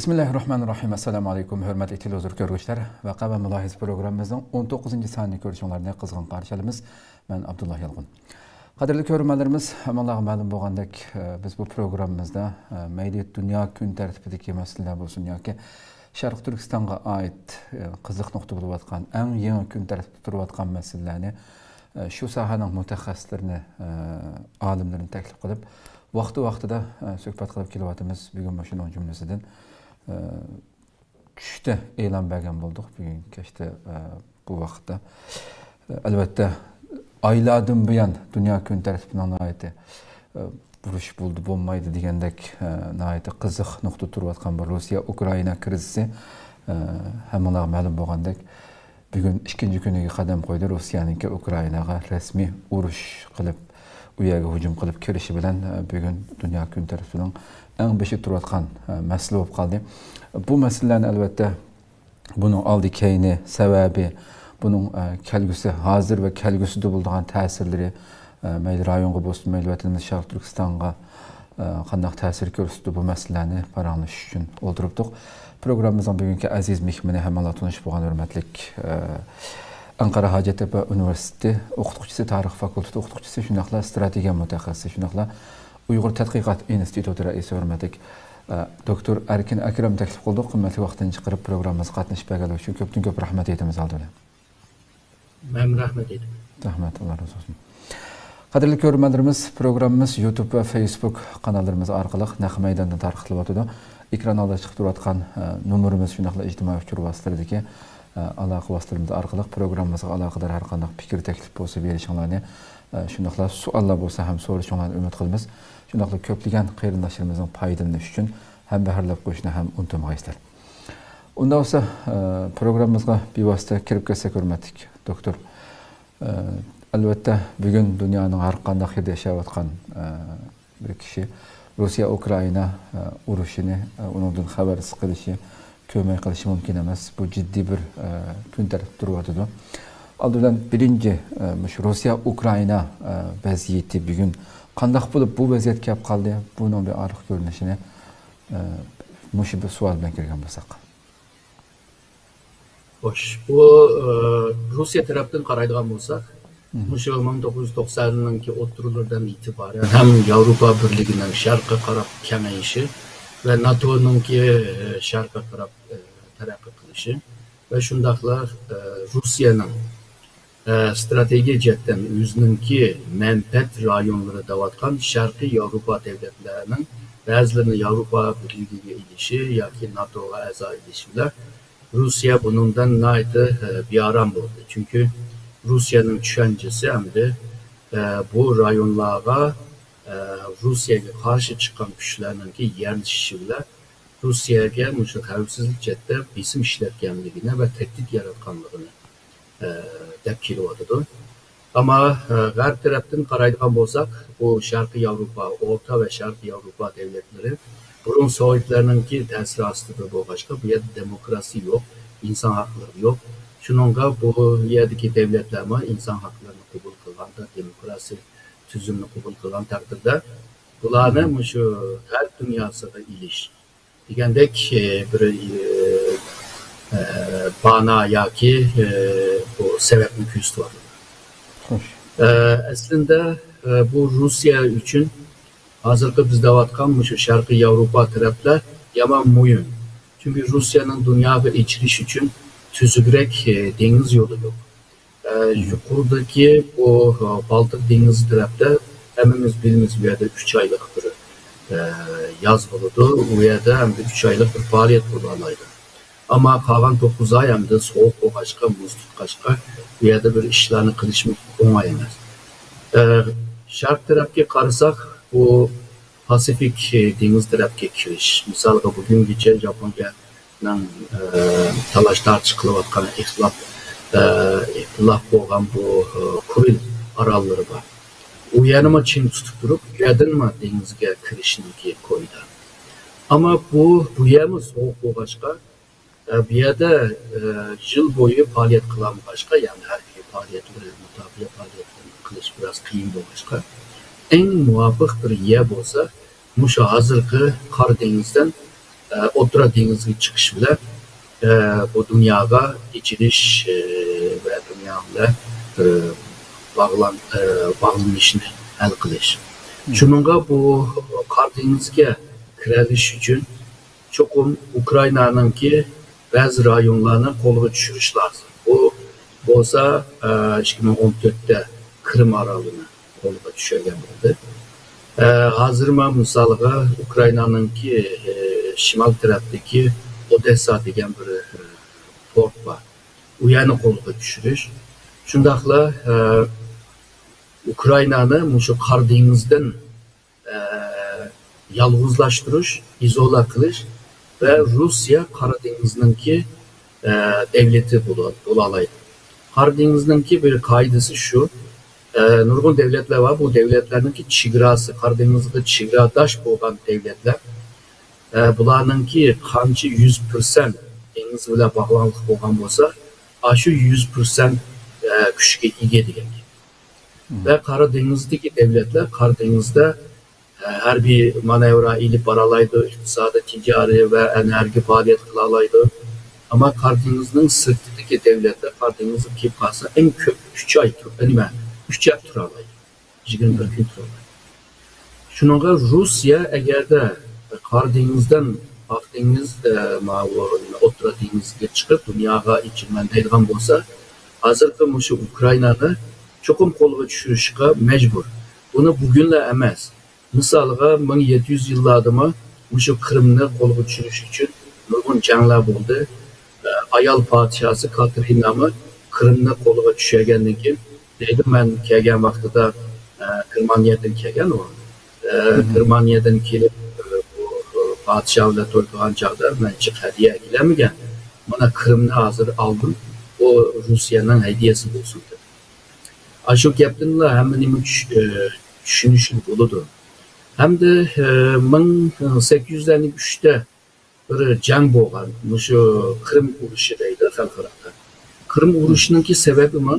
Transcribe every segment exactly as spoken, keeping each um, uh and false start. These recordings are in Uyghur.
بىسمىللاھىررەھمانىررەھىم. ئەسسالامۇئەلەيكۇم، ھۆرمەتلىك تېلېۋىزور كۆرگۈچىلەر. ۋەقە ۋە مۇلاھىزە پروگراممىمىزنىڭ ئون توققۇزىنچى سانىنى كۆرۈشۈڭلارنى قىزغىن قارشى ئالىمىز. مەن ئابدۇللا يالقۇن. قەدىرلىك كۆرۈرمەنلىرىمىز، ھەممىڭلارغا مەلۇم بولغاندەك، بىز بۇ پروگراممىمىزدا، مەيلى دۇنيا كۈن تەرتىپىدىكى مەسىلىلەر بولسۇن ياكى شەرقىي تۈركىستانغا ئائىت، قىزىق نۇقتا بولۇۋاتقان، ئەڭ يېڭى كۈن تەرتىپتە تۇرۇۋاتقان مەسىلىلەرنى، شۇ ساھەنىڭ مۇتەخەسسىسلىرىنى، ئالىملىرىنى تەكلىپ قىلىپ، ۋاقتى ۋاقتىدا، سۆھبەت قىلىپ كېلىۋاتىمىز. بۈگۈنمۇ شۇنىڭ جۈملىسىدىن، چۈشتە ئېلان بەرگەن بولدۇق بۈگۈن كەچتە، ئە، بۇ ۋاقىتتا. ئەلۋەتتە، ئايلاردىن بۇيان دۇنيا كۈن تەرتىپىنىڭ ناھايىتى، ئە، بۇرۇش بولدى بولمايدۇ دېگەندەك، ئە، ناھايىتى قىزىق نۇقتا تۇرۇۋاتقان بۇ روسىيە ئۇكرائىنا كىرىزىسى، ئە، ھەممىڭلارغا مەلۇم بولغاندەك، بۈگۈن ئىككىنچى كۈنىگە قەدەم قويدى. روسىيەنىڭكى ئۇكرائىناغا رەسمىي ئۇرۇش قىلىپ، ئۇ يەرگە ھۇجۇم قىلىپ كىرىشى بىلەن، ئە، بۈگۈن دۇنيا كۈن تەرتىپىنىڭ ئەڭ بېشىدا تۇرۇۋاتقان، ئە، مەسىلە بولۇپ قالدى. بۇ مەسىلىلەرنى، ئەلۋەتتە، بۇنىڭ ئالدى كەينى، سەۋەبى، بۇنىڭ، ئە، كەلگۈسى، ھازىر ۋە كەلگۈسىدە بولىدىغان تەسىرلىرى، ئە، مەيلى رايونغا بولسۇن، مەيلى ۋەتىنىمىز شەرقىي تۈركىستانغا، ئە، قانداق تەسىر كۆرسىتىدۇ، بۇ مەسىلىلەرنى پاراڭلىشىش ئۈچۈن ئولتۇرۇپتۇق. پروگراممىمىزنىڭ بۈگۈنكى ئەزىز مېھمىنى ھەممىڭلار تونۇش بولغان ھۆرمەتلىك، ئە، ئەنقەرە ھاجەتتەپە ئۇنىۋېرسىتېتى ئوقۇتقۇچىسى، تارىخ فاكۇلتېتى ئوقۇتقۇچىسى، شۇنداقلا ئىستراتېگىيە مۇتەخەسسىسى، شۇنداقلا ئۇيغۇر تەتقىقات ئىنستىتۇتى رەئىسى ھۆرمەتلىك، ئە، دوكتور ئەركىن ئەكرەمنى تەكلىپ قىلدۇق. قىممەتلىك ۋاقتىنى چىقىرىپ پروگراممىمىزغا قاتنىشىپ بەرگەنلىكى ئۈچۈن كۆپتىن كۆپ رەھمەت ئېيتىمىز ئالدى بىلەن. مەنمۇ رەھمەت ئېيتىمەن. رەھمەت، ئاللا رازى بولسۇن. قەدىرلىك كۆرۈرمەنلىرىمىز، پروگراممىمىز يۇتۇب ۋە فېيسبۇك قاناللىرىمىز ئارقىلىق نەق مەيداندا تارقىتىلىۋاتىدۇ. ئېكران ئالدىدا چىقىپ تۇرۇۋاتقان، ئە، نومۇرىمىز، شۇنداقلا ئىجتىمائىي ئۇچۇر ۋاسىتىلىرىدىكى، ئە، ئالاقە ۋاسىتىلىرىمىز ئارقىلىق پروگراممىمىزغا ئالاقىدار ھەر قانداق پىكىر، تەكلىپ بولسا بېرىشىڭلارنى، ئە، شۇنداقلا سوئاللار بولسا ھەم سورىشىڭلارنى ئۈمىد قىلىمىز. شۇنداقلا كۆپلىگەن قېرىنداشلىرىمىزنىڭ پايدىلىنىشى ئۈچۈن ھەمبەھىرلەپ قويۇشنى ھەم ئۇنتۇمىغايسىلەر. ئۇنداق بولسا، ئە، پروگراممىمىزغا بىۋاسىتە كىرىپ كەتسەك، ھۆرمەتلىك دوكتور. ئە، ئەلۋەتتە، بۈگۈن دۇنيانىڭ ھەر قانداق يېرىدە ياشاۋاتقان، ئە، بىر كىشى روسىيە ئۇكرائىنا، ئە، ئۇرۇشىنى، ئە، ئۇنىڭدىن خەۋەرسىز قېلىشى، كۆرمەي قېلىشى مۇمكىن ئەمەس. بۇ جىددىي بىر، ئە، كۈن تەرتىپتە تۇرۇۋاتىدۇ. ئالدى بىلەن بىرىنچى، ئە، مۇشۇ روسىيە ئۇكرائىنا، ئە، ۋەزىيىتى بۈگۈن قانداق بولۇپ بۇ ۋەزىيەتكە كەپ قالدى؟ بۇنىڭ بىر ئارقا كۆرۈنۈشىنى، ئە، مۇشۇ بىر سوئال بىلەن كىرگەن بولساق. خوش، بۇ، ئە، روسىيە تەرەپتىن قارايدىغان بولساق، مم. مۇشۇ مىڭ توققۇز يۈز توقسانىنىڭكى ئوتتۇرىلىرىدىن ئېتىبارەن ھەم ياۋروپا بىرلىكىنىڭ شەرققە قاراپ كېڭىيىشى ۋە ناتونىڭكى، ئە، شەرققە قاراپ، ئە، تەرەققىي قىلىشى ۋە شۇنداقلا، ئە، روسىيەنىڭ، ئە، ئىستراتېگىيە جەھەتتىن ئۆزىنىڭكى مەنپەئەت رايونلىرى دەۋاتقان شەرقىي ياۋروپا دۆلەتلەرنىڭ بەزىلىرىنى ياۋروپا بىرلىكىگە ئېلىشى ياكى ناتوغا ئەزا ئېلىشى بىلەن روسىيە بۇنىڭدىن ناھايىتى، ئە، بىئارام بولدى. چۈنكى روسىيەنىڭ چۈشەنچىسى ئەمدى، ئە، بۇ رايونلارغا، ئە، روسىيەگە قارشى چىققان كۈچلەرنىڭكى يەرلىشىشى بىلەن روسىيەگە مۇشۇ خەۋپسىزلىك جەھەتتە بېسىم ئىشلەتكەنلىكىنى ۋە تەھدىت ياراتقانلىقىنى، ئە، دەپ كېلىۋاتىدۇ. ئەمما، ئە، غەرب تەرەپتىن قارايدىغان بولساق، بۇ شەرقىي ياۋروپا، ئورتا ۋە شەرقىي ياۋروپا دۆلەتلىرى بۇرۇن سوۋېتلەرنىڭكى تەسىرى ئاستىدا بولغاچقا، بۇ يەردە دېموكراتىيە يوق، ئىنسان ھەقلىرى يوق. شۇنىڭغا بۇ يەردىكى دۆلەتلەرمۇ ئىنسان ھەقلىرىنى قوبۇل قىلغاندا، دېموكراتىيە تۈزۈمنى قوبۇل قىلغان تەقدىردە، بۇلارنى مۇشۇ غەرب دۇنياسىغا ئېلىش دېگەندەك، ئە، بىر، ئە، ئە، بانا ياكى، ئە، بۇ سەۋەبنى كۆرسىتىۋاتىدۇ. خوش. ئە، ئەسلىندە، ئە، بۇ روسىيە ئۈچۈن ھازىرقى بىز دەۋاتقان مۇشۇ شەرقىي ياۋروپا تەرەپلەر يامان مۇھىم. چۈنكى روسىيەنىڭ دۇنياغا ئېچىلىش ئۈچۈن تۈزۈكرەك، ئە، دېڭىز يولى يوق. ئە، يۇقىرىدىكى بۇ، ئە، بالتىق دېڭىزى تەرەپتە ھەممىمىز بىلىمىز، بۇ يەردە ئۈچ ئايلىق بىر، ئە، ياز بولىدۇ. ئۇ يەردە ئەمدى ئۈچ ئايلىق بىر پائالىيەت بولالايدۇ. ئەمما قالغان توققۇز ئاي ئەمدى سوغۇق بولغاچقا، مۇز تۇتقاچقا، بۇ يەردە بىر ئىشلارنى قىلىشمۇ ئوڭاي ئەمەس. ئە، شەرق تەرەپكە قارىساق، بۇ پاسىفىك دېڭىز تەرەپكە كىرىش. مىسالغا، بۈگۈنگىچە ياپونىيەنىڭ، ئە، تالاش تارتىش قىلىۋاتقان ئىختىلاپ، ئە، ئىختىلاپ بولغان بۇ، ئە، كۇرىل ئاراللىرى بار. ئۇ يەرنىمۇ چىڭ تۇتۇپ تۇرۇپ، ئۇ يەردىنمۇ دېڭىزگە كىرىشنىڭكى كويىدا. ئەمما بۇ، بۇ يەرمۇ سوغۇق بولغاچقا، ئە، بۇ يەردە، ئە، يىل بويى پائالىيەت قىلالمىغاچقا، يەنى ھەربىي پائالىيەتلىرى، مۇداپىئە پائالىيەتلىرىنى قىلىش بىراز قىيىن بولغاچقا، ئەڭ مۇۋاپىق بىر يەر بولسا، مۇشۇ ھازىرقى قارا دېڭىزدىن، ئوتتۇرا دېڭىزغا چىقىش بىلەن، ئە، بۇ دۇنياغا ئېچىلىش، ئە، ۋە دۇنيا بىلەن بىر باغلان-، ئە، باغلىنىشنى ھەل قىلىش. شۇنىڭغا بۇ قارا دېڭىزگە كىرەلىش ئۈچۈن چوقۇم ئۇكرائىنانىڭكى بەزى رايونلارنى قولغا چۈشۈرۈش لازىم. بۇ بولسا، ئە، ئىككى مىڭ ئون تۆتتە قىرىم ئارالىنى قولغا چۈشۈرگەن بولدى. ئە، ھازىر مەن مىسالغا ئۇكرائىنانىڭكى، ئە، شىمال تەرەپتىكى ئودېسسا دېگەن بىر، ئە، پورت بار. ئۇ يەرنى قولغا چۈشۈرۈش. شۇنداقلا، ئە، ئۇكرائىنانى مۇشۇ قارا دېڭىزدىن، ئە، يالغۇزلاشتۇرۇش، ئىزولا قىلىش ۋە روسىيە قارا دېڭىزنىڭكى، ئە، دەۋلىتى بولا-، بولالايدۇ. قارا دېڭىزنىڭكى بىر قائىدىسى شۇ، ئە، نۇرغۇن دەۋلەتلەر بار، بۇ دەۋلەتلەرنىڭكى چېگراسى، قارا دېڭىزغا چېگراداش بولغان دەۋلەتلەر، ئە، بۇلارنىڭكى قانچە يۈز پىرسەنت دېڭىز بىلەن باغلانغانلىق بولغان بولسا، ئاشۇ يۈز پىرسەنت، ئە، كۈچكە ئىگە دېگەن گەپ. ۋە قارا دېڭىزدىكى دەۋلەتلەر قارا دېڭىزدا، ئە، ھەربىي مانېۋىرلار ئېلىپ بارالايدۇ، ئىقتىسادىي، تىجارىي ۋە ئەنئەرگە پائالىيەت قىلالايدۇ. ئەمما قارا دېڭىزنىڭ سىرتىدىكى دەۋلەتلەر قارا دېڭىزغا كېلىپ قالسا، ئەڭ كۆپ ئۈچ ئاي تۇر-، نېمە، ئۈچ ھەپتە تۇرالايدۇ. يىگىرمە بىر كۈن تۇرىدۇ. شۇنىڭغا روسىيە ئەگەردە قارا دېڭىزدىن، ئاق دېڭىز، ئە، ماۋۇ ئوتتۇرا دېڭىزگە چىقىپ، دۇنياغا ئېچىلىمەن دەيدىغان بولسا، ھازىرقى مۇشۇ ئۇكرائىنانى چوقۇم قولغا چۈشۈرۈشكە مەجبۇر. بۇنى بۈگۈنلا ئەمەس. مىسالغا، مىڭ يەتتە يۈز يىللاردىمۇ مۇشۇ قىرىمنى قولغا چۈشۈرۈش ئۈچۈن نۇرغۇن جەڭلەر بولدى. ئايال پادىشاسى كاتېرىنامۇ قىرىمنى قولىغا چۈشۈرگەندىن كېيىن، دەيدۇ، مەن كەلگەن ۋاقتىدا، ئە، گېرمانىيەدىن كەلگەن ئۇ. ئە، گېرمانىيەدىن كېلىپ، ئە، بۇ، ئۇ، پادىشاھ بىلەن توي قىلغان چاغدا مەن جىق ھەدىيە ئەكېلەلمىگەن. مانا قىرىمنى ھازىر ئالدىم، بۇ روسىيەنىڭ ھەدىيەسى بولسۇن دېدى. ئاشۇ گەپتىنلا ھەممە نېمە چۈش-، ئە، چۈشىنىشكە بولىدۇ. ھەمدە، ئە، مىڭ سەككىز يۈز ئەللىك ئۈچتە بىر جەڭ بولغان، مۇشۇ قىرىم ئۇرۇشى دەيدۇ خەلقئارادا. قىرىم ئۇرۇشىنىڭكى سەۋەبىمۇ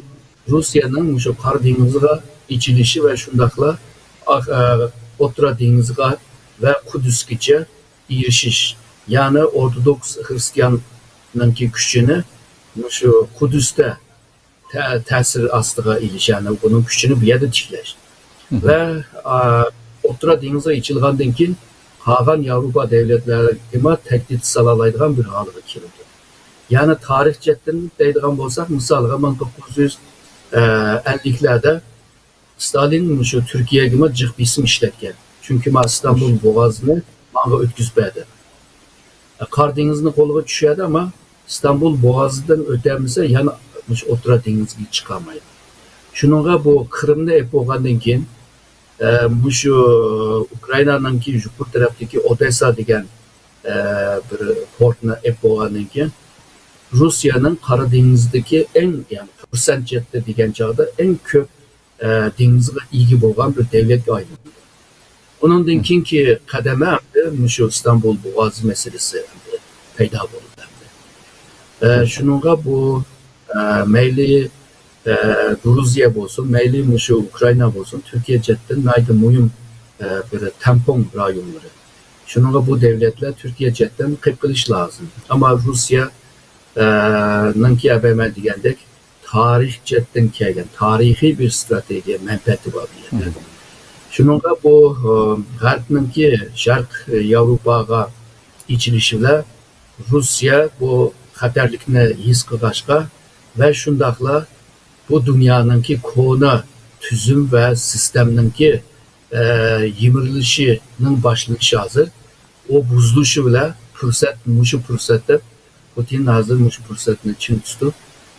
روسىيەنىڭ مۇشۇ قارا دېڭىزغا ئېچىلىشى ۋە شۇنداقلا ئا-، ئە، ئوتتۇرا دېڭىزغا ۋە قۇدسقىچە ئېرىشىش. يەنى ئورتودوكس خرىستىياننىڭكى كۈچىنى مۇشۇ قۇدستا تە-، تەسىر ئاستىغا ئېلىش، يەنى ئۇنىڭ كۈچىنى بۇ يەردە تىكلەش. ۋە، ئا، ئوتتۇرا دېڭىزغا ئېچىلغاندىن كېيىن قالغان ياۋروپا دۆلەتلىرىگىمۇ تەھدىت سالالايدىغان بىر ھالغا كېلىدۇ. يەنى تارىخ جەھەتتىن دەيدىغان بولساق، مىسالغا، مىڭ توققۇز يۈز ئەللىكلەردە ستالىن مۇشۇ تۈركىيەگىمۇ جىق بېسىم ئىشلەتكەن. چۈنكى ما ئىستانبۇل بوغازىنى ماڭا ئۆتكۈزۈپ بەردى. قارا دېڭىزنى قولغا چۈشۈردى، ئەمما ئىستانبۇل بوغازىدىن ئۆتەلمىسە، يەنە مۇشۇ ئوتتۇرا دېڭىزگە چىقالمايدۇ. شۇنىڭغا بۇ قىرىمنى ئېلىپ بولغاندىن كېيىن، ئە، مۇشۇ ئۇكرائىنانىڭكى يۇقىرى تەرەپتىكى ئودېسسا دېگەن، ئە، بىر پورتنى ئېلىپ بولغاندىن كېيىن، روسىيەنىڭ قارا دېڭىزدىكى ئەڭ، يەنى پۇرسەت جەھەتتە دېگەن چاغدا ئەڭ كۆپ، ئە، دېڭىزغا ئىگە بولغان بىر دۆلەتكە ئايلاندى. ئۇنىڭدىن كېيىنكى قەدەمە ئەمدى مۇشۇ ئىستانبۇل بوغازى مەسىلىسى ئەمدى پەيدا بولدى ئەمدى. ئە، شۇنىڭغا بۇ، ئە، مەيلى، ئە، گۇرۇزىيە بولسۇن، مەيلى مۇشۇ ئۇكرائىنا بولسۇن، تۈركىيە جەھەتتىن ناھايىتى مۇھىم، ئە، بىر تەمپۇڭ رايونلىرى. شۇنىڭغا بۇ دۆلەتلەر تۈركىيە جەھەتتىن قېلىپ قېلىش لازىم. ئەمما روسىيە، ئە، نىڭكى ئەبەمە دېگەندەك تارىخ جەھەتتىن كەلگەن تارىخىي بىر ستراتېگىيە مەنپەئەتى بار بۇ يەردە. شۇنىڭغا بۇ، ئە، غەربنىڭكى شەرق ياۋروپاغا ئېچىلىشى بىلەن روسىيە بۇ خەتەرلىكنى ھېس قىلغاچقا ۋە شۇنداقلا بۇ دۇنيانىڭكى كونا تۈزۈم ۋە سىستېمىنىڭكى، ئە، يىمىرىلىشىنىڭ باشلىنىشى ھازىر. ئۇ بۇزۇلۇشى بىلەن پۇرسەت، مۇشۇ پۇرسەت دەپ، پۇتىن ھازىر مۇشۇ پۇرسەتنى چىڭ تۇتۇپ،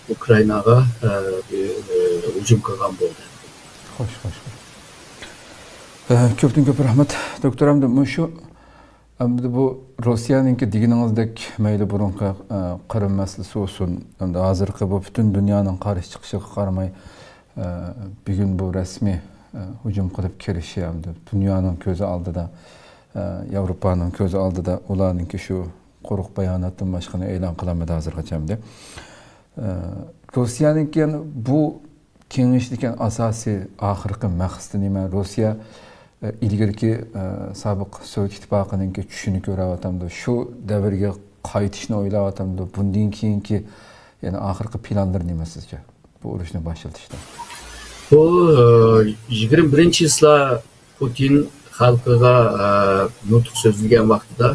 ئۇكرائىناغا، ئە، بىر، ئە، ھۇجۇم قىلغان بولدى. خوش، خوش، خوش. ئە، كۆپتىن كۆپ رەھمەت، دوكتور. ئەمدى مۇشۇ، ئەمدى بۇ روسىيەنىڭكى دېگىنىڭىزدەك مەيلى بۇرۇنقى، ئە، قىرىم مەسىلىسى بولسۇن، ئەمدى ھازىرقى بۇ پۈتۈن دۇنيانىڭ قارشى چىقىشىغا قارىماي، ئە، بۈگۈن بۇ رەسمىي، ئە، ھۇجۇم قىلىپ كىرىشى، ئەمدى دۇنيانىڭ كۆزى ئالدىدا، ئە، ياۋروپانىڭ كۆزى ئالدىدا ئۇلارنىڭكى شۇ قۇرۇق باياناتتىن باشقىنى ئېلان قىلالمىدى ھازىرغىچە ئەمدى. ئە، روسىيەنىڭكى يەنە بۇ كېڭىشىشتىكى ئاساسىي ئاخىرقى مەقسىتى نېمە؟ روسىيە ئىلگىرىكى، ئە، سابىق سوۋېت ئىتتىپاقىنىڭكى چۈشىنى كۆرۈۋاتامدۇ؟ شۇ دەۋرگە قايتىشنى ئويلاۋاتامدۇ؟ بۇندىن كېيىنكى، يەنى ئاخىرقى پىلانلىرى نېمە سىزچە؟ بۇ ئۇرۇشنى باشلىتىشتا. بۇ، ئە، يىگىرمە بىرىنچى چىسلا پۇتىن خەلقىگە، ئە، نۇتۇق سۆزلىگەن ۋاقتىدا،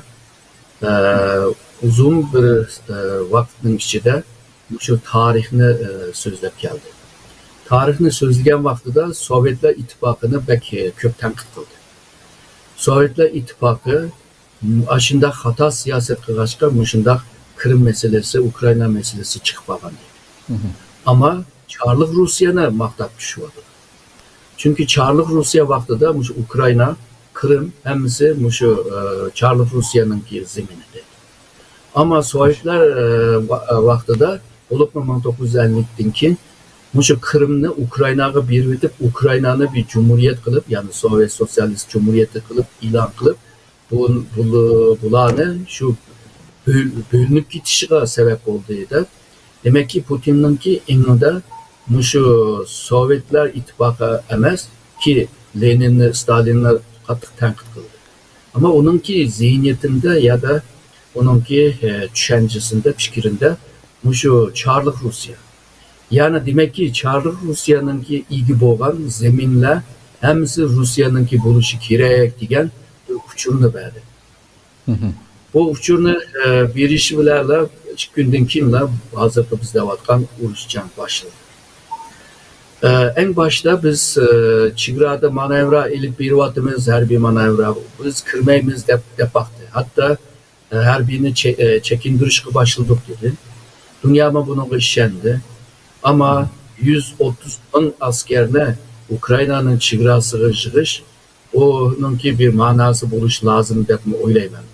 ئە، ئۇزۇن بىر، ئە، ۋاقىتنىڭ ئىچىدە مۇشۇ تارىخنى، ئە، سۆزلەپ كەلدى. تارىخنى سۆزلىگەن ۋاقتىدا سوۋېتلار ئىتتىپاقىنى بەك، ئە، كۆپ تەنقىد قىلدى. سوۋېتلار ئىتتىپاقى، م، ئاشۇنداق خاتا سىياسەت قىلغاچقا، مۇشۇنداق قىرىم مەسىلىسى، ئۇكرائىنا مەسىلىسى چىقىپ قالغان ئىدى. ئەمما چارلىق روسىيەنى ماختاپ چۈشۈۋاتىدۇ. چۈنكى چارلىق روسىيە ۋاقتىدا مۇشۇ ئۇكرائىنا، قىرىم ھەممىسى مۇشۇ، ئە، چارلىق روسىيەنىڭكى زېمىنى ئىدى. ئەمما سوۋېتلار، ئە، ۋا-، ئە، ۋاقتىدا، بولۇپمۇ مىڭ توققۇز يۈز ئەللىكتىن كېيىن مۇشۇ قىرىمنى ئۇكرائىناغا بېرىۋېتىپ، ئۇكرائىنانى بىر جۇمھۇرىيەت قىلىپ، يەنى سوۋېت سوتسىيالىست جۇمھۇرىيىتى قىلىپ ئېلان قىلىپ، بۇ-، بۇل-، بۇلارنى شۇ بۆل-، بۆلۈنۈپ كېتىشىغا سەۋەب بولدى دەپ. دېمەككى، پۇتىننىڭكى ئېڭىدا مۇشۇ سوۋېتلار ئىتتىپاقى ئەمەس، كى لېنىننى، ستالىننى قاتتىق تەنقىد قىلدى. ئەمما ئۇنىڭكى زېھنىيىتىندە يادا ئۇنىڭكى، ئە، چۈشەنچىسىندە، پىكرىندە مۇشۇ چارلىق روسىيە. يەنى دېمەككى، چارلىق روسىيەنىڭكى ئىگە بولغان زېمىنلار ھەممىسى روسىيەنىڭكى بولۇشى كېرەك دېگەن بىر ئۇچۇرنى بەردى. بۇ ئۇچۇرنى، ئە، بېرىشى بىلەنلا ئىككى كۈندىن كېيىنلا ھازىرقى بىز دەۋاتقان ئۇرۇش جەڭ باشلىدى. ئە، ئەڭ باشتا بىز، ئە، چېگرادا مانېۋىر ئېلىپ بېرىۋاتىمىز، ھەربىي مانېۋىر، بىز كىرمەيمىز دەپ، دەپ باقتى. ھەتتا، ئە، ھەربىينى چە-، ئە، چېكىندۈرۈشكە باشلىدۇق دېدى. دۇنيامۇ بۇنىڭغا ئىشەندى. ئەمما يۈز ئوتتۇز مىڭ ئەسكەرنى ئۇكرائىنانىڭ چېگراسىغا يىغىش، بۇنىڭكى بىر ماناسى بولۇشى لازىم دەپمۇ ئويلايمەن.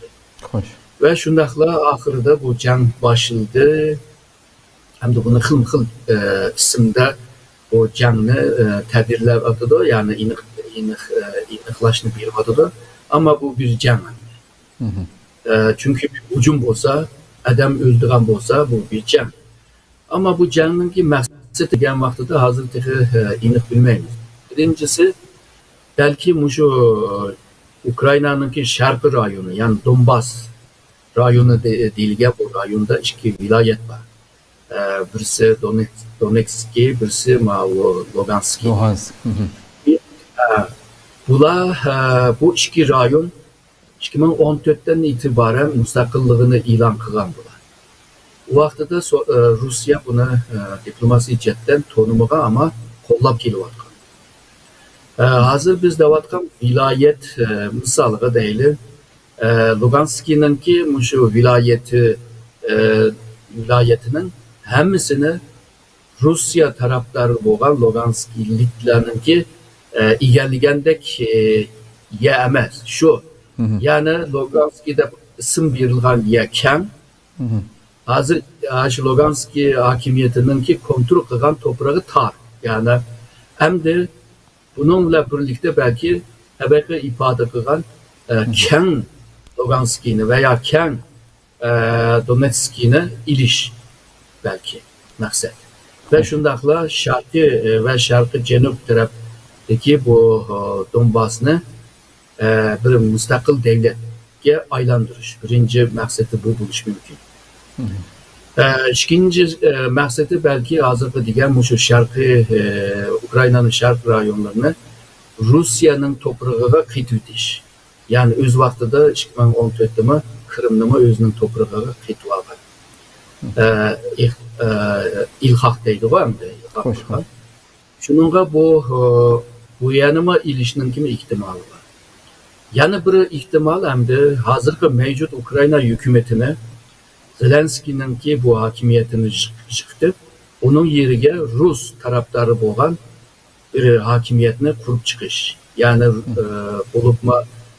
خوش. ۋە شۇنداقلا ئاخىرىدا بۇ جەڭ باشلىدى. ھەمدە بۇنى خىلمۇ خىل، ئە، ئىسىمدە بۇ جەڭنى، ئە، تەبىرلەۋاتىدۇ، يەنى ئېنىق، ئېنىق، ئە، ئېنىقلاشنى بېرىۋاتىدۇ. ئەمما بۇ بىر جەڭ. ئە، چۈنكى بىر ھۇجۇم بولسا، ئادەم ئۆلىدىغان بولسا، بۇ بىر جەڭ. ئەمما بۇ جەڭنىڭكى مەقسىتى دېگەن ۋاقتىدا ھازىر تېخى، ئە، ئېنىق بىلمەيمىز. بىرىنچىسى، بەلكى مۇشۇ ئۇكرائىنانىڭكى شەرقىي رايونى، يەنى دونباس رايونى دې-، دېيىلگەن بۇ رايوندا ئىككى ۋىلايەت بار. ئە، بىرسى دونېتس-، دونېتسكى، بىرسى ماۋۇ لۇگانسكى. لۇگانسك. ئە، بۇلار، ئە، بۇ ئىككى رايون ئىككى مىڭ ئون تۆتتىن ئېتىبارەن مۇستەقىللىقىنى ئېلان قىلغان بۇلار. ئۇ ۋاقتىدا سو-، ئە، روسىيە بۇنى، ئە، دىپلوماسىي جەھەتتىن تونۇمىغان، ئەمما قوللاپ كېلىۋاتقان. ئە، ھازىر بىز دەۋاتقان ۋىلايەت، ئە، مىسالىغا دەيلى، ئە، لۇگانسكىنىڭكى مۇشۇ ۋىلايىتى، ئە، ۋىلايىتىنىڭ ھەممىسىنى روسىيە تەرەپدارى بولغان لۇگانسكىلىكلەرنىڭكى، ئە، ئىگىلىگەندەك، ئە، يەر ئەمەس. شۇ، يەنى لۇگانسكى دەپ ئىسىم بېرىلغان يەر كەڭ. ھازىر، ئە، شۇ لۇگانسكى ھاكىمىيىتىنىڭكى كونترول قىلغان توپرىقى تار. يەنى ئەمدى بۇنىڭ بىلەن بىرلىكتە بەلكى ھەبەقى ئىپادە قىلغان، ئە، كەڭ لۇگانسكىنى ۋە يا كەڭ، ئە، دونېتسكىنى ئېلىش بەلكى مەقسەت. ۋە شۇنداقلا شەرقىي، ئە، ۋە شەرقىي جەنۇب تەرەپتىكى بۇ، ئە، دونباسنى، ئە، بىر مۇستەقىل دۆلەتكە ئايلاندۇرۇش. بىرىنچى مەقسىتى بۇ بولۇشى مۇمكىن. ئە، ئىككىنچى، ئە، مەقسىتى بەلكى ھازىرقى دېگەن مۇشۇ شەرقىي، ئە، ئۇكرائىنانىڭ شەرق رايونلىرىنى روسىيەنىڭ توپرىقىغا قېتىۋېتىش. يەنى ئۆز ۋاقتىدا ئىككى مىڭ ئون تۆتتىمۇ قىرىمنىمۇ ئۆزىنىڭ توپرىقىغا قېتىۋالغان. ئە، ئىخ-، ئە، ئىلخاق دەيدىغۇ ئەمدى، ئىلخاق قىلغان. شۇنىڭغا بۇ، ئە، بۇ يەنىمۇ ئېلىشنىڭكىمۇ ئېھتىمالى بار. يەنە بىر ئېھتىمال ئەمدى ھازىرقى مەۋجۇت ئۇكرائىنا ھۆكۈمىتىنى، زېلېنسكىينىڭكى بۇ ھاكىمىيىتىنى يىق-، يىقىتىپ، ئۇنىڭ يېرىگە رۇس تەرەپدارى بولغان بىر ھاكىمىيەتنى قۇرۇپ چىقىش. يەنى، ئە، بولۇپمۇ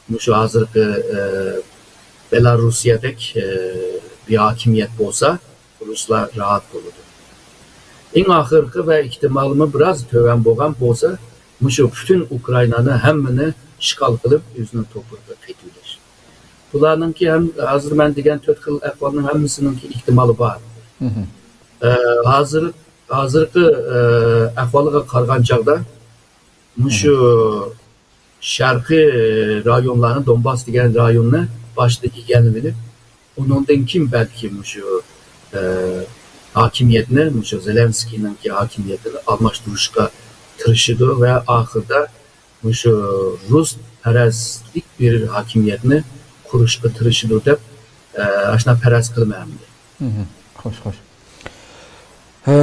مۇشۇ ھازىرقى، ئە، بېلاروسىيەدەك، ئە، بىر ھاكىمىيەت بولسا، رۇسلار راھەت بولىدۇ. ئەڭ ئاخىرقى ۋە ئېھتىمالىمۇ بىراز تۆۋەن بولغان بولسا، مۇشۇ پۈتۈن ئۇكرائىنانى ھەممىنى ئىشغال قىلىپ، ئۆزىنىڭ توپرىقىغا قېتىۋېلىش. بۇلارنىڭكى ھەم ھازىر مەن دېگەن تۆت خىل ئەھۋالنىڭ ھەممىسىنىڭكى ئېھتىمالى بار. ئە، ھازىر، ھازىرقى، ئە، ئەھۋالغا قارىغان چاغدا مۇشۇ شەرقىي رايونلارنى، دونباس دېگەن رايوننى باشتا ئىگىلىۋېلىپ، ئۇنىڭدىن كېيىن بەلكى مۇشۇ، ئە، ھاكىمىيەتنى، مۇشۇ زېلېنسكىينىڭكى ھاكىمىيىتىنى ئالماشتۇرۇشقا تىرىشىدۇ ۋە ئاخىرىدا مۇشۇ رۇس پەرەزلىك بىر ھاكىمىيەتنى قۇرۇشقا تىرىشىدۇ دەپ، ئە، ئاشۇنداق پەرەز قىلىمەن ئەمدى. مھم. خوش، خوش. ھە،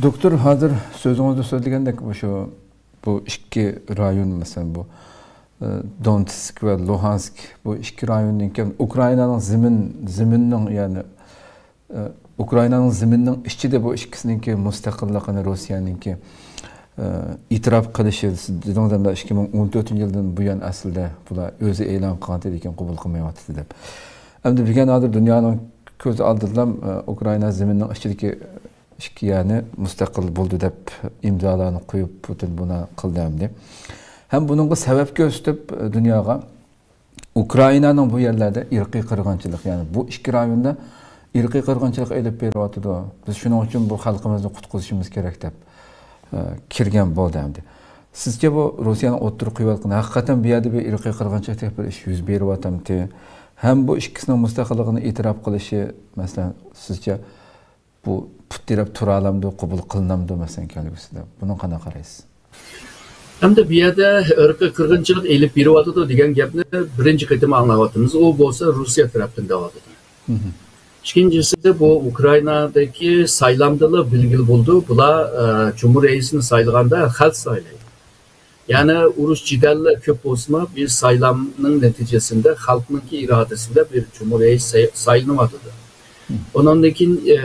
دوكتور، ھازىر سۆزىڭىزدە سۆزلىگەندەك، مۇشۇ، بۇ ئىككى رايون، مەسىلەن، بۇ، ئە، دونېتسك ۋە لۇھانسك، بۇ ئىككى رايوندىن كېيىن ئۇكرائىنانىڭ زېمىن-، زېمىننىڭ، يەنى، ئە، ئۇكرائىنانىڭ زېمىنىنىڭ ئىچىدە بۇ ئىككىسىنىڭكى مۇستەقىللىقىنى روسىيەنىڭكى، ئە، ئېتىراپ قىلىشى، سىز دېدىڭىز، ئەمدى ئىككى مىڭ ئون تۆتىنچى يىلدىن بۇيان ئەسلىدە بۇلار ئۆزى ئېلان قىلغانتى، لېكىن قوبۇل قىلمايۋاتىدۇ دەپ. ئەمدى بۈگۈن ھازىر دۇنيانىڭ كۆز ئالدىدىلا، ئە، ئۇكرائىنا زېمىنىنىڭ ئىچىدىكى ئىككى يەرنى مۇستەقىل بولدى دەپ ئىمزالارنى قويۇپ، پۇتىن بۇنى قىلدى ئەمدى. ھەم بۇنىڭغا سەۋەب كۆرسىتىپ، دۇنياغا ئۇكرائىنانىڭ بۇ يەرلەردە ئىرقىي قىرغىنچىلىق، يەنى بۇ ئىككى رايوندا ئىرقىي قىرغىنچىلىق ئېلىپ بېرىۋاتىدۇ. بىز شۇنىڭ ئۈچۈن بۇ خەلقىمىزنى قۇتقۇزۇشىمىز كېرەك دەپ، ئە، كىرگەن بولدى ئەمدى. سىزچە بۇ روسىيەنىڭ ئوتتۇرىغا قويۇۋاتقىنى ھەقىقەتەن بۇ يەردە بىر ئىرقىي قىرغىنچىلىق دەپ بىر ئىش يۈز بېرىۋاتامتى؟ ھەم بۇ ئىككىسىنىڭ مۇستەقىللىقىنى ئېتىراپ قىلىشى، مەسىلەن، سىزچە بۇ پۇت تىرەپ تۇرالامدۇ، قوبۇل قىلىنامدۇ، مەسىلەن، كەلگۈسىدە؟ بۇنىڭغا قانداق قارايسىز؟ ئەمدى بۇ يەردە ئىرقىي قىرغىنچىلىق ئېلىپ بېرىۋاتىدۇ دېگەن گەپنى بىرىنچى قېتىم ئاڭلاۋاتىمىز. ئۇ بولسا روسىيە تەرەپتىن دەۋاتىدۇ. مھم. ئىككىنچىسى، بۇ ئۇكرائىنادىكى سايلامدىلا بىلگىلى بولىدۇ. بۇلار، ئە، جۇمھۇر رەئىسىنى سايلىغاندا خەلق سايلايدۇ. يەنى ئۇرۇش جېدەللەر كۆپ بولسىمۇ، بىر سايلامنىڭ نەتىجىسىندە خەلقنىڭكى ئىرادىسىدە بىر جۇمھۇر رەئىس ساي-، سايلىنىۋاتىدۇ. ئۇنىڭدىن كېيىن، ئە،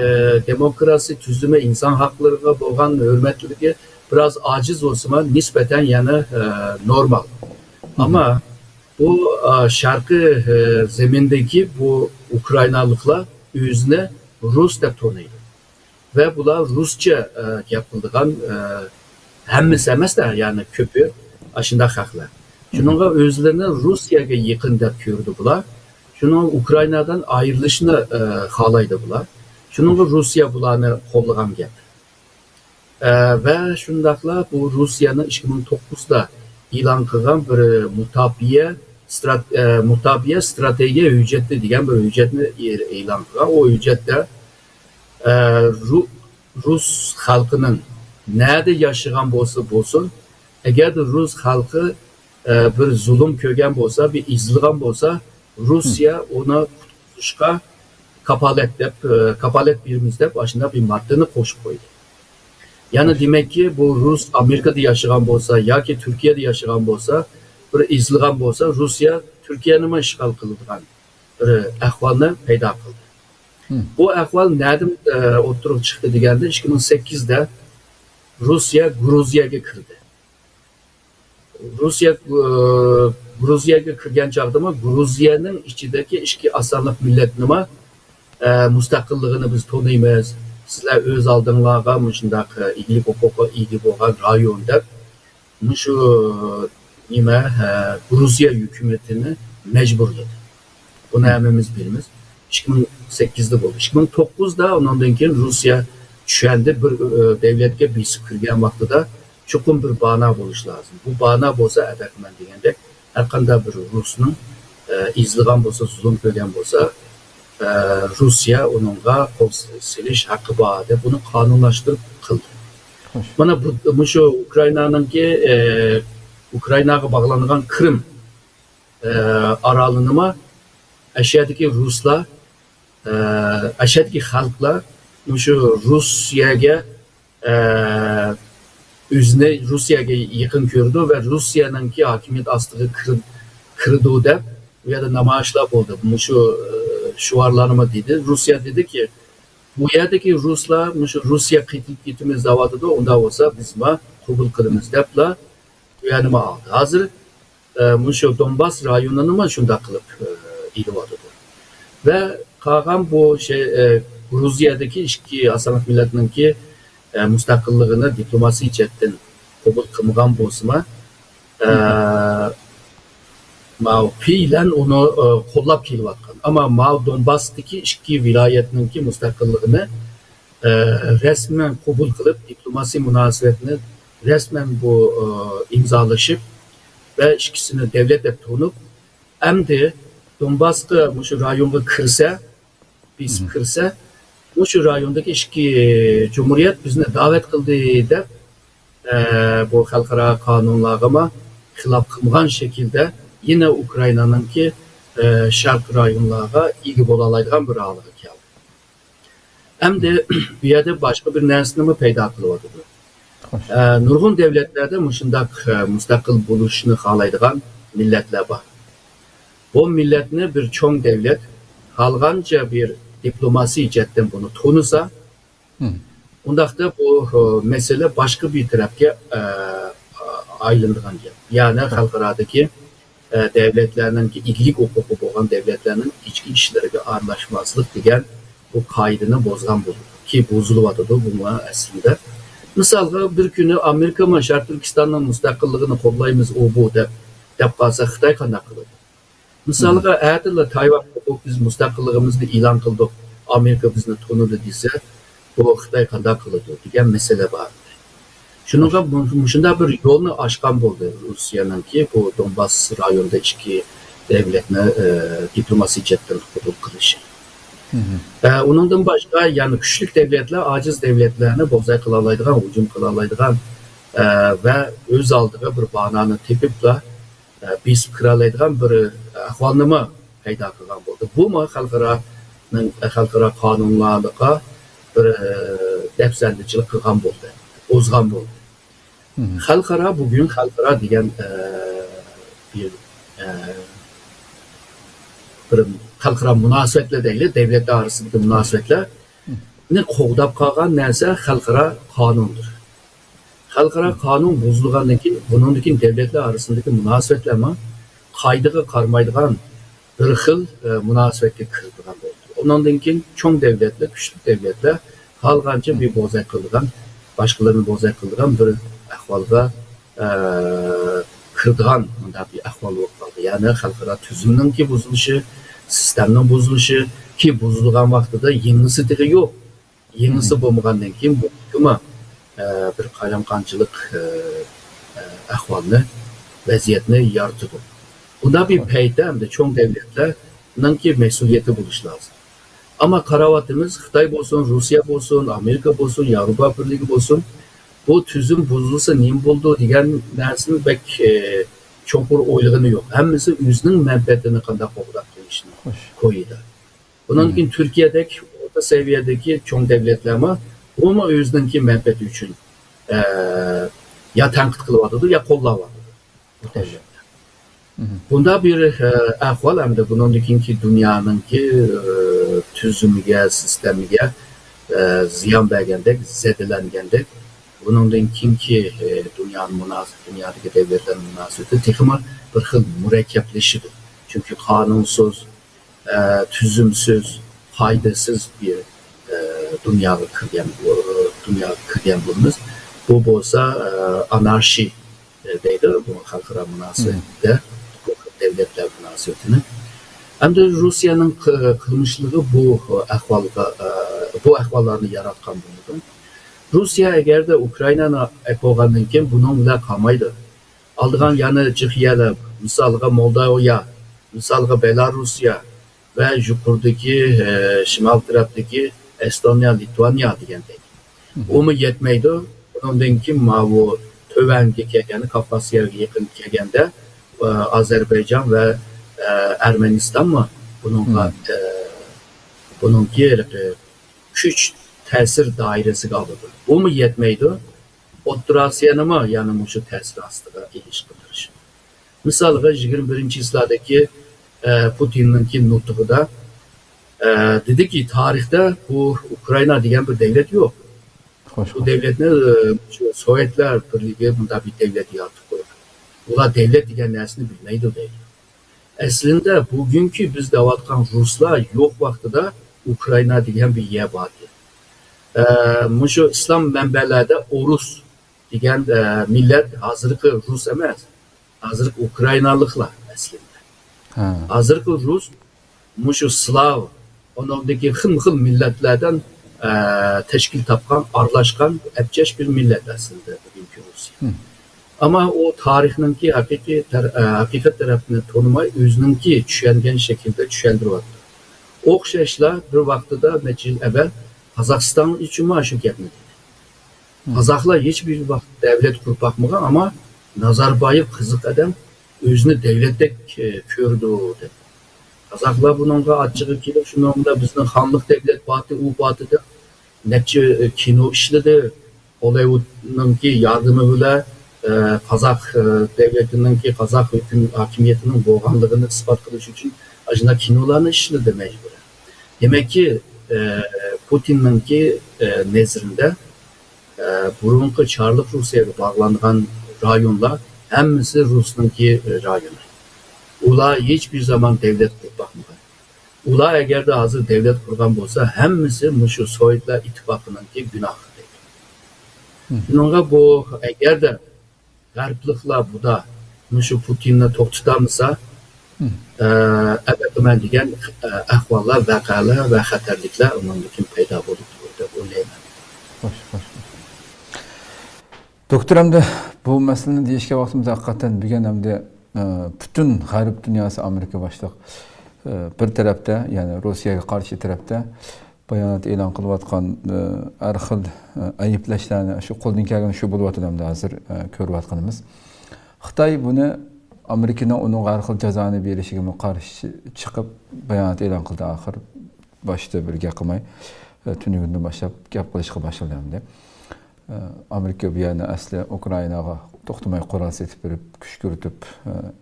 دېموكراتىيە تۈزۈمى، ئىنسان ھەقلىرىگە بولغان ھۆرمەتلىكى بىراز ئاجىز بولسىمۇ، نىسبەتەن يەنە، ئە، نورمال. ئەمما بۇ، ئە، شەرقىي، ئە، زېمىندىكى بۇ ئۇكرائىنالىقلار ئۆزىنى رۇس دەپ تونۇيدۇ. ۋە بۇلار رۇسچە، ئە، گەپ قىلىدىغان، ئە، ھەممىسى ئەمەس-دە، يەنى كۆپى ئاشۇنداق خەقلەر. شۇنىڭغا ئۆزلىرىنى روسىيەگە يېقىن دەپ كۆرىدۇ بۇلار. شۇنىڭغا ئۇكرائىنادىن ئايرىلىشنى، ئە، خالايدۇ بۇلار. شۇنىڭغا روسىيە بۇلارنى قوللىغان گەپ. ئە، ۋە شۇنداقلا بۇ روسىيەنىڭ ئىككى مىڭ توققۇزدا ئېلان قىلغان بىر مۇتاپىئە سترات-، ئە، مۇتاپىئە ستراتېگىيە ھۆججەتى دېگەن بىر ھۆججەتنى ئېلان قىلغان. ئۇ ھۆججەتتە، ئە، رۇ-، رۇس خەلقىنىڭ نەدە ياشىغان بولسا بولسۇن، ئەگەردە رۇس خەلقى، ئە، بىر زۇلۇم كۆرگەن بولسا، بىر ئېزىلغان بولسا، روسىيە ئۇنى قۇتقۇزۇشقا كاپالەت دەپ، ئە، كاپالەت بېرىمىز دەپ، ئاشۇنداق بىر ماددىنى قوشۇپ قويدى. يەنى دېمەككى، بۇ رۇس ئامېرىكىدا ياشىغان بولسا ياكى تۈركىيەدە ياشىغان بولسا، بىر ئېزىلغان بولسا، روسىيە تۈركىيەنىمۇ ئىشغال قىلىدىغان بىر ئەھۋالنى پەيدا قىلدى. بۇ ئەھۋال نەدىن، ئە، ئوتتۇرىغا چىقتى دېگەندە، ئىككى مىڭ سەككىزدە روسىيە گۇرۇزىيەگە كىردى. روسىيە، ئە، گۇرۇزىيەگە كىرگەن چاغدىمۇ گۇرۇزىيەنىڭ ئىچىدىكى ئىككى ئاز سانلىق مىللەتنىمۇ، ئە، مۇستەقىللىقىنى بىز تونۇيمىز، سىلەر ئۆز ئالدىڭلارغا مۇشۇنداق، ئە، ئىگىلىك ھوقۇقىغا ئىگە بولغان رايون دەپ مۇشۇ نېمە، ھە، گۇرۇزىيە ھۆكۈمىتىنى مەجبۇرلىدى. بۇنى ھەممىمىز بىلىمىز. ئىككى مىڭ سەككىزدە بولدى. ئىككى مىڭ توققۇزدا ئۇنىڭدىن كېيىن روسىيە چۈشەندى، بىر، ئە، دەۋلەتكە بېسىپ كىرگەن ۋاقتىدا چوقۇم بىر بانا بولۇشى لازىم. بۇ بانا بولسا ئەتەقىمەن دېگەندەك، ھەرقانداق بىر رۇسنىڭ، ئە، ئېزىلغان بولسا، زۇلۇم كۆرگەن بولسا، ئە، روسىيە ئۇنىڭغا قول سېلىش ھەققى بار دەپ، بۇنى قانۇنلاشتۇرۇپ قىلدى. خوش. مانا بۇ، مۇشۇ ئۇكرائىنانىڭكى، ئە، ئۇكرائىناغا باغلانغان قىرىم، ئە، ئارالىنىمۇ ئەشەدىكى رۇسلار، ئە، ئەشەدىكى خەلقلەر مۇشۇ روسىيەگە ئە، ئۆزىنى روسىيەگە يېقىن كۆرىدۇ ۋە روسىيەنىڭكى ھاكىمىيەت ئاستىغا كىر-، كىرىدۇ دەپ، بۇ يەردە نامايىشلار بولدى. مۇشۇ، ئە، شوئارلارنىمۇ دېدى. روسىيە دېدىكى، بۇ يەردىكى رۇسلار مۇشۇ روسىيە قېتىپ كېتىمىز دەۋاتىدۇ، ئۇنداق بولسا بىزمۇ قوبۇل قىلىمىز دەپلا بۇ يەرنىمۇ ئالدى. ھازىر ئە، مۇشۇ دونباس رايونىنىمۇ شۇنداق قىلىپ، ئە، ئېلىۋاتىدۇ. ۋە قالغان بۇ شەي-، ئە، گۇرۇزىيەدىكى ئىككى ئاز سانلىق مىللەتنىڭكى، ئە، مۇستەقىللىقىنى دىپلوماسىي جەھەتتىن قوبۇل قىلمىغان بولسىمۇ، ئە، ماۋۇ پېئىلەن ئۇنى، ئە، قوللاپ كېلىۋاتقان. ئەمما ماۋۇ دونباستىكى ئىككى ۋىلايەتنىڭكى مۇستەقىللىقىنى، ئە، رەسمەن قوبۇل قىلىپ، دىپلوماسىي مۇناسىۋەتنى رەسمەن بۇ، ئە، ئىمزالىشىپ، ۋە ئىككىسىنى دەۋلەت دەپ تونۇپ، ئەمدى دونباسقا، مۇشۇ رايونغا كىرسە، بېسىپ كىرسە، مۇشۇ رايوندىكى ئىككى جۇمھۇرىيەت بىزنى دەۋەت قىلدى دەپ، ئە، بۇ خەلقئارا قانۇنلارغىمۇ خىلاپ قىلمىغان شەكىلدە يەنە ئۇكرائىنانىڭكى، ئە، شەرق رايونلارغا ئىگە بولالايدىغان بىر ھالغا كەلدى. ئەمدى بۇ يەردە باشقا بىر نەرسىنىمۇ پەيدا قىلىۋاتىدۇ. ئە، نۇرغۇن دەۋلەتلەردە مۇشۇنداق، ئە، مۇستەقىل بولۇشنى خالايدىغان مىللەتلەر بار. بۇ مىللەتنى بىر چوڭ دەۋلەت خالىغانچە بىر دىپلوماسىي جەھەتتىن بۇنى تونۇسا، ئۇنداقتا بۇ، ئە، مەسىلە باشقا بىر تەرەپكە، ئە، ئايلىنىدىغان گەپ. يەنى خەلقئارادىكى، ئە، دەۋلەتلەرنىڭكى ئىگىلىك ھوقۇقى بولغان دەۋلەتلەرنىڭ ئىچكى ئىشلىرىغا ئارىلاشماسلىق دېگەن بۇ قائىدىنى بۇزغان بولىدۇ. كى بۇزۇلۇۋاتىدۇ بۇمۇ ئەسلىدە. مىسالغا، بىر كۈنى ئامېرىكىمۇ شەرقىي تۈركىستاننىڭ مۇستەقىللىقىنى قوللايمىز، ئۇ بۇ دەپ، دەپ قالسا، خىتاي قانداق قىلىدۇ؟ مىسالغا، ئەتىلا تايۋان قوپۇپ، بىز مۇستەقىللىقىمىزنى ئېلان قىلدۇق، ئامېرىكا بىزنى تونۇدى دېسە، بۇ خىتاي قانداق قىلىدۇ دېگەن مەسىلە بار. شۇنىڭغا مۇ-، مۇشۇنداق بىر يولنى ئاچقان بولدى روسىيەنىڭكى بۇ دونباس رايونىدا ئىككى دەۋلەتنى، ئە، دىپلوماسىي جەھەتتىن قوبۇل قىلىشى. ئە، ئۇنىڭدىن باشقا يەنە كۈچلۈك دەۋلەتلەر ئاجىز دەۋلەتلەرنى بوزەك قىلالايدىغان، ھۇجۇم قىلالايدىغان، ئە، ۋە ئۆز ئالدىغا بىر بانانى تېپىپلا، ئە، بېسىپ كىرەلەيدىغان بىر ئەھۋالنىمۇ پەيدا قىلغان بولدى. بۇمۇ خەلقئارانىڭ، خەلقئارا قانۇنلارغا بىر، ئە، دەپسەندىچىلىك قىلغان بولدى، بۇزغان بولدى. خەلقئارا بۈگۈن خەلقئارا دېگەن، ئە، بىر، ئە، بىر خەلقئارا مۇناسىۋەتلەر دەيلى، دەۋلەتلەر ئارىسىدىكى مۇناسىۋەتلەرنى قوغداپ قالغان نەرسە خەلقئارا قانۇندۇر. خەلقئارا قانۇن بۇزۇلغاندىن كېيىن، بۇنىڭدىن كېيىن دەۋلەتلەر ئارىسىدىكى مۇناسىۋەتلەرمۇ قائىدىگە قارىمايدىغان بىر خىل، ئە، مۇناسىۋەتكە كىرىدىغان بولدى. ئۇنىڭدىن كېيىن چوڭ دەۋلەتلەر، كۈچلۈك دەۋلەتلەر خالىغانچە بىر بوزەك قىلىدىغان، باشقىلىرىنى بوزەك قىلىدىغان بىر ئەھۋالغا، ئە، كىرىدىغان مۇنداق بىر ئەھۋال بولۇپ قالدى. يەنى خەلقئارا تۈزۈمنىڭكى بۇزۇلۇشى، سىستېمىنىڭ بۇزۇلۇشى، كى بۇزۇلغان ۋاقتىدا يېڭىسى تېخى يوق. يېڭىسى بولمىغاندىن كېيىن بۇ ھۆكۈمەت، ئە، بىر قايرامقانچىلىق، ئە، ئە، ئەھۋالنى، ۋەزىيەتنى يارىتىدۇ. بۇنداق بىر پەيتتە ئەمدى چوڭ دەۋلەتلەرنىڭكى مەسئۇلىيىتى بولۇشى لازىم. ئەمما قاراۋاتىمىز، خىتاي بولسۇن، روسىيە بولسۇن، ئامېرىكا بولسۇن، ياۋروپا بىرلىكى بولسۇن، بۇ تۈزۈم بۇزۇلسا نېمە بولىدۇ دېگەن نەرسىنى بەك، ئە، چوڭقۇر ئويلىغىنى يوق. ھەممىسى ئۆزىنىڭ مەنپەئەتىنى قانداق قوغداپ قېلىشنىڭ كويىدا. بۇنىڭدىن كېيىن تۈركىيەدەك ئورتا سەۋىيەدىكى چوڭ دەۋلەتلەرمۇ، بۇمۇ ئۆزىنىڭكى مەنپەئەتى ئۈچۈن، ئە، يا تەنقىد قىلىۋاتىدۇ، يا قوللاۋاتىدۇ بۇ دەۋلەتلەر. بۇنداق بىر، ئە، ئەھۋال ئەمدى بۇنىڭدىن كېيىنكى دۇنيانىڭكى، ئە، تۈزۈمىگە، سىستېمىگە، ئە، زىيان بەرگەندەك، زەدىلەنگەندەك، بۇنىڭدىن كېيىنكى، ئە، دۇنيانىڭ مۇناسىۋىتى، دۇنيادىكى دەۋلەتلەرنىڭ مۇناسىۋىتى تېخىمۇ بىر خىل مۇرەككەپلىشىدۇ. چۈنكى قانۇنسىز، ئە، تۈزۈمسىز، قائىدىسىز بىر، ئە، دۇنياغا كىرگەن، ئە، دۇنياغا كىرگەن بولىمىز. بۇ بولسا، ئە، ئانارشىي، ئە، دەيدۇ، بۇ خەلقئارا مۇناسىۋەتتە، بۇ دەۋلەتلەر مۇناسىۋىتىنى. ئەمدى روسىيەنىڭ قى-، قىلمىشلىرى بۇ ئەھۋالغا، ئە، بۇ ئەھۋاللارنى ياراتقان بولىدۇ. روسىيە ئەگەردە ئۇكرائىنانى ئەكىۋالغاندىن كېيىن بۇنىڭ بىلەن قالمايدۇ. ئالىدىغان يەنە جىق يەرلەر، مىسالغا مولداۋىيە، مىسالغا بېلاروسىيە ۋە يۇقىرىدىكى، ئە، شىمال تەرەپتىكى ئەستونىيە، لىتۋانىيە دېگەندەك. ئۇمۇ يەتمەيدۇ. ئۇنىڭدىن كېيىن ماۋۇ تۆۋەنگە كەلگەندە، كافكاسيەگە يېقىن كەلگەندە، ئە، ئازەربەيجان ۋە، ئە، ئەرمەنىستانمۇ بۇنىڭغا، ئە، بۇنىڭكى ھېلىقى كۈچ تەسىر دائىرىسىگە ئالىدۇ. بۇمۇ يەتمەيدۇ. ئوتتۇرا ئاسىيانىمۇ يەنە مۇشۇ تەسىر ئاستىغا ئېلىشقا تىرىشىدۇ. مىسالغا، يىگىرمە بىرىنچى يىللاردىكى، ئە، پۇتىننىڭكى نۇتۇقىدا، ئە، دېدىكى، تارىختا بۇ ئۇكرائىنا دېگەن بىر دەۋلەت يوق. بۇ دەۋلەتنى، ئە، شۇ سوۋېتلار بىرلىكى مۇنداق بىر دەۋلەت يارىتىپ قويغان. ئۇلار دەۋلەت دېگەن نەرسىنى بىلمەيدۇ دەيدۇ. ئەسلىدە بۈگۈنكى بىز دەۋاتقان رۇسلار يوق ۋاقتىدا ئۇكرائىنا دېگەن بىر يەر بار ئىدى. ئە، مۇشۇ ئىسلام مەنبەلەردە ئورۇس دېگەن، ئە، مىللەت ھازىرقى رۇس ئەمەس، ھازىرقى ئۇكرائىنالىقلار ئەسلىدە. ھازىرقى رۇس مۇشۇ سلاۋ، ئۇنىڭدىكى خىلمۇ خىل مىللەتلەردىن، ئە، تەشكىل تاپقان، ئارىلاشقان ئەپچەش بىر مىللەت ئەسلىدە بۈگۈنكى رۇسىيە. ئەمما ئۇ تارىخنىڭكى ھەقىقىي تەر-، ئە، ھەقىقەت تەرەپنى تونۇماي، ئۆزىنىڭكى چۈشەنگەن شەكىلدە چۈشەندۈرۈۋاتىدۇ. ئوخشاشلا بىر ۋاقتىدا نەچچە يىل ئەۋۋەل قازاقىستان ئۈچۈنمۇ شۇ گەپنى دېدى. مم. قازاقلار ھېچ بىر ۋاقىت دەۋلەت قۇرۇپ باقمىغان، ئەمما نازاربايېۋ قىزىق ئادەم، ئۆزىنى دەۋلەتتەك، ئە، كۆرىدۇ، دەپ. قازاقلار بۇنىڭغا ئاچچىقى كېلىپ، شۇنىڭ بىلەن بىزنىڭ خانلىق دەۋلەت باتى، ئۇ باتى دەپ نەچچە، ئە، كىنو ئىشلىدى. بوللىۋۇدنىڭكى ياردىمى بىلەن، ئە، قازاق، ئە، دەۋلىتىنىڭكى، قازاق ھۆكۈم-، ھاكىمىيىتىنىڭ بولغانلىقىنى ئىسپات قىلىش ئۈچۈن ئاشۇنداق كىنولارنى ئىشلىدى مەجبۇرەن. دېمەككى، ئە، پۇتىننىڭكى، ئە، نەزىرىدە، ئە، بۇرۇنقى چارلىق روسىيەگە باغلانغان رايونلار ھەممىسى رۇسنىڭكى رايونى. ئۇلار ھېچ بىر زامان دەۋلەت قۇرۇپ باقمىغان. ئۇلار ئەگەردە ھازىر دەۋلەت قۇرغان بولسا، ھەممىسى مۇشۇ سوۋېتلار ئىتتىپاقىنىڭكى گۇناھى دەيدۇ. مم. شۇنىڭغا بۇ، ئەگەردە غەربلىكلەر بۇدا مۇشۇ پۇتىننى توختىتالمىسا، مم. ئە، ئەبەتمەن دېگەن، ئە، ئەھۋاللار، ۋەقەلەر ۋە خەتەرلىكلەر ئۇنىڭدىن كېيىن پەيدا بولىدۇ دەپ ئويلايمەن. خوش، خوش، خوش. دوكتور، ئەمدى بۇ مەسىلىنى دېيىشكەن ۋاقتىمىزدا ھەقىقەتەن بۈگۈن ئەمدى، ئە، پۈتۈن غەرب دۇنياسى ئامېرىكا باشلىق، ئە، بىر تەرەپتە، يەنى روسىيەگە قارشى تەرەپتە بايانات ئېلان قىلىۋاتقان، ئە، ھەر خىل، ئە، ئەيىبلەشلەرنى شۇ قولدىن كەلگەن شۇ بولۇۋاتىدۇ ئەمدى ھازىر، ئە، كۆرۈۋاتقىنىمىز. خىتاي بۇنى ئامېرىكىنىڭ ئۇنىڭغا ھەر خىل جازانى بېرىشىگىمۇ قارشى چىقىپ بايانات ئېلان قىلدى ئاخىر. باشتا بىر گەپ قىلماي، ئە، تۈنۈگۈندىن باشلاپ گەپ قىلىشقا باشلىدى ئەمدى. ئامېرىكا بۇ يەرنى ئەسلى ئۇكرائىناغا توختىماي قورال سېتىپ بېرىپ، كۈشكۈرتۈپ،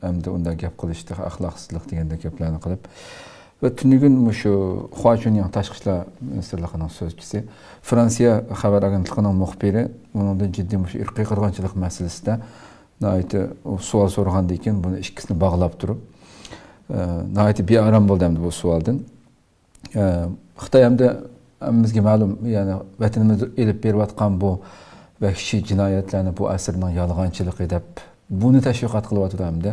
ئەمدى ئۇنداق گەپ قىلىشتى، ئەخلاقسىزلىق دېگەندەك گەپلەرنى قىلىپ. ۋە تۈنۈگۈن مۇشۇ خۇا چۈنياڭ تاشقى ئىشلار مىنىستىرلىقىنىڭ سۆزچىسى، فرانسىيە خەۋەر ئاگېنتلىقىنىڭ مۇخبىرى ئۇنىڭدىن جىددىي مۇشۇ ئىرقىي قىرغىنچىلىق مەسىلىسىدە ناھايىتى سوئال سورىغاندىن كېيىن، بۇنى ئىككىسىنى باغلاپ تۇرۇپ، ناھايىتى بىئارام بولدى ئەمدى بۇ سوئالدىن. ئە، خىتاي ئەمدى ھەممىمىزگە مەلۇم، يەنى ۋەتىنىمىزدە ئېلىپ بېرىۋاتقان بۇ ۋەھشىي جىنايەتلەرنى بۇ ئەسىرنىڭ يالغانچىلىقى دەپ، بۇنى تەشۋىق قىلىۋاتىدۇ ھەمدە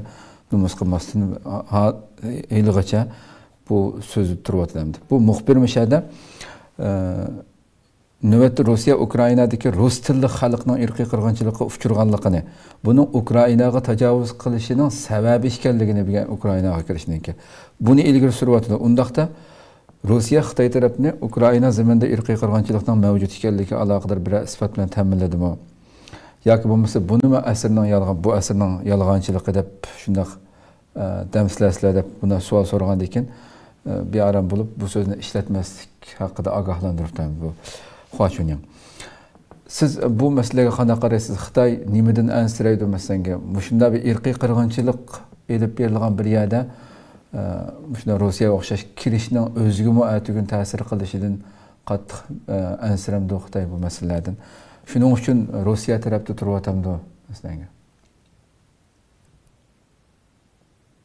نومۇس قىلماستىن ھا-، ھېلىغىچە بۇ سۆزدە تۇرۇۋاتىدۇ ھەمدە. بۇ مۇخبىر مۇشۇ يەردە، ئە، نۆۋەتتە روسىيە ئۇكرائىنادىكى رۇس تىللىق خەلقنىڭ ئىرقىي قىرغىنچىلىققا ئۇچرىغانلىقىنى، بۇنىڭ ئۇكرائىناغا تاجاۋۇز قىلىشىنىڭ سەۋەبى ئىكەنلىكىنى بىلگەن ئۇكرائىناغا كىرىشنىڭكى. بۇنى ئىلگىرى سۈرۈۋاتىدۇ. ئۇنداقتا روسىيە خىتاي تەرەپنى ئۇكرائىنا زېمىنىدا ئىرقىي قىرغىنچىلىقنىڭ مەۋجۇت ئىكەنلىكىگە ئالاقىدار بىرەر ئىسپات بىلەن تەمىنلىدىمۇ؟ ياكى بولمىسا بۇنىمۇ ئەسىرنىڭ يالغان، بۇ ئەسىرنىڭ يالغانچىلىقى دەپ شۇنداق ئە، دەمسىلەرسىلەر دەپ بۇنداق سوئال سورىغاندىن كېيىن، ئە، بىئارام بولۇپ، بۇ سۆزنى ئىشلەتمەسلىك ھەققىدە ئاگاھلاندۇرۇپتۇ بۇ خۇا چۈنياڭ. سىز بۇ مەسىلىگە قانداق قارايسىز؟ خىتاي نېمىدىن ئەنسىرەيدۇ؟ مەسىلەن، مۇشۇنداق بىر ئىرقىي قىرغىنچىلىق ئېلىپ بېرىلغان بىر يەردە، ئە، مۇشۇنداق روسىيەگە ئوخشاش كىرىشنىڭ ئۆزىگىمۇ ئەتىگۈن تەسىر قىلىشىدىن قاتتىق، ئە، ئەنسىرەمدۇ خىتاي بۇ مەسىلىلەردىن؟ شۇنىڭ ئۈچۈن روسىيە تەرەپتە تۇرۇۋاتامدۇ مەسىلەنگە؟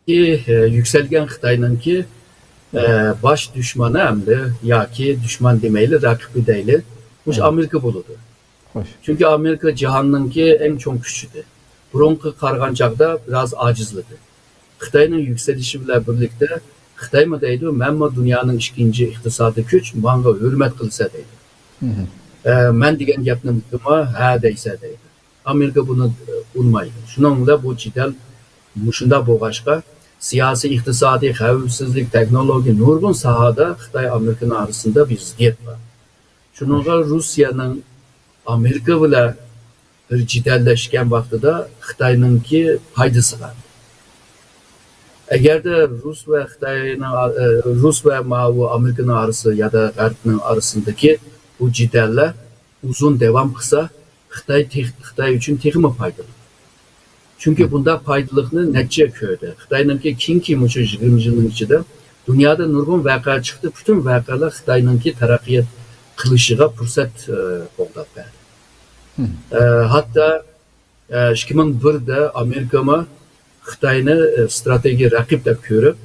ئى، يۈكسەلگەن خىتاينىڭكى، ئە، باش دۈشمىنى ئەمدى ياكى دۈشمەن دېمەيلى، رەقىبى دەيلى، مۇشۇ ئامېرىكا بولىدۇ. خوش. چۈنكى ئامېرىكا جاھاننىڭكى ئەڭ چوڭ كۈچىدى. بۇرۇنقىغا قارىغان چاغدا بىراز ئاجىزلىدى. خىتاينىڭ يۈكسىلىشى بىلەن بىرلىكتە خىتايمۇ دەيدۇ، مەنمۇ دۇنيانىڭ ئىككىنچى ئىقتىسادىي كۈچ، ماڭا ھۆرمەت قىلسا دەيدۇ. ئە، مەن دېگەن گەپنىمۇ ھە دەيسە دەيدۇ. ئامېرىكا بۇنى، ئە، ئۇنىمايدۇ. شۇنىڭ بىلەن بۇ جېدەل مۇشۇنداق بولغاچقا، سىياسىي، ئىقتىسادىي، خەۋپسىزلىك، تېخنولوگىيە، نۇرغۇن ساھەدە خىتاي ئامېرىكىنىڭ ئارىسىندا بىر زىددىيەت بار. شۇنىڭغا روسىيەنىڭ ئامېرىكا بىلەن بىر جېدەللەشكەن ۋاقتىدا خىتاينىڭكى پايدىسى بار. ئەگەردە رۇس ۋە خىتاينىڭ، ئە، رۇس ۋە ماۋۇ ئامېرىكىنىڭ ئارىسى يادا غەربنىڭ ئارىسىدىكى بۇ جېدەللەر ئۇزۇن داۋام قىلسا، خىتاي تېخ-، خىتاي ئۈچۈن تېخىمۇ پايدىلىق. چۈنكى بۇنداق پايدىلىقنى نەچچە كۆردى. خىتاينىڭكى كېيىنكى مۇشۇ يىگىرمە يىلنىڭ ئىچىدە دۇنيادا نۇرغۇن ۋەقە چىقتى. پۈتۈن ۋەقەلەر خىتاينىڭكى تەرەققىيات قىلىشىغا پۇرسەت، ئە، قوغداپ بەردى. ئە، ھەتتا، ئە، ئىككى مىڭ بىردە ئامېرىكىمۇ خىتاينى، ئە، ستراتېگىيە رەقىب دەپ كۆرۈپ،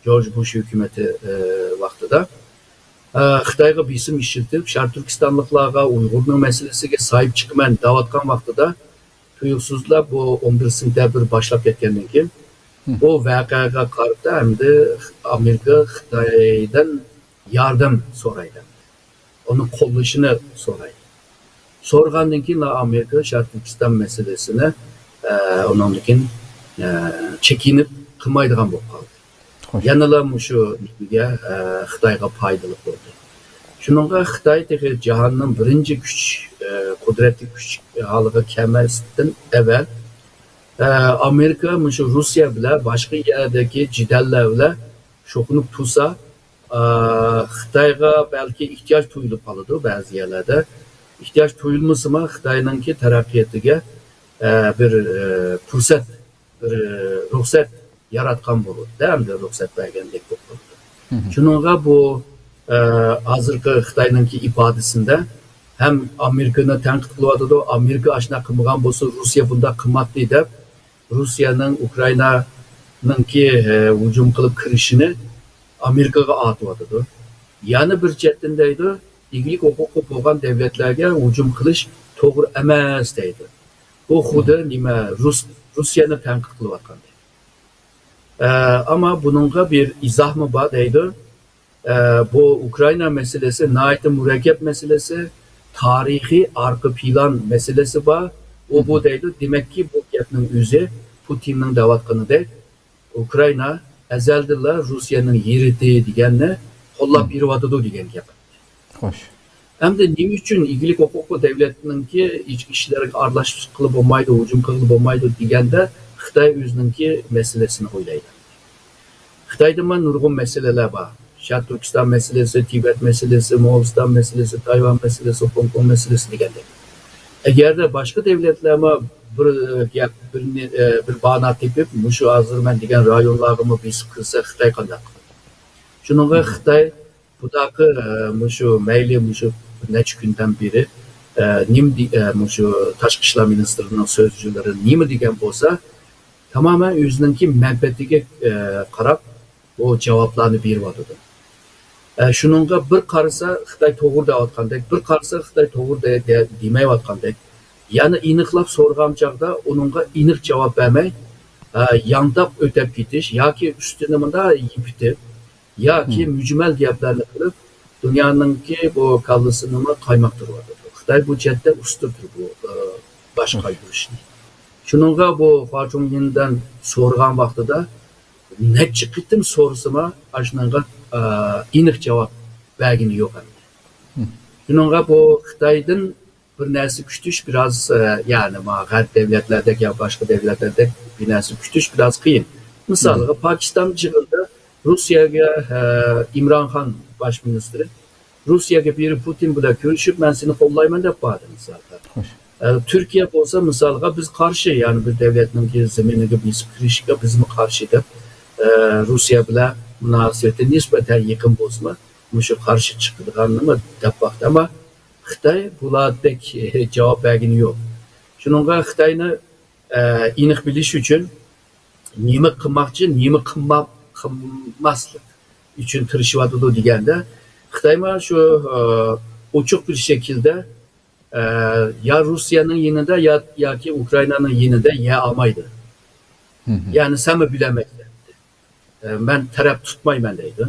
جورج بۇش ھۆكۈمىتى، ئە، ۋاقتىدا، ئە، خىتايغا بېسىم ئىشلىتىپ، شەرقىي تۈركىستانلىقلارغا، ئۇيغۇرنىڭ مەسىلىسىگە ساھىب چىقىمەن دەۋاتقان ۋاقتىدا، تۇيۇقسىزلا بۇ ئون بىر سېنتەبىر باشلاپ كەتكەندىن كېيىن، بۇ ۋەقەگە قارىتا ئەمدى ئامېرىكا خىتايدىن ياردەم سورايدۇ. ئۇنى قوللىشىنى سورايدۇ. سورىغاندىن كېيىن ئامېرىكا شەرقىي تۈركىستان مەسىلىسىنى ئە، ئۇنىڭدىن كېيىن، ئە، چېكىنىپ قىلمايدىغان بولۇپ قالدى. خوش. يەنىلا مۇشۇ نېمىگە، ئە، خىتايغا پايدىلىق بولدى. شۇنىڭغا خىتاي تېخى جاھاننىڭ بىرىنچى كۈچ، ئە، قۇدرەتلىك كۈچ ھالىغا كەلمەستىن ئەۋەل، ئە، ئامېرىكا مۇشۇ روسىيە بىلەن باشقا يەردىكى جېدەللەر بىلەن شوخۇنۇپ تۇرسا، ئە، خىتايغا بەلكى ئېھتىياج تۇيۇلۇپ قالىدۇ بەزى يەرلەردە. ئېھتىياج تۇيۇلمىسىمۇ خىتاينىڭكى تەرەققىياتىغا، ئە، بىر، ئە، پۇرسەت، بىر، ئە، رۇخسەت ياراتقان بولىدۇ، ئەمدى رۇخسەت بەرگەندەك بولۇپ قالىدۇ. شۇنىڭغا بۇ، ئە، ھازىرقى خىتاينىڭكى ئىپادىسىندە ھەم ئامېرىكىنى تەنقىد قىلىۋاتىدۇ، ئامېرىكا ئاشۇنداق قىلمىغان بولسا، روسىيە بۇنداق قىلماتتى دەپ، روسىيەنىڭ ئۇكرائىنانىڭكى، ئە، ھۇجۇم قىلىپ كىرىشىنى ئامېرىكىغا ئاتىۋاتىدۇ. يەنە بىر چەتتىن دەيدۇ، ئىگىلىك ھوقۇقى بولغان دۆلەتلەرگە ھۇجۇم قىلىش توغرا ئەمەس دەيدۇ. بۇ خۇددى نېمە، رۇس-، روسىيەنى تەنقىد قىلىۋاتقاندەك. ئە، ئەمما بۇنىڭغا بىر ئىزاھمۇ بار دەيدۇ. ئە، بۇ ئۇكرائىنا مەسىلىسى ناھايىتى مۇرەككەپ مەسىلىسى، تارىخىي ئارقا پىلان مەسىلىسى بار. ئۇ بۇ دەيدۇ، دېمەككى، بۇ گەپنىڭ ئۆزى پۇتىننىڭ دەۋاتقىنىدەك، ئۇكرائىنا ئەزەلدىنلا روسىيەنىڭ يېرىتى دېگەننى قوللاپ بېرىۋاتىدۇ دېگەن گەپ. خوش. ئەمدى نېمە ئۈچۈن ئىگىلىك ھوقۇقى دۆلەتنىڭكى ئىچكى ئىشلىرىغا ئارىلاشقىلى بولمايدۇ، ھۇجۇم قىلغىلى بولمايدۇ دېگەندە، خىتاي ئۆزىنىڭكى مەسىلىسىنى ئويلايدۇ. خىتايدىمۇ نۇرغۇن مەسىلىلەر بار. شەرقىي تۈركىستان مەسىلىسى، تىبەت مەسىلىسى، موغۇلىستان مەسىلىسى، تايۋان مەسىلىسى، خوڭكوڭ مەسىلىسى دېگەندەك. ئەگەردە باشقا دۆلەتلەرمۇ بىر گەپ، بىر، بىر بانا تېپىپ، مۇشۇ ھازىر مەن دېگەن رايونلارغىمۇ بېسىپ كىرسە، خىتاي قانداق قىلىدۇ؟ شۇنىڭغا خىتاي بۇنداقى، ئە، مۇشۇ مەيلى مۇشۇ بىر نەچچە كۈندىن بېرى، ئە، نېمە دېي-، ئە، مۇشۇ تاشقى ئىشلار مىنىستىرىنىڭ سۆزچىلىرى نېمە دېگەن بولسا، تامامەن ئۆزىنىڭكى مەنپەئەتىگە، ئە، قاراپ بۇ جاۋابلارنى بېرىۋاتىدۇ. ئە، شۇنىڭغا بىر قارىسا خىتاي توغرا دەۋاتقاندەك، بىر قارىسا خىتاي توغرا دە-، دە-، دېمەيۋاتقاندەك. يەنى ئېنىقلاپ سورىغان چاغدا ئۇنىڭغا ئېنىق جاۋاب بەرمەي، ئە، يانتاپ ئۆتەپ كېتىش ياكى ئۈستىنى مۇنداق يېپىتىپ، ياكى مۇجمەل گەپلەرنى قىلىپ، دۇنيانىڭكى بۇ كاللىسىنىمۇ قايماقتۇرۇۋاتىدۇ. خىتاي بۇ جەھەتتە ئۇستىدۇر بۇ، ئە، باش قايتۇرۇشنى. شۇنىڭغا بۇ خۇا چۇڭيىندىن سورىغان ۋاقتىدا نەچچە قېتىم سورىسىمۇ، ئاشۇنىڭغا، ئە، ئېنىق جاۋاب بەرگىنى يوق ئەمدى. شۇنىڭغا بۇ خىتايدىن بىر نەرسە كۈتۈش بىراز، ئە، يەنى ما غەرب دۆلەتلەردەك يا باشقا دۆلەتلەردەك بىر نەرسە كۈتۈش بىراز قىيىن. مىسالىغا، پاكىستان يىغىنىدا روسىيەگە، ئە، ئىمران خان باش مىنىستىرى روسىيەگە بېرىپ پۇتىن بىلەن كۆرۈشۈپ، مەن سېنى قوللايمەن دەپ باردى، مىسالغا. خوش. ئە، تۈركىيە بولسا، مىسالغا، بىز قارشى، يەنى بىر دۆلەتنىڭكى زېمىنىگە بېسىپ كىرىشكە بىزمۇ قارشى دەپ، ئە، روسىيە بىلەن مۇناسىۋىتى نىسبەتەن يېقىن بولسىمۇ، مۇشۇ قارشى چىقىدىغاننىمۇ دەپ باقتى. ئەمما خىتاي بۇلاردەك جاۋاب بەرگىنى يوق. شۇنىڭغا خىتاينى، ئە، ئېنىق بىلىش ئۈچۈن نېمە قىلماقچى، نېمە قىلما-، قىلماسلىق ئۈچۈن تىرىشىۋاتىدۇ دېگەندە، خىتايمۇ شۇ، ئە، ئوچۇق بىر شەكىلدە، ئە، يا روسىيەنىڭ يېنىدا، يا، ياكى ئۇكرائىنانىڭ يېنىدا يەر ئالمايدۇ. يەنى سەنمۇ بىلەلمەيسەن. ئە، مەن تەرەپ تۇتمايمەن دەيدۇ.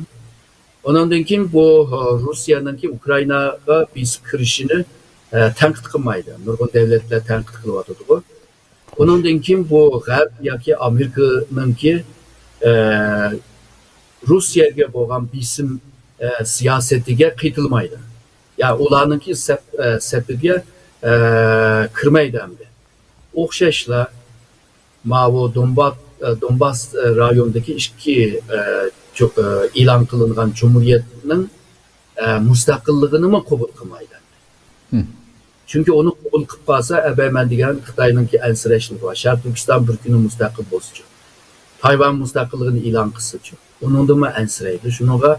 ئۇنىڭدىن كېيىن بۇ، ئە، روسىيەنىڭكى ئۇكرائىناغا بېسىپ كىرىشىنى، ئە، تەنقىد قىلمايدۇ. نۇرغۇن دۆلەتلەر تەنقىد قىلىۋاتىدىغۇ. ئۇنىڭدىن كېيىن بۇ غەرب ياكى ئامېرىكىنىڭكى، ئە، روسىيەگە بولغان بېسىم، ئە، سىياسىتىگە قېتىلمايدۇ. يا ئۇلارنىڭكى سەپ-، ئە، سەپىگە، ئە، كىرمەيدۇ ئەمدى. ئوخشاشلا ماۋۇ دونبا-، ئە، دونباس، ئە، رايونىدىكى ئىككى، ئە، جۇ-، ئە، ئېلان قىلىنغان جۇمھۇرىيەتنىڭ، ئە، مۇستەقىللىقىنىمۇ قوبۇل قىلمايدۇ. چۈنكى ئۇنى قوبۇل قىلىپ قالسا، ئەبەي مەن دېگەن خىتاينىڭكى ئەنسىرەشلىكى بار. شەرقىي تۈركىستان بىر كۈنى مۇستەقىل بولسىچۇ، تايۋان مۇستەقىللىقىنى ئېلان قىلسىچۇ، ئۇنىڭدىنمۇ ئەنسىرەيدۇ. شۇنىڭغا،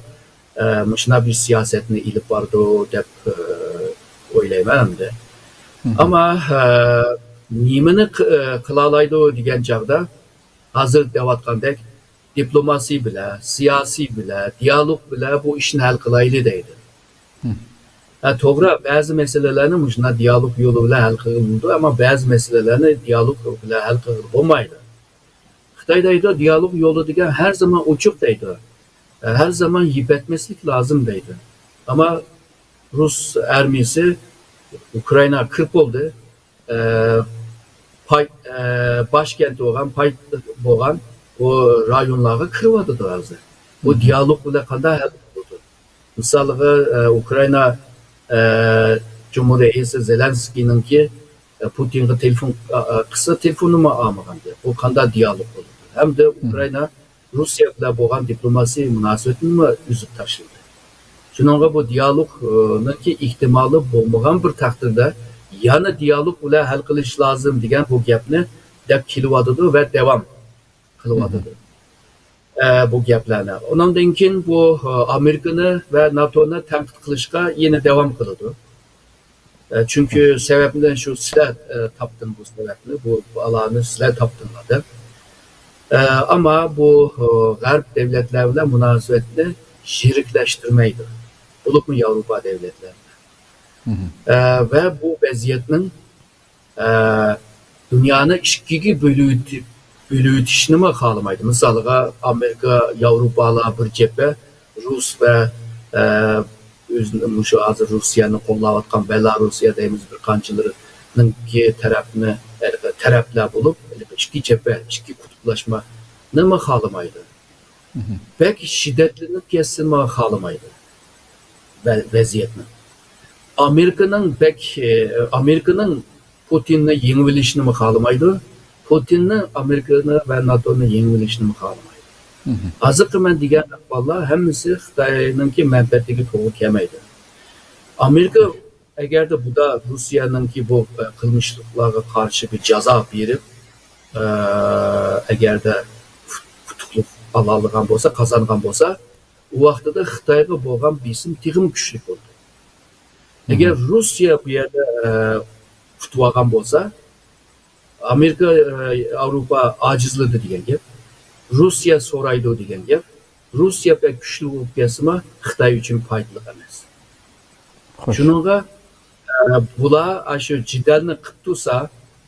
ئە، مۇشۇنداق بىر سىياسەتنى ئېلىپ بارىدۇ دەپ، ئە، ئويلايمەن ئەمدى. ئەمما، ئە، نېمىنى ق-، ئە، قىلالايدۇ دېگەن چاغدا، ھازىر دەۋاتقاندەك، دىپلوماسىيە بىلەن، سىياسىي بىلەن، دىيالوگ بىلەن بۇ ئىشنى ھەل قىلايلى دەيدۇ. ھە، توغرا، بەزى مەسىلىلەرنى مۇشۇنداق دىيالوگ يولى بىلەن ھەل قىلغىلى بولىدۇ، ئەمما بەزى مەسىلىلەرنى دىيالوگ بىلەن ھەل قىلغىلى بولمايدۇ. خىتاي دەيدۇ، دىيالوگ يولى دېگەن ھەر زامان ئوچۇق دەيدۇ. ھەر زامان يىپ ئەتمەسلىك لازىم دەيدۇ. ئەمما رۇس ئارمىيىسى ئۇكرائىناغا كىرىپ بولدى. ئە، پاي، ئە، باش كەنتى بولغان، پاي بولغان بۇ رايونلارغا كىرىۋاتىدۇ ھازىر. بۇ دىيالوگ بىلەن قانداق ھەل قىلىدۇ؟ مىسالغا، ئە، ئۇكرائىنا، ئە، جۇمھۇر رەئىسى زېلېنسكىينىڭكى، ئە، پۇتىنغا تېلېفون، ئە، ئە، قىلسا، تېلېفونىمۇ ئالمىغان گەپ. بۇ قانداق دىيالوگ بولىدۇ؟ ھەمدە ئۇكرائىنا روسىيە بىلەن بولغان دىپلوماسىيە مۇناسىۋىتىنىمۇ ئۈزۈپ تاشلىدى. شۇنىڭغا بۇ دىيالوگنىڭكى ئېھتىمالى بولمىغان بىر تەقدىردە، يەنە دىيالوگ بىلەن ھەل قىلىش لازىم دېگەن بۇ گەپنى دەپ كېلىۋاتىدۇ ۋە داۋام قىلىۋاتىدۇ، ئە، بۇ گەپلەرنى. ئۇنىڭدىن كېيىن بۇ، ئە، ئامېرىكىنى ۋە ناتونى تەنقىد قىلىشقا يەنە داۋام قىلىدۇ. ئە، چۈنكى سەۋەبنى شۇ سىلەر، ئە، تاپتىڭ بۇ سەۋەبنى، بۇ بالانى سىلەر تاپتىڭلار دەپ. ئە، ئەمما بۇ، ئە، غەرب دەۋلەتلەر بىلەن مۇناسىۋەتنى يىرىكلەشتۈرمەيدۇ. بولۇپمۇ ياۋروپا دەۋلەتلەر بىلەن. ئە، ۋە بۇ ۋەزىيەتنىڭ، ئە، دۇنيانى ئىككىگە بۆلۈۋېتىپ، بۆلۈۋېتىشنىمۇ خالىمايدۇ. مىسالغا، ئامېرىكا، ياۋروپالار بىر جەبھە، رۇس ۋە، ئە، ئۆزىنىڭ مۇشۇ ھازىر روسىيەنى قوللاۋاتقان بېلاروسىيە دەيمىز، بىر قانچىلىرىنىڭكى تەرەپنى، تەرەپلەر بولۇپ، ئىككى جەبھە، ئىككى قۇتۇپلاشمىنىمۇ خالىمايدۇ. بەك شىددەتلىنىپ كەتسىنىمۇ خالىمايدۇ ۋە-، ۋەزىيەتنىڭ. ئامېرىكىنىڭ بەك، ئامېرىكىنىڭ پۇتىننى يېڭىۋېلىشنىمۇ خالىمايدۇ، پۇتىننى ئامېرىكىنى ۋە ناتونى يېڭىۋېلىشنىمۇ خالىمايدۇ. ھازىرقى مەن دېگەن ئەھۋاللار ھەممىسى خىتاينىڭكى مەنپەئەتىگە توغرا كەلمەيدۇ. ئامېرىكا ئەگەردە بۇدا روسىيەنىڭكى بۇ، ئە، قىلمىشلىقلارغا قارشى بىر جازا بېرىپ، ئە، ئەگەردە ئۇتۇقلۇق ئالالىغان بولسا، قازانغان بولسا، ئۇ ۋاقتىدا خىتايغا بولغان بېسىم تېخىمۇ كۈچلۈك بولىدۇ. ئەگەر روسىيە بۇ يەردە، ئە، ئۇتۇۋالغان بولسا، ئامېرىكا، ئە، ياۋروپا ئاجىزلىدى دېگەن گەپ. روسىيە سورايدۇ دېگەن گەپ. روسىيە بەك كۈچلۈك بولۇپ كەتسىمۇ، خىتاي ئۈچۈن پايدىلىق ئەمەس. شۇنىڭغا، ئە، بۇلار ئاشۇ جېدەلنى قىپ تۇرسا،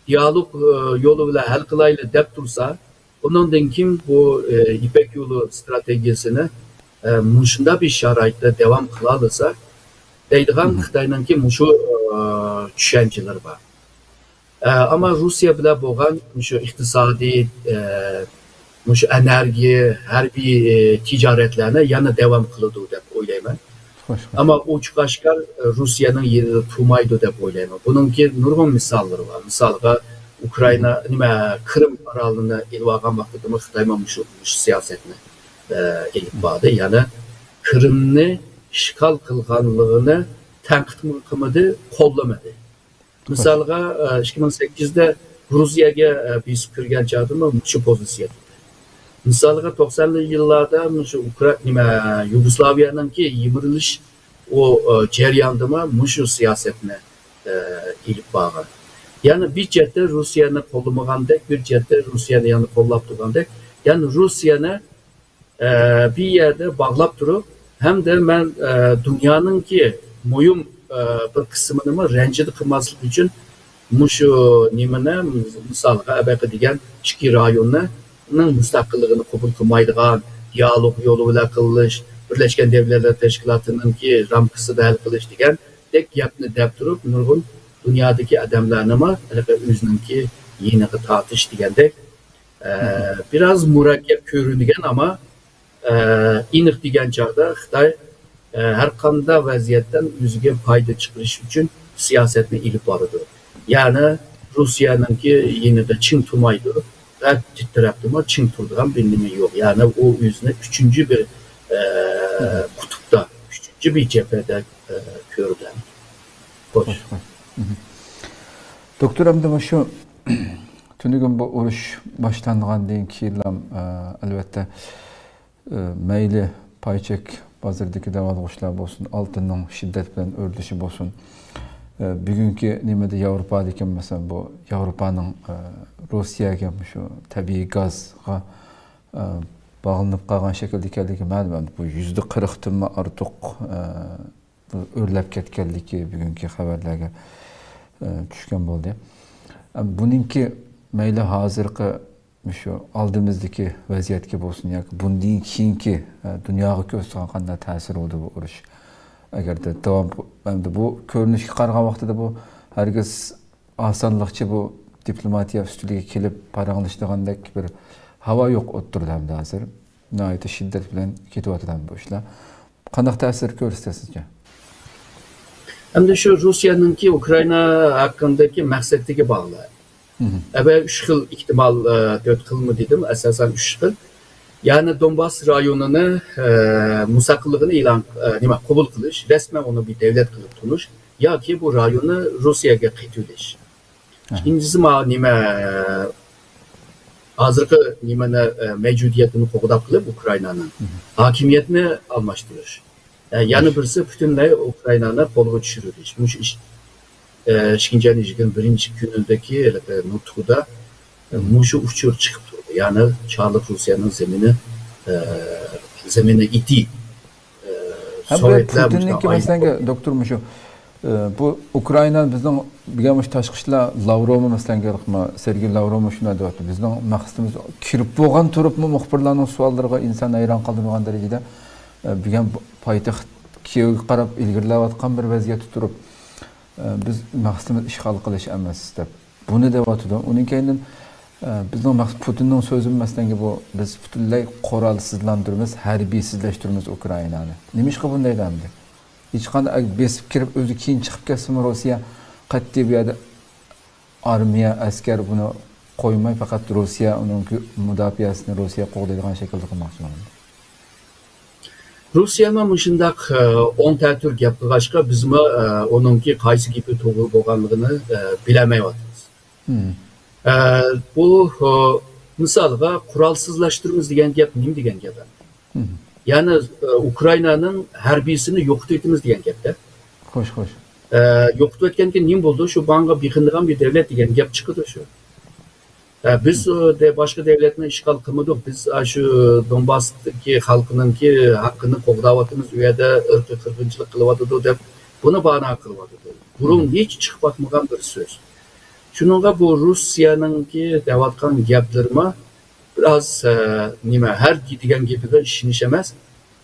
دىيالوگ، ئە، يولى بىلەن ھەل قىلايلى دەپ تۇرسا، ئۇنىڭدىن كېيىن بۇ، ئە، يىپەك يولى ئىستراتېگىيەسىنى، ئە، مۇشۇنداق بىر شارائىتتا داۋام قىلالىسا دەيدىغان خىتاينىڭكى مۇشۇ، ئە، چۈشەنچىلىرى بار. ئە، ئەمما روسىيە بىلەن بولغان مۇشۇ ئىقتىسادىي، ئە، مۇشۇ ئېنېرگىيە، ھەربىي، ئە، تىجارەتلەرنى يەنە داۋام قىلىدۇ دەپ ئويلايمەن. ئەمما ئوچۇق ئاشكار، ئە، روسىيەنىڭ يېنىدا تۇرمايدۇ دەپ ئويلايمەن. بۇنىڭكى نۇرغۇن مىساللىرى بار. مىسالغا، ئۇكرائىنا، نېمە، قىرىم ئارالىنى ئېلىۋالغان ۋاقتىدىمۇ خىتايمۇ مۇشۇ، مۇشۇ سىياسەتنى، ئە، ئېلىپ باردى. يەنى قىرىمنى ئىشغال قىلغانلىقىنى تەنقىدمۇ قىلمىدى، قوللىمىدى. مىسالغا، ئىككى مىڭ سەككىزدە گۇرۇزىيەگە بېسىپ كىرگەن چاغدىمۇ مۇشۇ پوزىتسىيە تۇتتى. مىسالغا، توقسانىنچى يىللاردا مۇشۇ ئۇكرا-، نېمە، يۇگوسلاۋىيەنىڭكى يىمىرىلىش ئۇ جەريانىدىمۇ مۇشۇ سىياسەتنى ئېلىپ بارغان. يەنى بىر جەھەتتە روسىيەنى قوللىمىغاندەك، بىر جەھەتتە روسىيەنى يەنە قوللاپ تۇرغاندەك، يەنى روسىيەنى ئە، بىر يەردە باغلاپ تۇرۇپ، ھەمدە مەن، ئە، دۇنيانىڭكى مۇھىم، ئە، بىر قىسمىنىمۇ رەنجىدە قىلماسلىق ئۈچۈن مۇشۇ نېمىنى، مىسالغا، ئەبەقە دېگەن ئىككى رايوننىڭ مۇستەقىللىقىنى قوبۇل قىلمايدىغان، دىيالوگ يولى بىلەن قىلىش، بىرلەشكەن دەۋلەتلەر تەشكىلاتىنىڭكى رامكىسىدا ھەل قىلىش دېگەندەك گەپنى دەپ تۇرۇپ، نۇرغۇن دۇنيادىكى ئادەملەرنىمۇ ھېلىقى ئۆزىنىڭكى يېنىغا تارتىش دېگەندەك، ئە، بىراز مۇرەككەپ كۆرۈنگەن، ئەمما، ئە، ئېنىق دېگەن چاغدا خىتاي، ئە، ھەر قانداق ۋەزىيەتتىن ئۆزىگە پايدا چىقىرىش ئۈچۈن سىياسەتنى ئېلىپ بارىدۇ. يەنى روسىيەنىڭكى يېنىدا چىڭ تۇرمايدۇ. غەرب تەرەپتىمۇ چىڭ تۇرىدىغان بىر نېمە يوق. يەنى ئۇ ئۆزىنى ئۈچىنچى بىر، ئە، قۇتۇپتا، ئۈچىنچى بىر جەبھەدە، ئە، كۆرىدۇ. خوش. خوش، خوش. دوكتور، ئەمدى مۇشۇ تۈنۈگۈن بۇ ئۇرۇش باشلانغاندىن كېيىنلا، ئە، ئەلۋەتتە، ئە، مەيلى پاي چەك بازىرىدىكى دەۋالغۇشلار بولسۇن، ئالتۇننىڭ شىددەت بىلەن ئۆرلىشى بولسۇن. ئە، بۈگۈنكى نېمىدە ياۋروپادىكى، مەسىلەن، بۇ ياۋروپانىڭ، ئە، روسىيەگە مۇشۇ تەبىئىي گازغا، ئە، باغلىنىپ قالغان شەكىلدە ئىكەنلىكى مەلۇم. بۇ يۈزدە قىرىقتىنمۇ ئارتۇق، ئە، ئۆرلەپ كەتكەنلىكى بۈگۈنكى خەۋەرلەرگە، ئە، چۈشكەن بولدى. ئە، بۇنىڭكى مەيلى ھازىرقى مۇشۇ ئالدىمىزدىكى ۋەزىيەتكە بولسۇن ياكى بۇندىن كېيىنكى، ئە، دۇنياغا كۆرسىتىدىغان قانداق تەسىرى بولىدۇ بۇ ئۇرۇش؟ ئەگەردە داۋام، ئەمدى بۇ كۆرۈنۈشكە قارىغان ۋاقتىدا بۇ ھەرگىز ئاسانلىقچە بۇ دىپلوماتىيە ئۈستىلىگە كېلىپ پاراڭلىشىدىغاندەك بىر ھاۋا يوق ئوتتۇرىدا ئەمدى ھازىر. ناھايىتى شىددەت بىلەن كېتىۋاتىدۇ بۇ ئىشلار. قانداق تەسىر كۆرسىتەر سىزچە؟ ئەمدى شۇ روسىيەنىڭكى ئۇكرائىنا ھەققىدىكى مەقسەتلىكى باغلىق. ئەۋەل ئۈچ خىل ئېھتىمال، ئە، تۆت خىلمۇ دېدىم، ئاساسەن ئۈچ خىل. يەنى دونباس رايونىنى، ئە، مۇستەقىللىقىنى ئېلان، ئە، نېمە، قوبۇل قىلىش، رەسمەن ئۇنى بىر دۆلەت قىلىپ تونۇش ياكى بۇ رايوننى روسىيەگە قېتىۋېلىش. ئىككىنچىسى، ما-، نېمە، ھازىرقى نېمىنى، ئە، مەۋجۇدىيەتنى قوغداپ قېلىپ، ئۇكرائىنانىڭ ھاكىمىيەتنى ئالماشتۇرۇش. ئە، يەنە بىرسى، پۈتۈنلەي ئۇكرائىنانى قولغا چۈشۈرۈۋېتىش. مۇشۇ ئىش، ئە، ئىككىنچى ئاينىڭ يىگىرمە بىرىنچى كۈنىدىكى ھېلىقى نۇتقىدا، ئە، مۇشۇ ئۇچۇر چىقىپ تۇردى. يەنى چارلىق روسىيەنىڭ زېمىنى، ئە، زېمىنى ئىتى. ھەم بۇ سوۋېتلار پۇتىننىڭكى مۇشۇنداق مەسىلەن، ئايرىپ دوكتور، مۇشۇ، ئى، بۇ ئۇكرائىنا بىزنىڭ بىلگەن مۇشۇ تاشقى ئىشلار لاۋروۋمۇ مەسىلەن، سېرگېي لاۋروۋمۇ شۇنداق دەۋاتىدۇ. بىزنىڭ مەقسىتىمىز كىرىپ بولغان تۇرۇپمۇ مۇخبىرلارنىڭ سوئاللىرىغا ئىنسان ھەيران قالدۇرىدىغان دەرىجىدە، ئى، بىلگەن پايتەخت كىيېۋگە قاراپ ئىلگىرىلەۋاتقان بىر ۋەزىيەتتە تۇرۇپ، ئى، بىز مەقسىتىمىز ئىشغال قىلىش ئەمەس دەپ. بۇنى دەۋاتىدۇ. ئۇنىڭ كەينىدىن، ئە، بىزنىڭ مەقسەت، پۇتىننىڭ سۆزىمۇ مەسىلەنگە بۇ، بىز پۈتۈنلەي قورالسىزلاندۇرىمىز، ھەربىيسىزلەشتۈرىمىز ئۇكرائىنانى. نېمىشقا بۇنداق دەمدى؟ ھېچقانداق بېسىپ كىرىپ، ئۆزى كېيىن چىقىپ كەتسىمۇ، روسىيە قەتئىي بۇ يەردە ئارمىيە، ئەسكەر بۇنى قويماي، پەقەت روسىيە ئۇنىڭ مۇداپىئەسىنى روسىيە قوغدايدىغان شەكىلدە قىلماقچى بولدى. روسىيەمۇ مۇشۇنداق، ئە، ئوڭ تەتۈر گەپ قىلغاچقا، بىزمۇ، ئە، ئۇنىڭكى قايسى گېپى توغرا بولغانلىقىنى، ئە، بىلەلمەيۋاتىمىز. ئە، بۇ، ئە، مىسالغا، قورالسىزلاشتۇرىمىز دېگەن گەپ نېمە دېگەن گەپ؟ يەنى، ئە، ئۇكرائىنانىڭ ھەربىيسىنى يوقىتىۋېتىمىز دېگەن گەپتە. خوش، خوش. ئە، يوقىتىۋەتكەندىن كېيىن نېمە بولىدۇ؟ شۇ بانغا بېقىنىدىغان بىر دۆلەت دېگەن گەپ چىقىدۇ شۇ. ئە، بىز، ئە، دە-، باشقا دۆلەتنى ئىشغال قىلمىدۇق. بىز، ئە، شۇ دونباستىكى خەلقنىڭكى ھەققىنى قوغداۋاتىمىز، ئۇ يەردە ئىرقىي قىرغىنچىلىق قىلىۋاتىدۇ دەپ، بۇنى باھانە قىلىۋاتىدۇ. بۇرۇن ھېچ چىقىپ باقمىغان بىر سۆز. شۇنىڭغا بۇ روسىيەنىڭكى دەۋاتقان گەپلىرىمۇ بىراز، ئە، نېمە، ھەر دېگەن گېپىگە ئىشىنىش ئەمەس،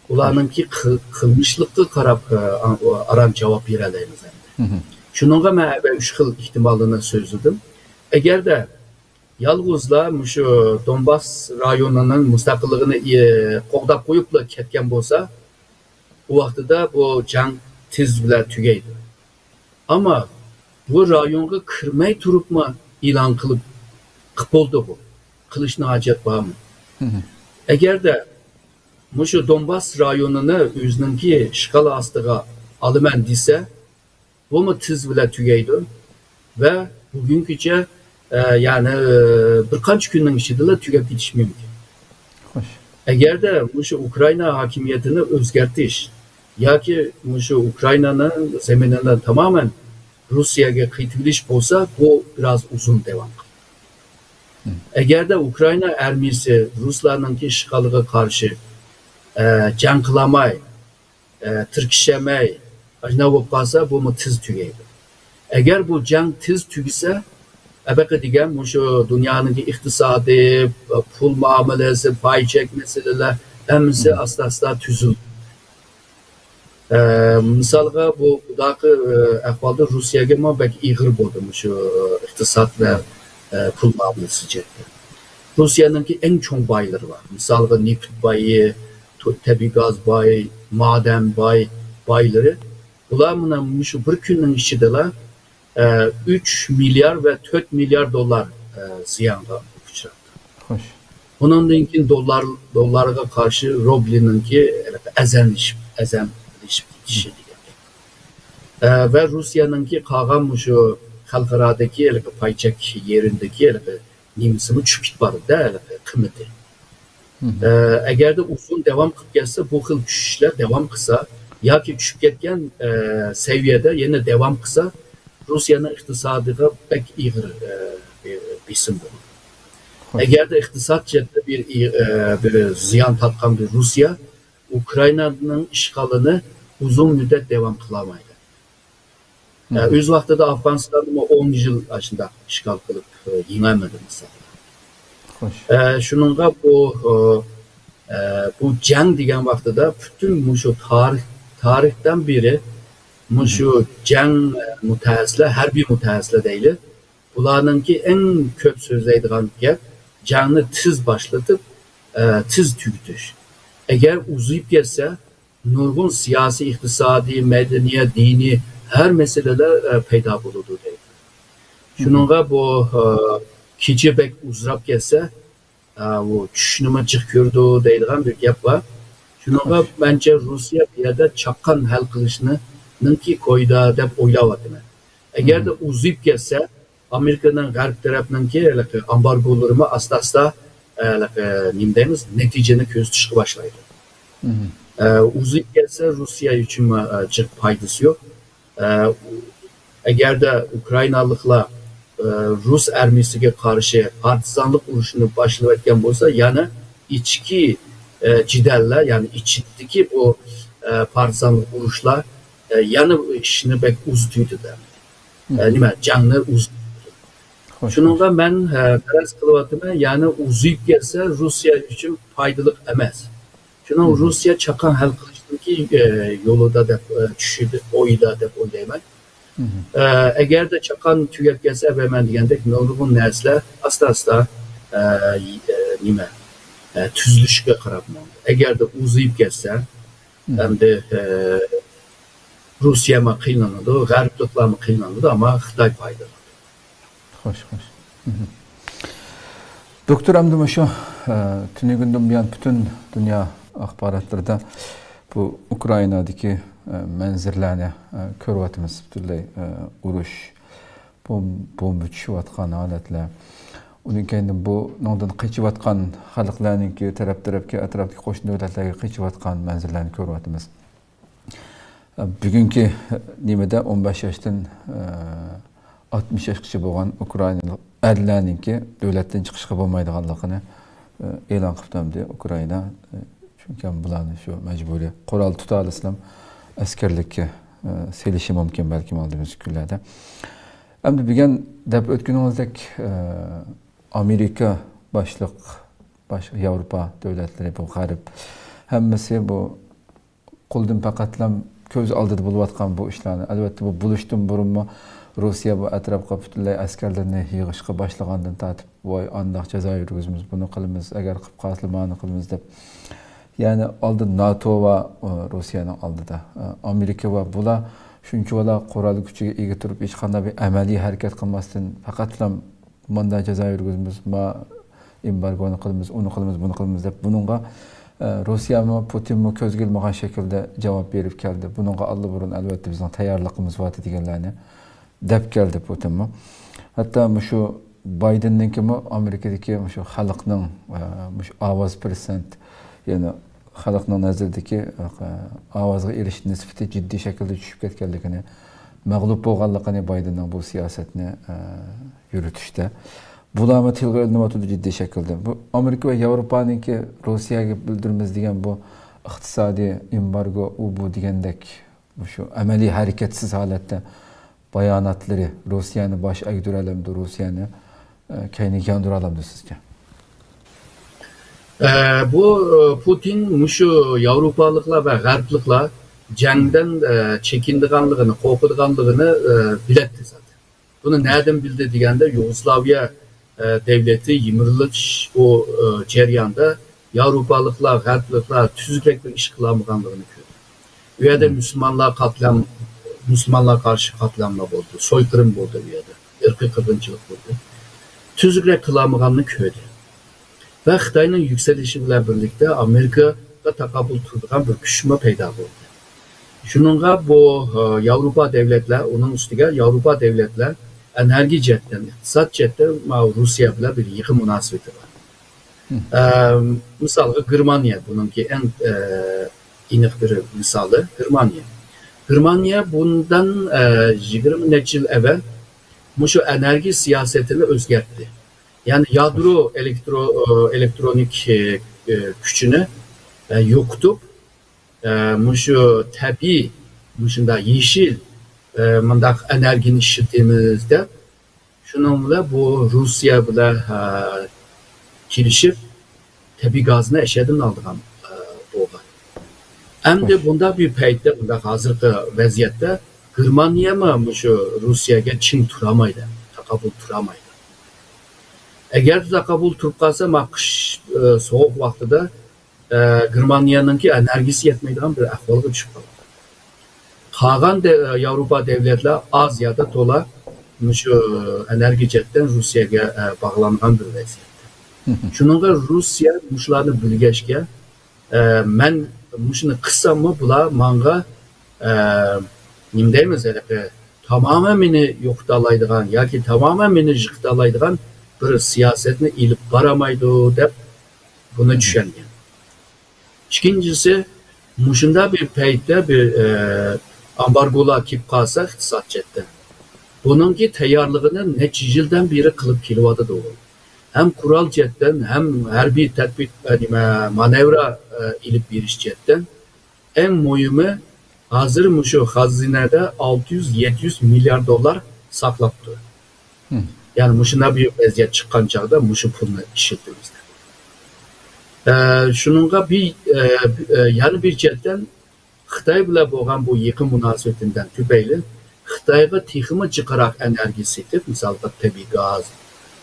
ئۇلارنىڭكى قىل-، قىلمىشلىققا قاراپ، ئە، ئا-، ئاران جاۋاب بېرەلەيمىز ئەمدى. شۇنىڭغا مەن ئەۋەل ئۈچ خىل ئېھتىمالنى سۆزلىدىم. ئەگەردە يالغۇزلا مۇشۇ دونباس رايونىنىڭ مۇستەقىللىقىنى، ئى، قوغداپ قويۇپلا كەتكەن بولسا، ئۇ ۋاقتىدا بۇ جەڭ تېز بىلەن تۈگەيدۇ. ئەمما بۇ رايونغا كىرمەي تۇرۇپمۇ ئېلان قىلىپ، قىپ بولدى بۇ. قىلىشنىڭ ھاجەت بارمۇ؟ ئەگەردە مۇشۇ دونباس رايونىنى ئۆزىنىڭكى ئىشغال ئاستىغا ئالىمەن دېسە، بۇمۇ تېز بىلەن تۈگەيدۇ ۋە بۈگۈنگىچە، ئە، يەنى، ئە، بىر قانچە كۈننىڭ ئىچىدىلا تۈگەپ كېتىشى مۇمكىن. خوش. ئەگەردە مۇشۇ ئۇكرائىنا ھاكىمىيىتىنى ئۆزگەرتىش ياكى مۇشۇ ئۇكرائىنانىڭ زېمىنىنى تامامەن روسىيەگە قېتىۋېلىش بولسا، بۇ بىراز ئۇزۇن داۋام قىلىدۇ. ئەگەردە ئۇكرائىنا ئارمىيىسى رۇسلارنىڭكى ئىشغالىغا قارشى، ئە، جەڭ قىلالماي، ئە، تىركىشەلمەي، ئاشۇنداق بولۇپ قالسا، بۇمۇ تېز تۈگەيدۇ. ئەگەر بۇ جەڭ تېز تۈگىسە، ئەبەقە دېگەن مۇشۇ دۇنيانىڭكى ئىقتىسادىي، پۇل مۇئامىلىسى، پاي چەك مەسىلىلەر ھەممىسى ئاستا-ئاستا تۈزۈلىدۇ. ئە، مىسالغا، بۇ، بۇنداقى، ئە، ئەھۋالدا روسىيەگىمۇ بەك ئېغىر بولدى مۇشۇ ئىقتىساد ۋە، ئە، پۇل مۇئامىلىسى جەھەتتە. روسىيەنىڭكى ئەڭ چوڭ بايلىرى بار. مىسالغا، نېفىت بايى، تو-، تەبىئىي گاز باي، مادەن باي، بايلىرى. بۇلار مانا مۇشۇ بىر كۈننىڭ ئىچىدىلا، ئە، ئۈچ مىليار ۋە تۆت مىليار دوللار، ئە، زىيانغا ئۇچراپتۇ. خوش. بۇنىڭدىن كېيىن دوللار، دوللارغا قارشى روبلىنىڭكى ئەزەملىشىپ، ئەزەملىشىپ كېتىشى دېگەن گەپ. ئە، ۋە روسىيەنىڭكى قالغان مۇشۇ خەلقئارادىكى ھېلىقى پاي چەك يېرىدىكى ھېلىقى نېمىسىمۇ چۈشۈپ كېتىپ بارىدۇ-دە، ھېلىقى قىممىتى. ئە، ئەگەردە ئۇزۇن داۋام قىلىپ كەتسە، بۇ خىل چۈشۈشلەر داۋام قىلسا ياكى چۈشۈپ كەتكەن، ئە، سەۋىيەدە يەنە داۋام قىلسا، روسىيەنىڭ ئىقتىسادىغا بەك ئېغىر، ئە، بېسىم بولىدۇ. خوش. ئەگەردە ئىقتىساد جەھەتتە بىر، ئە، بىر زىيان تارتقان بىر روسىيە ئۇكرائىنانىڭ ئىشغالىنى ئۇزۇن مۇددەت داۋام قىلالمايدۇ. ئە، ئۆز ۋاقتىدا ئافغانىستاننىمۇ ئون يىل ئاشۇنداق ئىشغال قىلىپ، ئە، يېڭەلمىدى مىسال. خوش. ئە، شۇنىڭغا بۇ، ئە، ئە، بۇ جەڭ دېگەن ۋاقتىدا پۈتۈن مۇشۇ تارىخ، تارىختىن بېرى مۇشۇ جەڭ، ئە، مۇتەخەسسىسلەر، ھەربىي مۇتەخەسسىسلەر دەيلى، بۇلارنىڭكى ئەڭ كۆپ سۆزلەيدىغان گەپ، جەڭنى تېز باشلىتىپ، ئە، تېز تۈگىتىش. ئەگەر ئۇزىيىپ كەتسە، نۇرغۇن سىياسىي، ئىقتىسادىي، مەدەنىيەت، دىنىي ھەر مەسىلىلەر، ئە، پەيدا بولىدۇ دەيدۇ. شۇنىڭغا بۇ، ئە، كېچە بەك ئۇزىراپ كەتسە، ئە، ئۇ چۈشنىمۇ جىق كۆرىدۇ دەيدىغان بىر گەپ بار. شۇنىڭغا مەنچە رۇسىيە بۇ يەردە چاققان ھەل قىلىشنىڭكى كويىدا دەپ ئويلاۋاتىمەن. ئەگەردە ئۇزىيىپ كەتسە، ئامېرىكىنىڭ غەرب تەرەپنىڭكى ھېلىقى ئامبارگولىرىمۇ ئاستا-ئاستا، ھېلىقى نېمە دەيمىز، نەتىجىنى كۆرسىتىشكە باشلايدۇ. ئە، ئۇزىيىپ كەتسە، رۇسىيە ئۈچۈنمۇ، ئە، جىق پايدىسى يوق. ئە، ئەگەردە ئۇكرائىنالىقلار، ئە، رۇس ئارمىيىسىگە قارشى پارتىزانلىق ئۇرۇشىنى باشلىۋەتكەن بولسا، يەنە ئىچكى، ئە، جېدەللەر، يەنى ئىچىدىكى بۇ، ئە، پارتىزانلىق ئۇرۇشلار، ئە، يەنە ئىشنى بەك ئۇزىتىۋېتىدۇ. ئە، نېمە، جەڭنى ئۇزىتىۋېتىدۇ. شۇنىڭغا مەن، ئە، پەرەز قىلىۋاتىمەن، يەنى ئۇزىيىپ كەتسە، رۇسىيە ئۈچۈن پايدىلىق ئەمەس. شۇنىڭ رۇسىيە چاققان ھەل قىلىشنىڭكى، ئە، يولىدا دەپ، ئە، چۈشىدە، ئويىدا دەپ ئويلايمەن. ئە، ئەگەردە چاققان تۈگەپ كەتسە، ئەۋەل مەن دېگەندەك نۇرغۇن نەرسىلەر ئاستا-ئاستا، ئە، ئە، نېمە، ئە، تۈزۈلۈشكە قاراپ ماڭىدۇ. ئەگەردە ئۇزىيىپ كەتسە، ئەمدى، ئە، رۇسىيەمۇ قىينىلىدۇ، غەربلىكلەرمۇ قىينىلىدۇ، ئەمما خىتاي پايدىلىنىدۇ. خوش، خوش. دوكتور، ئەمدى مۇشۇ، ئە، تۈنۈگۈندىن بۇيان پۈتۈن دۇنيا ئاخباراتلىرىدا بۇ ئۇكرائىنادىكى، ئە، مەنزىرىلەرنى، ئە، كۆرۈۋاتىمىز. پۈتۈنلەي، ئە، ئۇرۇش، بوم-، بومبا چۈشۈۋاتقان ھالەتلەر. ئۇنىڭ كەينىدىن بۇنىڭدىن قېچىۋاتقان خەلقلەرنىڭكى تەرەپ-تەرەپكە، ئەتراپتىكى قوشنا دۆلەتلەرگە قېچىۋاتقان مەنزىرىلەرنى كۆرۈۋاتىمىز. بۈگۈنكى نېمىدە ئون بەش ياشتىن، ئە، ئاتمىش ياشقىچە بولغان ئۇكرائىنالىق ئەرلەرنىڭكى دۆلەتتىن چىقىشقا بولمايدىغانلىقىنى، ئە، ئېلان قىلىپتۇ ئەمدى ئۇكرائىنا. ئە، چۈنكى بۇلارنى شۇ مەجبۇرىي قورال تۇتالىسىلام ئەسكەرلىككە، ئە، سېلىشى مۇمكىن بەلكىم ئالدىمىزدىكى كۈنلەردە. ئەمدى بۈگۈن دەپ ئۆتكىنىڭىزدەك، ئە، ئامېرىكا باشلىق، باشقا ياۋروپا دۆلەتلىرى، بۇ غەرب، ھەممىسى بۇ قولدىن پەقەتلا كۆز ئالدىدا بولۇۋاتقان بۇ ئىشلارنى. ئەلۋەتتە، بۇ بولۇشتىن بۇرۇنمۇ روسىيە بۇ ئەتراپقا پۈتۈنلەي ئەسكەرلىرىنى يىغىشقا باشلىغاندىن تارتىپ، ۋاي، ئانداق جازا يۈرگۈزىمىز، بۇنى قىلىمىز، ئەگەر قىلىپ قالسىلا مانى قىلىمىز دەپ. يەنى ئالدى ناتو ۋە، ئۇ، روسىيەنىڭ ئالدىدا، ئە، ئامېرىكا ۋە بۇلار شۇنچىۋالا قورال كۈچىگە ئىگە تۇرۇپ، ھېچقانداق بىر ئەمەلىي ھەرىكەت قىلماستىن، پەقەتلا ماندا جازا يۈرگۈزىمىز، ما ئېمبارگونى قىلىمىز، ئۇنى قىلىمىز، بۇنى قىلىمىز دەپ بۇنىڭغا، ئە، روسىيەمۇ، پۇتىنمۇ كۆزگە ئىلمىغان شەكىلدە جاۋاب بېرىپ كەلدى. بۇنىڭغا ئاللىبۇرۇن، ئەلۋەتتە، بىزنىڭ تەييارلىقىمىز بارتى دېگەنلەرنى دەپ كەلدى پۇتىنمۇ. ھەتتا مۇشۇ بايدېننىڭكىمۇ ئامېرىكىدىكى مۇشۇ خەلقنىڭ، ئە، مۇشۇ ئاۋاز پىرسەنت، يەنى خەلقنىڭ نەزىرىدىكى، ئە، ئاۋازغا ئېرىشىش نىسبىتى جىددىي شەكىلدە چۈشۈپ كەتكەنلىكىنى، مەغلۇپ بولغانلىقىنى بايدېننىڭ بۇ سىياسەتنى، ئە، يۈرۈتۈشتە. بۇلارمۇ تىلغا ئېلىنىۋاتىدۇ جىددىي شەكىلدە. بۇ ئامېرىكا ۋە ياۋروپانىڭكى روسىيەگە بىلدۈرىمىز دېگەن بۇ ئىقتىسادىي ئېمبارگو، ئۇ بۇ دېگەندەك، مۇشۇ ئەمەلىي ھەرىكەتسىز ھالەتتە باياناتلىرى روسىيەنى باش ئەگدۈرەلەمدۇ، روسىيەنى، ئە، كەينىگە ياندۇرالامدۇ سىزچە؟ ئە، بۇ، ئە، پۇتىن مۇشۇ ياۋروپالىقلار ۋە غەربلىكلار جەڭدىن، ئە، چېكىنىدىغانلىقىنى، قورقىدىغانلىقىنى، ئە، بىلەتتى زادى. بۇنى نەدىن بىلدى دېگەندە، يۇگوسلاۋىيە، ئە، دەۋلىتى يىمىرىلىش ئۇ، ئە، جەريانىدا ياۋروپالىقلار، غەربلىكلار تۈزۈكرەك بىر ئىش قىلالمىغانلىقىنى كۆردى. ئۇ يەردە مۇسۇلمانلار قاتلام، مۇسۇلمانلارغا قارشى قاتلاملار بولدى، سويقىرىم بولدى ئۇ يەردە، ئىرقىي قىرغىنچىلىق بولدى. تۈزۈكرەك قىلالمىغاننى كۆردى. ۋە خىتاينىڭ يۈكسىلىشى بىلەن بىرلىكتە ئامېرىكىغا تاقابىل تۇرىدىغان بىر كۈچمۇ پەيدا بولدى. شۇنىڭغا بۇ، ئە، ياۋروپا دەۋلەتلەر، ئۇنىڭ ئۈستىگە ياۋروپا دەۋلەتلەر ئەنەرگىيە جەھەتتىن، ئىقتىساد جەھەتتىن ماۋۇ روسىيە بىلەن بىر يېقىن مۇناسىۋىتى بار. ئە، مىسالغا گېرمانىيە بۇنىڭكى ئەڭ، ئە، ئېنىق بىر مىسالى گېرمانىيە. گېرمانىيە بۇندىن، ئە، يىگىرمە نەچچە يىل ئەۋۋەل مۇشۇ ئەنەرگىيە سىياسىتىنى ئۆزگەرتتى. يەنى يادرو ئېلېكترو-، ئە، ئېلېكترونىك، ئە، ئە، كۈچىنى، ئە، يوقىتىپ، ئە، مۇشۇ تەبىئىي، مۇشۇنداق يېشىل، ئە، مۇنداق ئەنەرگىيەنى ئىشلىتىمىز دەپ، شۇنىڭ بىلەن بۇ روسىيە بىلەن، ئە، كېلىشىپ، تەبىئىي گازنى ئەشەدىن ئالىدىغان، ئە، بولغان. ئەمدى بۇنداق بىر پەيتتە، بۇنداق ھازىرقى ۋەزىيەتتە گېرمانىيەمۇ مۇشۇ روسىيەگە چىڭ تۇرالمايدۇ. تاقابىل تۇرالمايدۇ. ئەگەردە تاقابىل تۇرۇپ قالسا، ما قىش، ئە، سوغۇق ۋاقتىدا، ئە، گېرمانىيەنىڭكى ئېنېرگىيىسى يەتمەيدىغان بىر ئەھۋالغا چۈشۈپ قالىدۇ. قالغان دە-، ياۋروپا دەۋلەتلەر ئاز يا دا تولا مۇشۇ ئېنېرگىيە جەھەتتىن روسىيەگە، ئە، باغلانغان بىر ۋەزىيەتتە. شۇنىڭغا روسىيە مۇشۇلارنى بىلگەچكە، ئە، مەن مۇشۇنى قىلساممۇ بۇلار ماڭا، ئە، نېمە دەيمىز، ھېلىقى تامامەن مېنى يوقىتالايدىغان ياكى تامامەن مېنى يىقىتالايدىغان بىر سىياسەتنى ئېلىپ بارالمايدۇ دەپ بۇنى چۈشەنگەن. ئىككىنچىسى، مۇشۇنداق بىر پەيتتە بىر، ئە، ئامبارگولار كېلىپ قالسا ئىقتىساد جەھەتتىن، بۇنىڭكى تەييارلىقىنى نەچچە يىلدىن بېرى قىلىپ كېلىۋاتىدۇ. ھەم قورال جەھەتتىن، ھەم ھەربىي تەدبىر، ئە، نېمە، مانېۋىر، ئە، ئېلىپ بېرىش جەھەتتىن. ئەڭ مۇھىمى، ھازىر مۇشۇ خەزىنىدە ئالتە يۈز، يەتتە يۈز مىليارد دوللار ساقلاپتۇ. يەنى مۇشۇنداق بىر ۋەزىيەت چىققان چاغدا مۇشۇ پۇلنى ئىشلىتىمىز دەپ. ئە، شۇنىڭغا بىر، ئە، ئە، يەنە بىر جەھەتتىن خىتاي بىلەن بولغان بۇ يېقىن مۇناسىۋىتىدىن تۈپەيلى خىتايغا تېخىمۇ جىقراق ئېنېرگىيە سېتىپ، مىسالغا تەبىئىي گاز،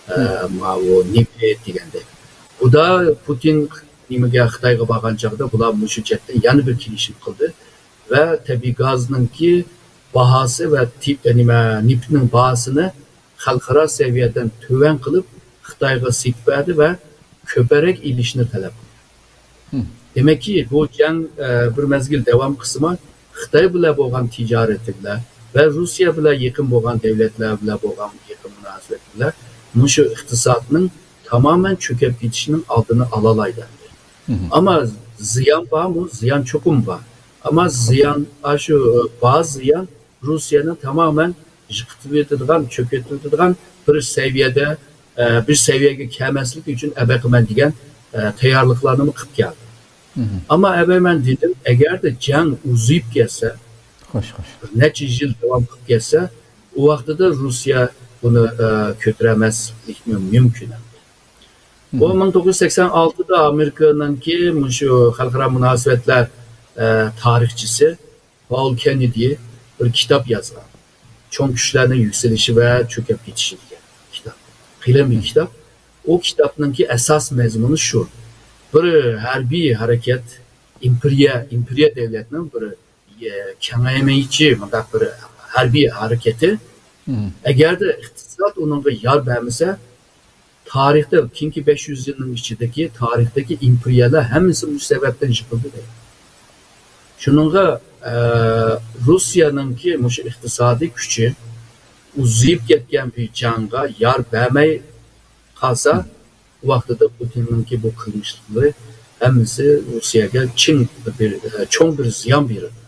ئە، ماۋۇ نېفىت دېگەندەك. بۇدا پۇتىن نېمىگە خىتايغا بارغان چاغدا بۇلار مۇشۇ جەھەتتىن يەنە بىر كېلىشىم قىلدى ۋە تەبىئىي گازنىڭكى باھاسى ۋە تى-، نېمە، نېفىتنىڭ باھاسىنى خەلقئارا سەۋىيەدىن تۆۋەن قىلىپ، خىتايغا سېتىپ بەردى ۋە كۆپرەك ئېلىشنى تەلەپ قىلدى. دېمەككى، بۇ جەڭ، ئە، بىر مەزگىل داۋام قىلسىمۇ، خىتاي بىلەن بولغان تىجارىتى بىلەن ۋە روسىيە بىلەن يېقىن بولغان دۆلەتلەر بىلەن بولغان يېقىن مۇناسىۋەت بىلەن مۇشۇ ئىقتىسادنىڭ تامامەن چۆكۈپ كېتىشىنىڭ ئالدىنى ئالالايدۇ ئەمدى. ئەمما زىيان بارمۇ؟ زىيان چوقۇم بار. ئەمما زىيان، ئاشۇ بار زىيان روسىيەنى تامامەن يىقىتىۋېتىدىغان، چۆكۈۋېتىدىغان بىر سەۋىيەدە، ئە، بىر سەۋىيەگە كەلمەسلىك ئۈچۈن ئەبەقىمەن دېگەن، ئە، تەييارلىقلارنىمۇ قىلىپ كەلدى. ئەمما ئەبەي مەن دېدىم، ئەگەردە جەڭ ئۇزىيىپ كەتسە، خوش، خوش. بىر نەچچە يىل داۋام قىلىپ كەتسە، ئۇ ۋاقتىدا روسىيە بۇنى، ئە، كۆتۈرەلمەسلىكى مۇمكىن. بۇ مىڭ توققۇز يۈز سەكسەن ئالتىدا ئامېرىكىنىڭكى مۇشۇ خەلقئارا مۇناسىۋەتلەر، ئە، تارىخچىسى پاول كېننېدى بىر كىتاب يازغان. چوڭ كۈچلەرنىڭ يۈكسىلىشى ۋە چۆكۈپ كېتىشى دېگەن كىتاب. قېلىن بىر كىتاب. ئۇ كىتابنىڭكى ئاساس مەزمۇنى شۇ. بىر ھەربىي ھەرىكەت، ئىمپېرىيە، ئىمپېرىيە دۆلەتنىڭ بىر، ئە، كېڭەيمىچى مۇنداق بىر ھەربىي ھەرىكىتى، ئەگەردە ئىقتىساد ئۇنىڭغا يار بەرمىسە، تارىختا، كېيىنكى بەش يۈز يىلنىڭ ئىچىدىكى تارىختىكى ئىمپېرىيەلەر ھەممىسى مۇشۇ سەۋەبتىن يىقىلدى دەيدۇ. شۇنىڭغا، ئە، روسىيەنىڭكى مۇشۇ ئىقتىسادىي كۈچى ئۇزىيىپ كەتكەن بىر جەڭگە يار بەرمەي قالسا، ئۇ ۋاقتىدا پۇتىننىڭكى بۇ قىلمىشلىقلىرى ھەممىسى روسىيەگە چىڭ بىر، ئە، چوڭ بىر زىيان بېرىدۇ.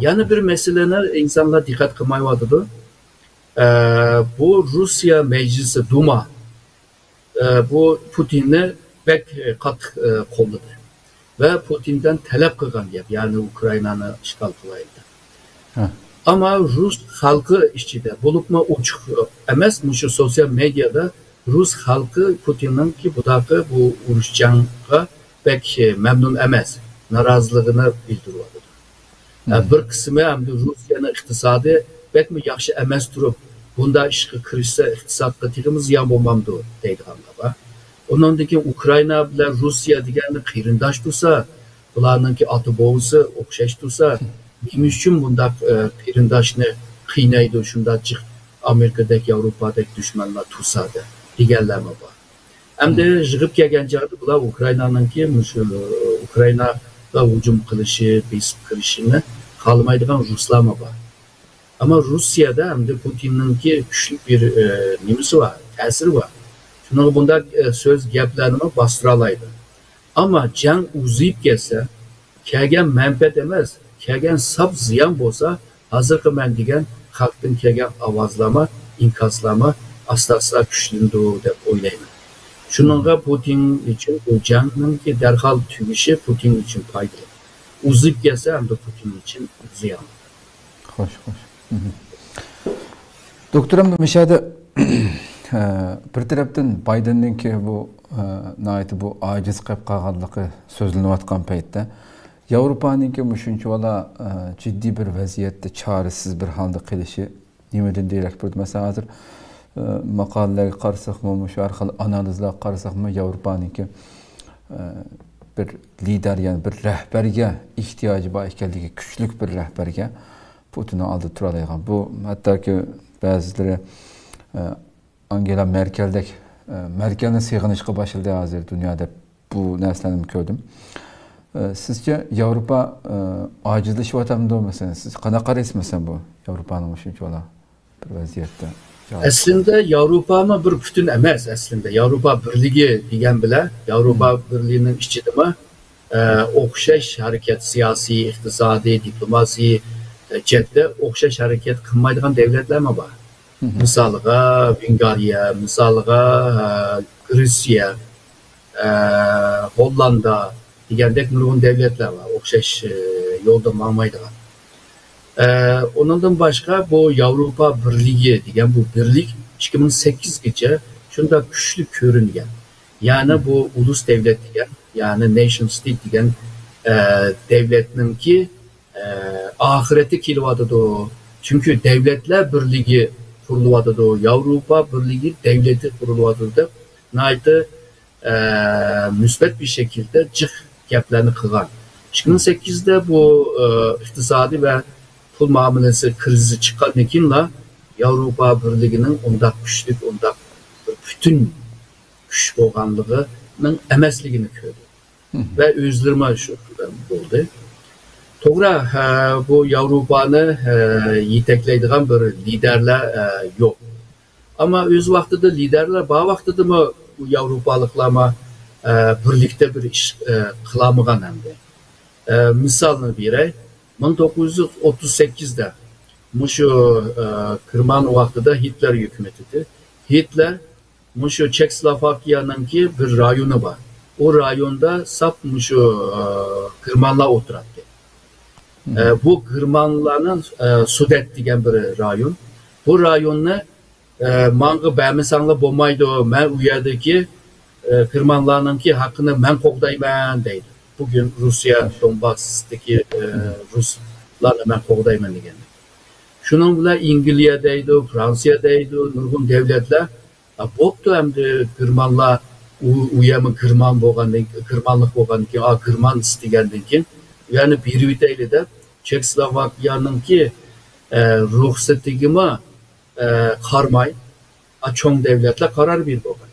يەنە بىر مەسىلىنى ئىنسانلار دىققەت قىلمايۋاتىدۇ. ئە، بۇ روسىيە مەجلىسى، دۇما، ئە، بۇ پۇتىننى بەك قاتتىق، ئە، قوللىدى. ۋە پۇتىندىن تەلەپ قىلغان گەپ، يەنى ئۇكرائىنانى ئىشغال قىلايلى دەپ. ئەمما رۇس خەلقى ئىچىدە، بولۇپمۇ ئوچۇق ئەمەس، مۇشۇ سوتسىيال مېدىيادا رۇس خەلقى پۇتىننىڭكى بۇداقى بۇ ئۇرۇش جەڭگە بەك مەمنۇن ئەمەس، نارازىلىقىنى بىلدۈرۈۋاتىدۇ. ھە، بىر قىسمى ئەمدى روسىيەنىڭ ئىقتىسادى بەكمۇ ياخشى ئەمەس تۇرۇپ، بۇنداق ئىشقا كىرىشسە ئىقتىسادقا تېخىمۇ زىيان بولمامدۇ دەيدىغانلار بار. ئۇنىڭدىن كېيىن ئۇكرائىنا بىلەن روسىيە دېگەننى قېرىنداش تۇرسا، بۇلارنىڭكى ئاتا بوۋىسى ئوخشاش تۇرسا، نېمە ئۈچۈن بۇنداق، ئە، قېرىنداشنى قىينايدۇ، شۇنداق جىق ئامېرىكىدەك، ياۋروپادەك دۈشمەنلەر تۇرسا دەپ دېگەنلەرمۇ بار. ئەمدى يىغىپ كەلگەن چاغدا بۇلار ئۇكرائىنانىڭكى مۇشۇ، ئۇكرائىناغا ھۇجۇم قىلىشى، بېسىپ كىرىشىنى خالىمايدىغان رۇسلارمۇ بار. ئەمما روسىيەدە ئەمدى پۇتىننىڭكى كۈچلۈك بىر، ئە، نېمىسى بار، تەسىرى بار. شۇنىڭغا بۇنداق، ئە، سۆز گەپلەرنىمۇ باستۇرالايدۇ. ئەمما جەڭ ئۇزىيىپ كەتسە، كەلگەن مەنپەئەت ئەمەس، كەلگەن ساپ زىيان بولسا، ھازىرقى مەن دېگەن خەلقتىن كەلگەن ئاۋازلارمۇ، ئىنكاسلارمۇ ئاستا-ئاستا كۈچلىنىدۇ دەپ ئويلايمەن. شۇنىڭغا پۇتىن ئۈچۈن بۇ جەڭنىڭكى دەرھال تۈگىشى پۇتىن ئۈچۈن پايدىلىق. ئۇزىيىپ كەتسە، ئەمدى پۇتىن ئۈچۈن زىيان. خوش، خوش. دوكتور، ئەمدى مۇشۇ يەردە، ئە، بىر تەرەپتىن بايدېننىڭكى بۇ، ئە، ناھايىتى بۇ ئاجىز قېلىپ قالغانلىقى سۆزلىنىۋاتقان پەيتتە، ياۋروپانىڭكى مۇشۇنچىۋالا، ئە، جىددىي بىر ۋەزىيەتتە چارىسىز بىر ھالدا قېلىشى نېمىدىن دېرەك بېرىدۇ؟ مەسىلەن، ھازىر ئە، ماقالىلەرگە قارىساقمۇ، مۇشۇ ھەر خىل ئانالىزلارغا قارىساقمۇ، ياۋروپانىڭكى، ئە، بىر لىدەر، يەنى بىر رەھبەرگە ئېھتىياجى بار ئىكەنلىكى، كۈچلۈك بىر رەھبەرگە، پۇتىننىڭ ئالدىدا تۇرالايدىغان. بۇ ھەتتاكى بەزىلىرى، ئە، ئانگېلا مېركەلدەك، ئە، مېركەلنى سېغىنىشقا باشلىدى ھازىر دۇنيا دەپ، بۇ نەرسىلەرنىمۇ كۆردۈم. ئە، سىزچە ياۋروپا، ئە، ئاجىزلىشىۋاتامدۇ؟ مەسىلەن، سىز قانداق قارايسىز، مەسىلەن، بۇ ياۋروپانىڭ مۇشۇنچىۋالا بىر ۋەزىيەتتە؟ ئەسلىدە ياۋروپامۇ بىر پۈتۈن ئەمەس ئەسلىدە. ياۋروپا بىرلىكى دېگەن بىلەن ياۋروپا بىرلىكىنىڭ ئىچىدىمۇ، ئە، ئوخشاش ھەرىكەت، سىياسىي، ئىقتىسادىي، دىپلوماسىي، ئە، جەھەتتە ئوخشاش ھەرىكەت قىلمايدىغان دەۋلەتلەرمۇ بار. مىسالغا، ۋېنگرىيە، مىسالغا، ئە، گرېتسىيە، ئە، ھوللاندىيە دېگەندەك نۇرغۇن دەۋلەتلەر بار، ئوخشاش، ئە، يولدا ماڭمايدىغان. ئە، ئۇنىڭدىن باشقا بۇ ياۋروپا بىرلىكى دېگەن بۇ بىرلىك ئىككى مىڭ سەككىزگىچە شۇنداق كۈچلۈك كۆرۈنگەن. يەنى بۇ ئۇلۇس دەۋلەت دېگەن، يەنى نېشن ستېيت دېگەن، ئە، دەۋلەتنىڭكى، ئە، ئاخىرىتى كېلىۋاتىدۇ. چۈنكى دەۋلەتلەر بىرلىكى قۇرۇلۇۋاتىدۇ، ياۋروپا بىرلىكى دەۋلىتى قۇرۇلۇۋاتىدۇ دەپ ناھايىتى ئە، مۇسبەت بىر شەكىلدە جىق گەپلەرنى قىلغان. ئىككى مىڭ سەككىزدە بۇ، ئە، ئىقتىسادىي ۋە پۇل مۇئامىلىسى كىرىزىسى چىققاندىن كېيىنلا ياۋروپا بىرلىكىنىڭ ئۇنداق كۈچلۈك، ئۇنداق بىر پۈتۈن كۈچ بولغانلىقىنىڭ ئەمەسلىكىنى كۆردى. ۋە ئۆزلىرىمۇ شۇ بولدى. توغرا، ھە، بۇ ياۋروپانى، ھە، يېتەكلەيدىغان بىر لىدەرلەر، ھە، يوق. ئەمما ئۆز ۋاقتىدا لىدەرلەر بار ۋاقتىدىمۇ بۇ ياۋروپالىقلارمۇ، ئە، بىرلىكتە بىر ئىش، ئە، قىلالمىغان ئەمدى. ئە، مىسالنى بېرەي. مىڭ توققۇز يۈز ئوتتۇز سەككىزدە مۇشۇ، ئە، گېرمان ۋاقتىدا گىتلېر ھۆكۈمىتى ئىدى. گىتلېر مۇشۇ چېكسلوۋاكىيەنىڭكى بىر رايونى بار. ئۇ رايوندا ساپ مۇشۇ، ئە، گېرمانلار ئولتۇراتتى. ئە، بۇ گېرمانلارنىڭ، ئە، سۇدېت دېگەن بىر رايون. بۇ رايوننى ئە، ماڭا بەرمىسەڭلار بولمايدۇ، مەن ئۇ يەردىكى، ئە، گېرمانلارنىڭكى ھەققىنى مەن قوغدايمەن دەيدۇ. بۈگۈن روسىيە، دونباستىكى، ئە، رۇسلارنى مەن قوغدايمەن دېگەن. شۇنىڭ بىلەن ئەنگلىيە دەيدۇ، فرانسىيە دەيدۇ، نۇرغۇن دەۋلەتلەر، «ئا، بوپتۇ، ئەمدى گېرمانلار، ئۇ، ئۇ يەرمۇ گېرمان بولغاندىن، گېرمانلىق بولغاندىن كېيىن، ئا، گېرمان ئىستىگەندىن كېيىن، ئۇ يەرنى بېرىۋېتەيلى» دەپ، چېكسلوۋاكىيەنىڭكى، ئە، رۇخسىتىگىمۇ ئە، قارىماي، ئا، چوڭ دەۋلەتلەر قارار بېرىپ بولغان.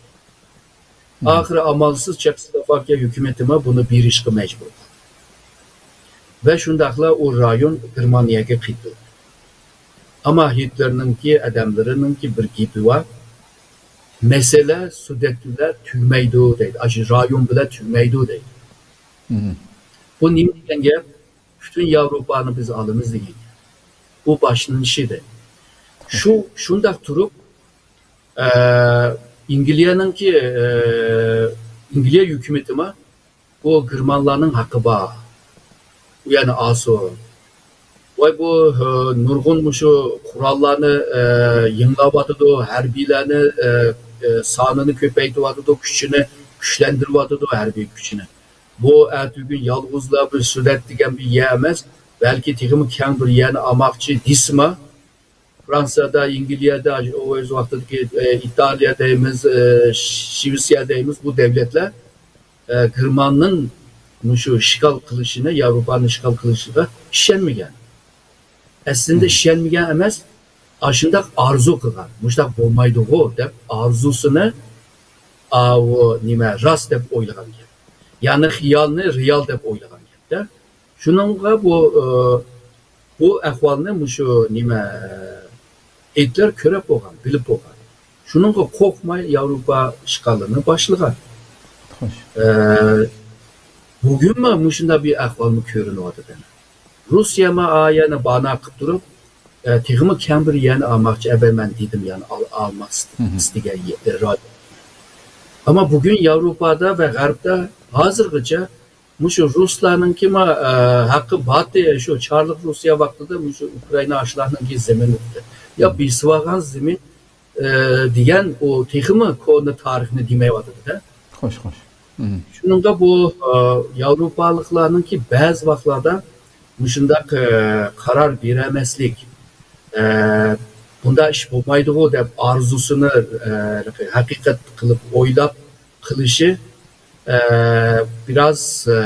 ئاخىرى ئامالسىز چېخوسلوۋاكىيە ھۆكۈمىتىمۇ بۇنى بېرىشقا مەجبۇر قىلدى. ۋە شۇنداقلا ئۇ رايون گېرمانىيەگە قېتىلدى. ئەمما گىتلېرنىڭكى ئادەملىرىنىڭكى بىر گېپى بار. «مەسىلە سۇدېت بىلەن تۈگىمەيدۇ» دەيدۇ. «ئاشۇ رايون بىلەن تۈگىمەيدۇ» دەيدۇ. بۇ نېمە دېگەن گەپ؟ پۈتۈن ياۋروپانى بىز ئالىمىز دېگەن گەپ. بۇ باشلىنىشى ئىدى. شۇ، شۇنداق تۇرۇپ، ئە، ئەنگلىيەنىڭكى، ئە، ئەنگلىيە ھۆكۈمىتىمۇ بۇ گېرمانلارنىڭ ھەققى بار. ئۇ يەنى ئالسۇن. ۋاي بۇ، ئە، نۇرغۇن مۇشۇ قوراللارنى، ئە، يېڭىلاۋاتىدۇ، ھەربىيلەرنى، ئە، ئە، سانىنى كۆپەيتىۋاتىدۇ، كۈچىنى كۈچلەندۈرۈۋاتىدۇ، ھەربىي كۈچىنى. بۇ ئەتىگۈن يالغۇزلا بىر سۈدەت دېگەن بىر يەر ئەمەس، بەلكى تېخىمۇ كەڭ بىر يەرنى ئالماقچى دېسىمۇ، فرانسىيەدە، ئەنگلىيەدە، ئۆز ۋاقتىدىكى، ئە، ئىتالىيە دەيمىز، ئە، شىۋېتسىيە دەيمىز، بۇ دەۋلەتلەر، ئە، گېرماننىڭ مۇشۇ ئىشغال قىلىشىنى، ياۋروپانى ئىشغال قىلىشىغا ئىشەنمىگەن. ئەسلىدە ئىشەنمىگەن ئەمەس، ئاشۇنداق ئارزۇ قىلغان. مۇشۇنداق بولمايدىغۇ دەپ ئارزۇسىنى، ئاۋۇ نېمە، راست دەپ ئويلىغان گەپ. يەنى خىيالنى رېئال دەپ ئويلىغان گەپتە. شۇنىڭغا بۇ، ئى، بۇ ئەھۋالنى مۇشۇ نېمە، گىتلېر كۆرۈپ بولغان، بىلىپ بولغان. شۇنىڭغا قورقماي ياۋروپا ئىشغالىنى باشلىغان. خوش. ئە، بۈگۈنمۇ مۇشۇنداق بىر ئەھۋالمۇ كۆرۈنۈۋاتىدۇ. روسىيەمۇ ئا يەرنى بانا قىلىپ تۇرۇپ، ئە، تېخىمۇ كەڭ بىر يەرنى ئالماقچى، ئەبەي مەن دېدىم، يەنى ئال-، ئالماس دېگەن يە-، رايون. ئەمما بۈگۈن ياۋروپادا ۋە غەربتە ھازىرغىچە مۇشۇ رۇسلارنىڭكىمۇ، ئە، ھەققى بارتى، شۇ چارلىق روسىيە ۋاقتىدا مۇشۇ ئۇكرائىنا ئاشۇلارنىڭكى زېمىنى يا بېسىۋالغان زېمىن، ئە، دېگەن ئۇ تېخىمۇ كونا تارىخنى دېمەيۋاتىدۇ-دە. خوش، خوش. شۇنىڭغا بۇ، ئە، ياۋروپالىقلارنىڭكى بەزى ۋاقىتلاردا مۇشۇنداق، ئە، قارار بېرەلمەسلىك، ئە، بۇنداق ئىش بولمايدىغۇ دەپ ئارزۇسىنى، ئە، ھەقىقەت قىلىپ ئويلاپ قىلىشى، ئە، بىراز، ئە،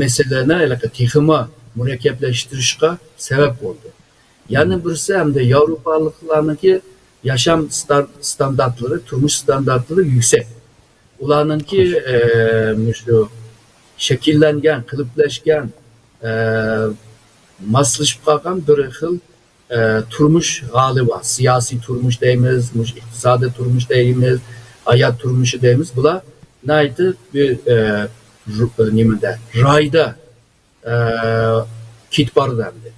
مەسىلىنى ھېلىقى تېخىمۇ مۇرەككەپلەشتۈرۈشكە سەۋەب بولدى. يەنە بىرسى ھەمدە ياۋروپالىقلارنىڭكى ياشام ستار-، ستاندارتلىرى، تۇرمۇش ستاندارتلىرى يۈكسەك. ئۇلارنىڭكى، ئە، مۇشۇ شەكىللەنگەن، قېلىپلەشكەن، ئە، ماسلىشىپ قالغان بىر خىل، ئە، تۇرمۇش ھالى بار. سىياسىي تۇرمۇش دەيمىز، مۇشۇ ئىقتىسادىي تۇرمۇش دەيمىز، ھايات تۇرمۇشى دەيمىز. بۇلار ناھايىتى بىر، ئە، نېمىدە، رايدا، ئە، كېتىپ بارىدۇ ئەمدى.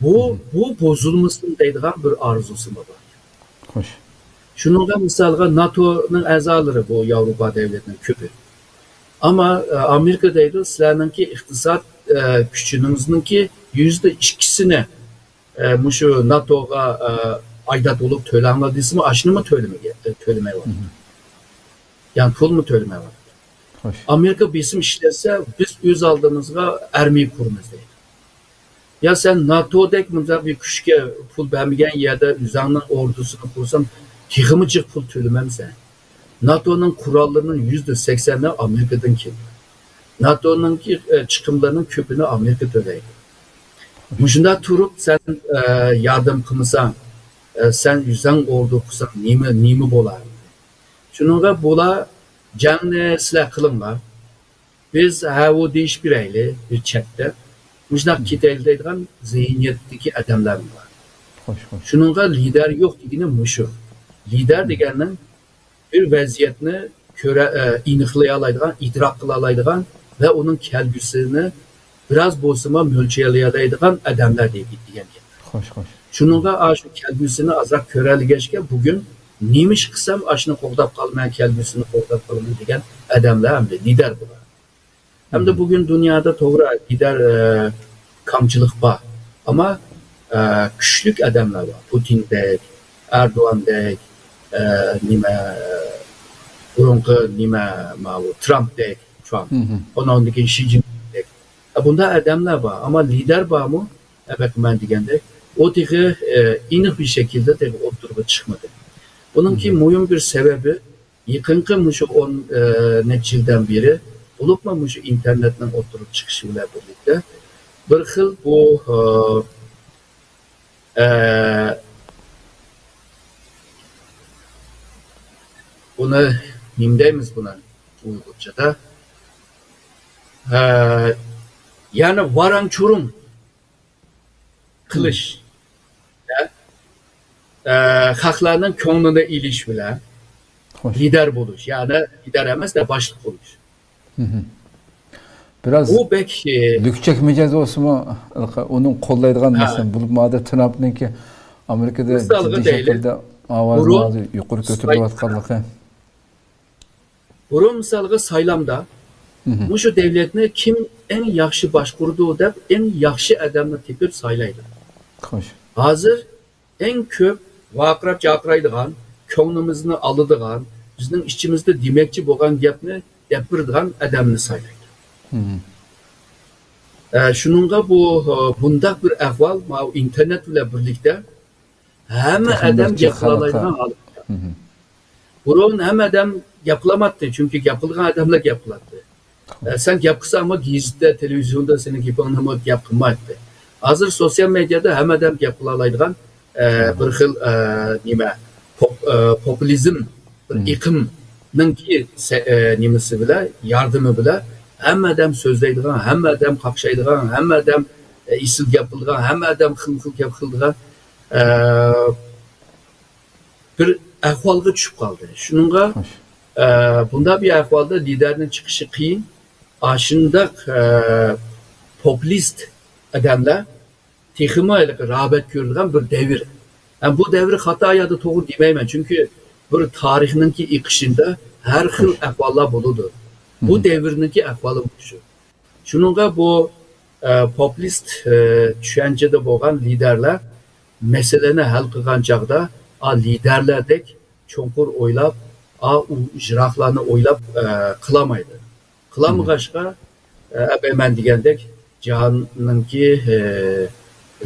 بۇ، بۇ بۇزۇلمىسۇن دەيدىغان بىر ئارزۇسىمۇ بار. خوش. شۇنىڭغا مىسالغا ناتونىڭ ئەزالىرى بۇ ياۋروپا دۆلەتنىڭ كۆپى. ئەمما، ئە، ئامېرىكا دەيدۇ، سىلەرنىڭكى ئىقتىساد، ئە، كۈچىنىڭىزنىڭكى يۈزدە ئىككىسىنى، ئە، مۇشۇ ناتوغا، ئە، ئايدات بولۇپ تۆلەڭلار دېسىمۇ، ئاشۇنىمۇ تۆلىمىگە-، تۆلىمەيۋاتىدۇ. يەنى پۇلمۇ تۆلىمەيۋاتىدۇ. خوش. ئامېرىكا بېسىم ئىشلەتسە، بىز ئۆز ئالدىمىزغا ئارمىيە قۇرىمىز دەيدۇ. يا سەن ناتودەك مۇنداق بىر كۈچكە پۇل بەرمىگەن يەردە ئۆزۈڭنىڭ ئوردۇسىنى قۇرساڭ، تېخىمۇ جىق پۇل تۆلىمەمسەن؟ ناتونىڭ قوراللىرىنىڭ يۈزدە سەكسەنى ئامېرىكىدىن كېلىدۇ. ناتونىڭكى، ئە، چىقىملىرىنىڭ كۆپىنى ئامېرىكا تۆلەيدۇ. مۇشۇنداق تۇرۇپ سەن، ئە، ياردەم قىلمىساڭ، ئە، سەن ئۆزۈڭ ئوردۇ قۇرساڭ نېمە، نېمە بولار؟ شۇنىڭغا بۇلار جەڭنى سىلەر قىلىڭلار. بىز ھەۋۇ دېيىش بېرەيلى بىر چەتتە. مۇشۇنداق كېتەيلى دەيدىغان زېھنىيەتتىكى ئادەملەر بار. خوش، خوش. شۇنىڭغا لىدەر يوق دېگىنى مۇشۇ. لىدەر دېگەننىڭ بىر ۋەزىيەتنى كۆرە-، ئە، ئېنىقلىيالايدىغان، ئىدراك قىلالايدىغان ۋە ئۇنىڭ كەلگۈسىنى بىراز بولسىمۇ مۆلچەرلىيەلەيدىغان ئادەملەر دېگەن گەپ. خوش، خوش. شۇنىڭغا ئاشۇ كەلگۈسىنى ئازراق كۆرەلىگەچكە، بۈگۈن نېمە ئىش قىلسام ئاشۇنى قوغداپ قالىمەن، كەلگۈسىنى قوغداپ قالىمەن دېگەن ئادەملەر ئەمدى لىدەر بۇلار. ھەمدە بۈگۈن دۇنيادا توغرا لىدەر، ئە، كامچىلىق بار. ئەمما، ئە، كۈچلۈك ئادەملەر بار. پۇتىندەك، ئەردوغاندەك، ئە، نېمە، بۇرۇنقى نېمە، ماۋۇ ترامپتەك، ترامپ. ئۇنىڭدىن كېيىن شى جىنپىڭدەك. ئە، بۇنداق ئادەملەر بار. ئەمما لىدەر بارمۇ؟ ئە، بەك مەن دېگەندەك، ئۇ تېخى، ئە، ئېنىق بىر شەكىلدە تېخى ئوتتۇرىغا چىقمىدى. بۇنىڭكى مۇھىم بىر سەۋەبى، يېقىنقى مۇشۇ ئون، ئە، نەچچە يىلدىن بېرى، بولۇپمۇ مۇشۇ ئىنتېرنېتنىڭ ئوتتۇرىغا چىقىشى بىلەن بىرلىكتە، بىر خىل بۇ، ئە، ئە، بۇنى نېمە دەيمىز بۇنى ئۇيغۇرچىدا؟ ئە، يەنى ۋاراڭ-چۇرۇڭ قىلىش، ھە؟ ئە، خەقلەرنىڭ كۆڭلىنى ئېلىش بىلەن خوش. لىدەر بولۇش، يەنى لىدەر ئەمەس-دە، باشلىق بولۇش. بىراز ئۇ بەك، ئە، لۈكچەك مىجەز بولسىمۇ، ئۇنىڭ قوللايدىغان، ھە. مەسىلەن، بولۇپ مادا ترامپنىڭكى ئامېرىكىدا مىسالغا جىددىي دەيلى، شەكىلدە ئاۋازىنى بۇرۇن ھازىر يۇقىرى كۆتۈرۈلۈۋاتقانلىقى. بۇرۇن مىسالغا سايلامدا مۇشۇ دەۋلەتنى كىم ئەڭ ياخشى باشقۇرىدۇ دەپ ئەڭ ياخشى ئادەمنى تېپىپ سايلايدۇ. خوش. ھازىر ئەڭ كۆپ ۋارقىراپ جارقىرايدىغان، كۆڭلىمىزنى ئالىدىغان، بىزنىڭ ئىچىمىزدە دېمەكچى بولغان گەپنى دەپ بېرىدىغان ئادەمنى سايلايدۇ. ئە، شۇنىڭغا بۇ، ئە، بۇنداق بىر ئەھۋال، ماۋۇ ئىنتېرنېت بىلەن بىرلىكتە ھەممە ئادەم گەپ قىلالايدىغان ھالەتتە. بۇرۇن ھەممە ئادەم گەپ قىلالمايتتى، چۈنكى گەپ قىلىدىغان ئادەملا گەپ قىلاتتى. ئە، سەن گەپ قىلساڭمۇ گېزىتتە، تېلېۋىزىيوندا سېنىڭ گېپىڭنىمۇ گەپ قىلمايتتى. ھازىر سوتسىيال مېدىيادا ھەممە ئادەم گەپ قىلالايدىغان، ئە، بىر خىل، ئە، نېمە، پوپ-، ئە، پوپۇلىزم بىر ئېقىمنىڭكى سە-، ئە، نېمىسى بىلەن، ياردىمى بىلەن ھەممە ئادەم سۆزلەيدىغان، ھەممە ئادەم قاقشايدىغان، ھەممە ئادەم، ئە، ئېسىل گەپ قىلىدىغان، ھەممە ئادەم خىلمۇخىل گەپ قىلىدىغان، ئە، بىر ئەھۋالغا چۈشۈپ قالدى. شۇنىڭغا، ئە، بۇنداق بىر ئەھۋالدا لىدەرنىڭ چىقىشى قىيىن. ئاشۇنداق، ئە، پوپۇلىست ئادەملەر تېخىمۇ ھېلىقى رىغبەت كۆرىدىغان بىر دەۋر. ھەم بۇ دەۋر خاتا يا توغرا دېمەيمەن، چۈنكى بىر تارىخنىڭكى ئېقىشىدا ھەر خىل ئەھۋاللار بولىدۇ. بۇ دەۋرنىڭكى ئەھۋالى مۇشۇ. شۇنىڭغا بۇ، ئە، پوپۇلىست، ئە، چۈشەنچىدە بولغان لىدەرلەر مەسىلىنى ھەل قىلغان چاغدا، ئا، لىدەرلەردەك چوڭقۇر ئويلاپ، ئا، ئۇ يىراقلارنى ئويلاپ، ئە، قىلالمايدۇ. قىلالمىغاچقا، ئە، ئەبەي مەن دېگەندەك جاھاننىڭكى، ئە،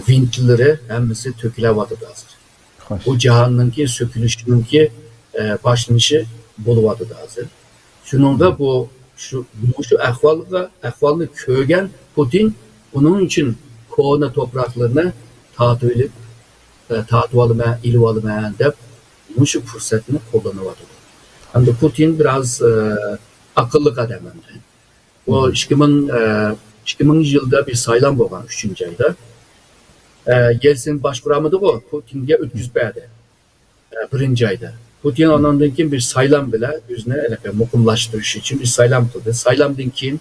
ۋىنتلىرى ھەممىسى تۆكۈلۈۋاتىدۇ ھازىر. خوش. بۇ جاھاننىڭكى سۆكۈلۈشىنىڭكى، ئە، باشلىنىشى بولۇۋاتىدۇ ھازىر. شۇنىڭغا بۇ، شۇ، مۇشۇ ئەھۋالغا، ئەھۋالنى كۆرگەن پۇتىن بۇنىڭ ئۈچۈن كونا توپراقلىرىنى تارتىۋېلىپ، ئە، تارتىۋالىمەن، ئېلىۋالىمەن دەپ مۇشۇ پۇرسەتنى قوللىنىۋاتىدۇ. ئەمدى پۇتىن بىراز، ئە، ئاقىللىق ئادەم ئەمدى. بۇ ئىككى مىڭ، ئە، ئىككى مىڭىنچى يىلدا بىر سايلام بولغان، ئۈچىنچى ئايدا. ئە، يېلتسىن باشقۇرالمىدىغۇ، پۇتىنگە ئۆتكۈزۈپ بەردى. ئە، بىرىنچى ئايدا. پۇتىن ئاناندىن كېيىن بىر سايلام بىلەن ئۆزىنى ھېلىقى مۇقىملاشتۇرۇش ئۈچۈن بىر سايلام قىلدى. سايلامدىن كېيىن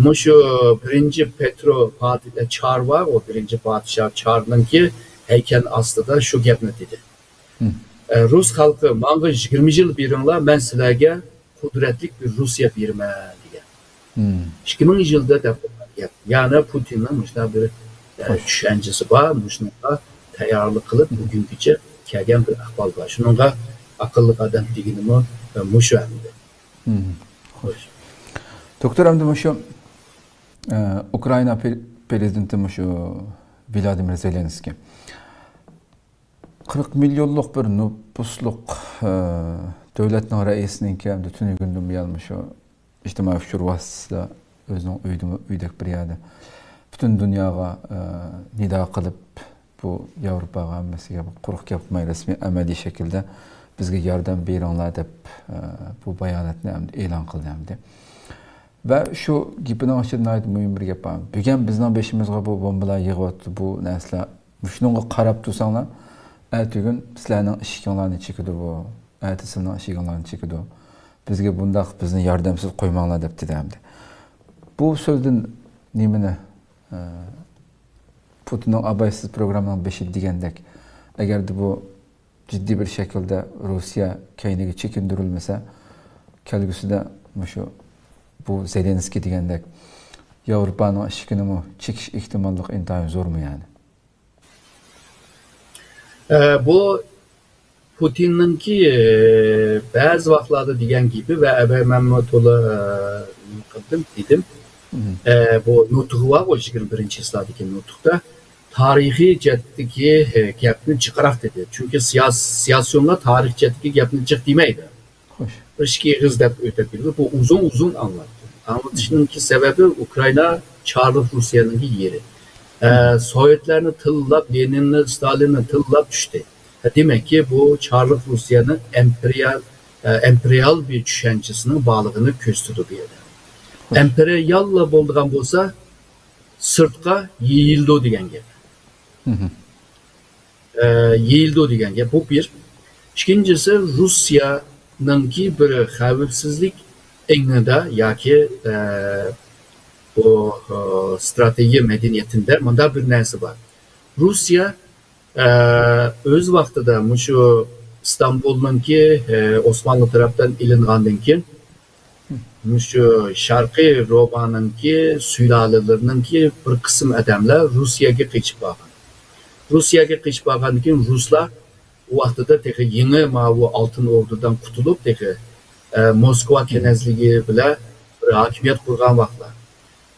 مۇشۇ بىرىنچى پېترو پادى-، چار بار، ئۇ بىرىنچى پادىشاھ چارنىڭكى ھەيكەل ئاستىدا شۇ گەپنى دېدى. ئە، رۇس خەلقى، ماڭا يىگىرمە يىل بېرىڭلار، مەن سىلەرگە قۇدرەتلىك بىر روسىيە بېرىمەن دېگەن. ئىككى مىڭىنچى يىلدا دەپ بولغان گەپ. يەنى پۇتىننىڭ مۇشۇنداق بىر، ئە، چۈشەنچىسى بار، مۇشۇنىڭغا تەييارلىق قىلىپ، بۈگۈنگىچە كەلگەن بىر ئەھۋال بار. شۇنىڭغا ئاقىللىق ئادەم دېگىنىمۇ، ئە، مۇشۇ ئەمدى. خوش. دوكتور، ئەمدى مۇشۇ، ئە، ئۇكرائىنا پرې-، پرېزىدېنتى مۇشۇ ۋلادىمىر زېلېنسكىي قىرىق مىليونلۇق بىر نوپۇسلۇق، ئە، دۆلەتنىڭ رەئىسىنىڭكى ئەمدى تۈنۈگۈندىن بۇيان مۇشۇ ئىجتىمائىي ئۇچۇر ۋاسىتىسىدا ئۆزىنىڭ ئۆيىدىمۇ، ئۆيدەك بىر يەردە پۈتۈن دۇنياغا، ئە، نىدا قىلىپ، بۇ ياۋروپاغا ھەممىسىگە بىر قۇرۇق گەپ قىلماي، رەسمىي ئەمەلىي شەكىلدە بىزگە ياردەم بېرىڭلار دەپ، ئە، بۇ باياناتنى ئەمدى ئېلان قىلدى ئەمدى. ۋە شۇ گېپىنىڭ ئىچىدە ناھايىتى مۇھىم بىر گەپ بار. بۈگۈن بىزنىڭ بېشىمىزغا بۇ بومبىلار يېغىۋاتىدۇ، بۇ نەرسىلەر. مۇشۇنىڭغا قاراپ تۇرساڭلار، ئەتىگۈن سىلەرنىڭ ئىشىكىڭلارنى چېكىدۇ بۇ. ئەتە سىلەرنىڭ ئىشىكىڭلارنى چېكىدۇ. بىزگە بۇنداق، بىزنى ياردەمسىز قويماڭلار دەپ دېدى ئەمدى. بۇ سۆزدىن نېمىنى، ئە، پۇتىننىڭ ئابايسىز پروگراممىنىڭ بېشىدا دېگەندەك، ئەگەردە بۇ جىددىي بىر شەكىلدە روسىيە كەينىگە چېكىندۈرۈلمىسە، كەلگۈسىدە مۇشۇ بۇ زېلېنسكىي دېگەندەك ياۋروپانىڭ ئىشىكىنىمۇ چېكىش ئېھتىماللىقى ئىنتايىن زورمۇ يەنى؟ ئە، بۇ پۇتىننىڭكى، ئە، بەزى ۋاقىتلاردا دېگەن گېپى ۋە ئەۋەل مەنمۇ تولا، ئە، نېمە قىلدىم، دېدىم. ئە، بۇ نۇتۇقى بارغۇ، يىگىرمە بىرىنچى ئەسىردىكى نۇتۇقتا تارىخىي جەھەتتىكى، ئە، گەپنى جىقراق دېدى. چۈنكى سىياس-، سىياسىيونلار تارىخ جەھەتتىكى گەپنى جىق دېمەيدۇ. خوش. بىر ئىككى ئېغىز دەپ ئۆتۈپ كېتىدۇ. بۇ ئۇزۇن-ئۇزۇن ئاڭلاتتى. ئاڭلىتىشنىڭكى سەۋەبى ئۇكرائىنا چارلىق روسىيەنىڭكى يېرى. ئە، سوۋېتلەرنى تىللاپ، لېنىننى، ستالىننى تىللاپ چۈشتى. ھە، دېمەككى، بۇ چارلىق روسىيەنىڭ ئىمپېرىيال، ئە، ئىمپېرىيال بىر چۈشەنچىسىنىڭ بارلىقىنى كۆرسىتىدۇ بۇ يەردە. خوش. ئىمپېرىياللا بولىدىغان بولسا، سىرتقا يېيىلىدۇ دېگەن گەپ. ئە، يېيىلىدۇ دېگەن گەپ. بۇ بىر. ئىككىنچىسى، روسىيەنىڭكى بىر خەۋپسىزلىك ئېڭىدا ياكى، ئە، بۇ، ئە، ستراتېگىيە مەدەنىيىتىدە مۇنداق بىر نەرسە بار. روسىيە، ئە، ئۆز ۋاقتىدا مۇشۇ ئىستانبۇلنىڭكى، ئە، ئوسمانلى تەرەپتىن ئېلىنغاندىن كېيىن، مۇشۇ شەرقىي رومانىڭكى سۇلالىلىرىنىڭكى بىر قىسىم ئادەملەر روسىيەگە قېچىپ بارغان. روسىيەگە قېچىپ بارغاندىن كېيىن رۇسلار ئۇ ۋاقتىدا تېخى يېڭى ماۋۇ ئالتۇن ئوردىدىن قۇتۇلۇپ، تېخى، ئە، موسكۋا كېنەزلىكى بىلەن بىر ھاكىمىيەت قۇرغان ۋاقىتلار.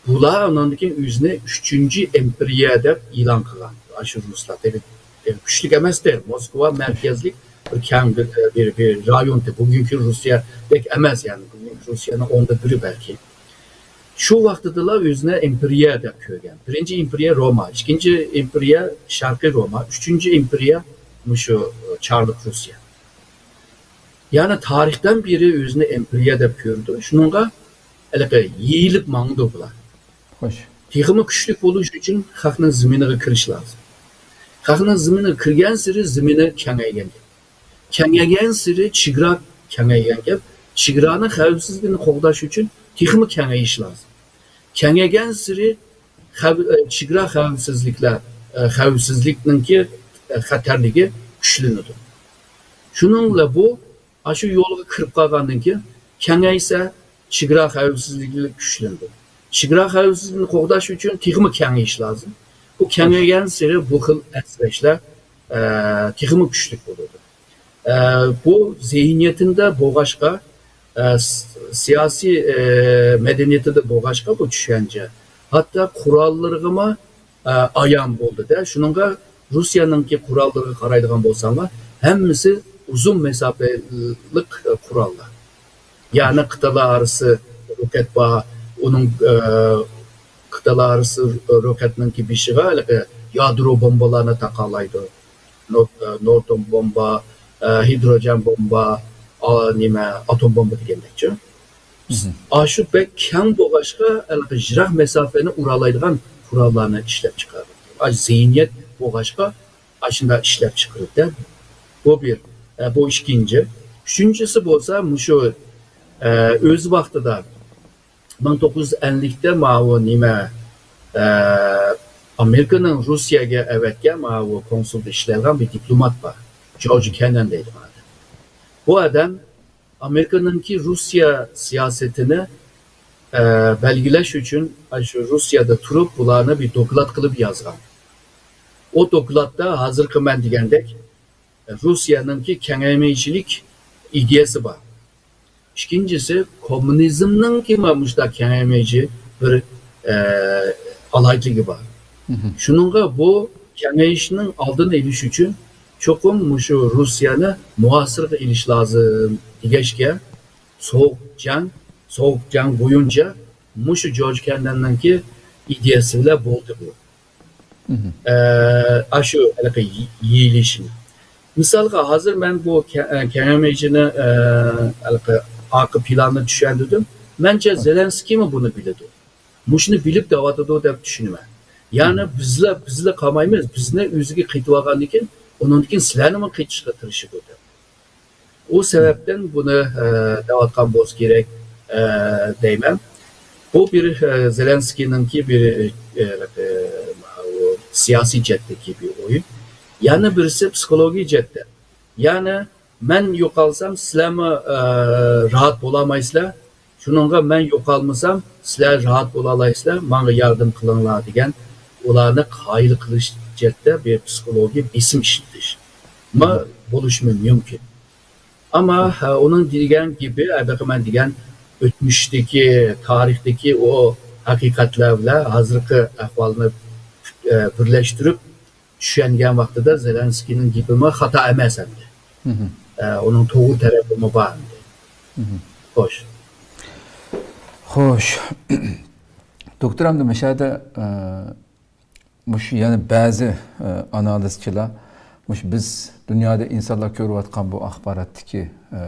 بۇلار ئاندىن كېيىن ئۆزىنى ئۈچىنچى ئىمپېرىيە دەپ ئېلان قىلغان. ئاشۇ رۇسلار تېخى، تېخى كۈچلۈك ئەمەستى. موسكۋا مەركەزلىك بىر كەڭ بىر، بىر، بىر رايونتى. بۈگۈنكى روسىيەدەك ئەمەس، يەنى بۈگۈنكى روسىيەنىڭ ئوندا بىرى بەلكى. شۇ ۋاقتىدىلا ئۆزىنى ئىمپېرىيە دەپ كۆرگەن. بىرىنچى ئىمپېرىيە روما، ئىككىنچى ئىمپېرىيە شەرقىي روما، ئۈچىنچى ئىمپېرىيە مۇشۇ، ئە، چارلىق روسىيە. يەنى تارىختىن بېرى ئۆزىنى ئىمپېرىيە دەپ كۆرىدۇ. شۇنىڭغا ھېلىقى يېيىلىپ ماڭىدۇ بۇلار. خوش. تېخىمۇ كۈچلۈك بولۇش ئۈچۈن خەقنىڭ زېمىنىغا كىرىش لازىم. خەقنىڭ زېمىنىغا كىرگەنسېرى زېمىنى كېڭەيگەن گەپ. كېڭەيگەنسېرى چېگرا كېڭەيگەن گەپ. چېگرانىڭ خەۋپسىزلىكىنى قوغداش ئۈچۈن تېخىمۇ كېڭىيىش لازىم. كېڭەيگەنسېرى خەۋ-، ئە، چېگرا خەۋپسىزلىكلەر، ئە، خەۋپسىزلىكنىڭكى، ئە، خەتەرلىكى كۈچلىنىدۇ. شۇنىڭ بىلەن بۇ، ئاشۇ يولغا كىرىپ قالغاندىن كېيىن، كېڭەيسە، چېگرا خەۋپسىزلىكى كۈچلىنىدۇ. چېگرا خەۋپسىزلىكىنى قوغداش ئۈچۈن تېخىمۇ كېڭىيىش لازىم. بۇ كېڭەيگەنسېرى بۇ خىل ئەنسىرەشلەر، ئە، تېخىمۇ كۈچلۈك بولىدۇ. ئە، بۇ زېھنىيىتىدە بولغاچقا، ئە، س-، سىياسىي، ئە، مەدەنىيىتىدە بولغاچقا بۇ چۈشەنچە، ھەتتا قوراللىرىغىمۇ، ئە، ئايان بولدى-دە. شۇنىڭغا روسىيەنىڭكى قوراللىرىغا قارايدىغان بولساڭلار، ھەممىسى ئۇزۇن مەساپىلىق، ئە، قوراللار. يەنى قىتئەلەر ئارىسى روكەت بار، ئۇنىڭ، ئە، قىتئەلەر ئارىسى روكەتنىڭكى بېشىغا ھېلىقى يادرو بومبىلارنى تاقالايدۇ. نور-، ئە، نورتون بومبا، ئە، ھىدروجېن بومبا، ئا-، نېمە، ئاتوم بومبا دېگەندەكچۇ. مهم. ئاشۇ بەك كەڭ بولغاچقا، ھېلىقى يىراق مەساپىنى ئۇرالايدىغان قوراللارنى ئىشلەپ چىقاردى. ئاشۇ زېھنىيەت بولغاچقا، ئاشۇنداق ئىشلەپ چىقىرىدۇ. بۇ بىر. ئە، بۇ ئىككىنچى. ئۈچىنچىسى بولسا، مۇشۇ، ئە، ئۆز ۋاقتىدا مىڭ توققۇز يۈز ئەللىكتە ماۋۇ نېمە، ئە، ئامېرىكىنىڭ روسىيەگە ئەۋەتكەن ماۋۇ كونسۇلدا ئىشلەيدىغان بىر دىپلومات بار. جورج كەننەن دەيدىغان ئادەم. بۇ ئادەم ئامېرىكىنىڭكى روسىيە سىياسىتىنى، ئە، بەلگىلەش ئۈچۈن، ئاشۇ روسىيەدە تۇرۇپ، بۇلارنى بىر دوكلات قىلىپ يازغان. ئۇ دوكلاتتا ھازىرقى مەن دېگەندەك، روسىيەنىڭكى كېڭەيمىچىلىك ئىدىيەسى بار. ئىككىنچىسى، كوممۇنىزمنىڭكى مانا مۇشۇنداق كېڭەيمىچى بىر، ئە، ئالاھىدىلىكى بار. مهم. شۇنىڭغا بۇ كېڭىيىشنىڭ ئالدىنى ئېلىش ئۈچۈن چوقۇم مۇشۇ روسىيەنى مۇھاسىرىگە ئېلىش لازىم دېگەچكە، سوغۇق جەڭ، سوغۇق جەڭ بويىچە مۇشۇ جورج كەننەننىڭكى ئىدىيەسى بىلەن بولدى بۇ. مهم. ئە، ئاشۇ ھېلىقى يېلىشىم. مىسالغا، ھازىر مەن بۇ كە-، ئە، كېڭەيمىچىنى، ئە، ھېلىقى ئارقا پىلاننى چۈشەندۈردۈم. مەنچە، ھە، زېلېنسكىيمۇ بۇنى بىلىدۇ. مۇشۇنى بىلىپ دەۋاتىدۇ دەپ چۈشىنىمەن. يەنى، مهم، بىزلا، بىزلا قالمايمىز، بىزنى ئۆزىگە قېتىۋالغاندىن كېيىن، ئۇنىڭدىن كېيىن سىلەرنىمۇ قېتىشقا تىرىشىدۇ دەپ. ئۇ سەۋەبتىن بۇنى، ئە، دەۋاتقان بولسا كېرەك، ئە، دەيمەن. بۇ بىر، ئە، زېلېنسكىينىڭكى بىر، ئە، ئە، سىياسىي جەھەتتىكى بىر ئويۇن. يەنە بىرسى پسىخولوگىيە جەھەتتە. يەنى مەن يوقالسام، سىلەرمۇ، ئە، راھەت بولالمايسىلەر. شۇنىڭغا مەن يوقالمىسام، سىلەر راھەت بولالايسىلەر، ماڭا ياردەم قىلىڭلار دېگەن ئۇلارنى قايىل قىلىش جەھەتتە بىر پسىخولوگىيە بېسىم ئىشلىتىش. ما، مم، بولۇشمۇ مۇمكىن. ئەمما، ھە، ئۇنىڭ دېگەن گېپى، ھە، بېقىمەن دېگەن ئۆتمۈشتىكى، تارىختىكى ئۇ ھەقىقەتلەر بىلەن ھازىرقى ئەھۋالنى، ئە، بىرلەشتۈرۈپ، چۈشەنگەن ۋاقتىدا زېلېنسكىينىڭ گېپىمۇ خاتا ئەمەس ئەمدى. مهم. ئە، ئۇنىڭ توغرا تەرىپىمۇ بار ئەمدى. مهم. خوش. خوش. دوكتور، ئەمدى مۇشۇ يەردە، ئە، مۇشۇ يەنە بەزى، ئە، ئانالىزچىلار مۇشۇ بىز دۇنيادا ئىنسانلار كۆرۈۋاتقان بۇ ئاخباراتتىكى، ئە،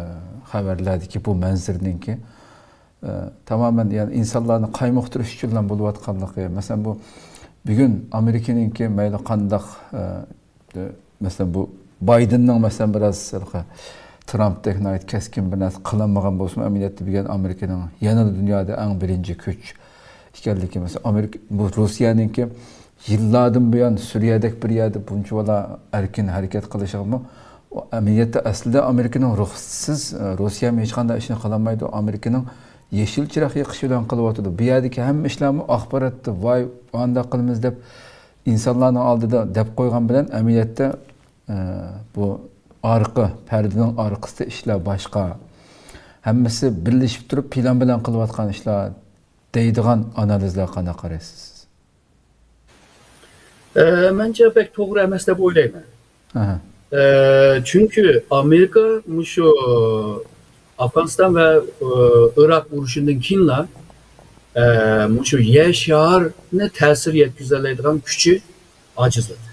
خەۋەرلەردىكى بۇ مەنزىرىنىڭكى ئە، تامامەن، يەنى ئىنسانلارنى قايمۇقتۇرۇش ئۈچۈنلا بولۇۋاتقانلىقى. مەسىلەن، بۇ بۈگۈن ئامېرىكىنىڭكى مەيلى قانداق، ئە، مەسىلەن، بۇ بايدېننىڭ، مەسىلەن، بىراز ھېلىقى ترامپتەك ناھايىتى كەسكىن بىر نەرسە قىلالمىغان بولسىمۇ، ئەمەلىيەتتە بۈگۈن ئامېرىكىنىڭ يەنىلا دۇنيادا ئەڭ بىرىنچى كۈچ ئىكەنلىكى، مەسىلەن، ئامېرىكا، بۇ روسىيەنىڭكى يىللاردىن بۇيان سۈرىيەدەك بىر يەردە بۇنچىۋالا ئەركىن ھەرىكەت قىلىشىغىمۇ، ئۇ ئەمەلىيەتتە ئەسلىدە ئامېرىكىنىڭ رۇخسىتىسىز، ئە، روسىيەمۇ ھېچقانداق ئىشنى قىلالمايدۇ. ئامېرىكىنىڭ يېشىل چىراغ يېقىشى بىلەن قىلىۋاتىدۇ. بۇ يەردىكى ھەممە ئىشلارمۇ ئاخباراتتا، ۋاي، ئانداق قىلىمىز دەپ ئىنسانلارنىڭ ئالدىدا دەپ قويغان بىلەن ئەمەلىيەتتە، ئە، بۇ ئارقا پەردىنىڭ ئارقىسىدا ئىشلار باشقا. ھەممىسى بىرلىشىپ تۇرۇپ پىلان بىلەن قىلىۋاتقان ئىشلار دەيدىغان ئانالىزلارغا قانداق قارايسىز؟ ئە، مەنچە بەك توغرا ئەمەس دەپ ئويلايمەن. ئەھە. ئە، چۈنكى ئامېرىكا مۇشۇ ئافغانىستان ۋە، ئە، ئىراق ئۇرۇشىدىن كېيىنلا، ئە، مۇشۇ يەر شارىنى تەسىر يەتكۈزەلەيدىغان كۈچى ئاجىزلىدى.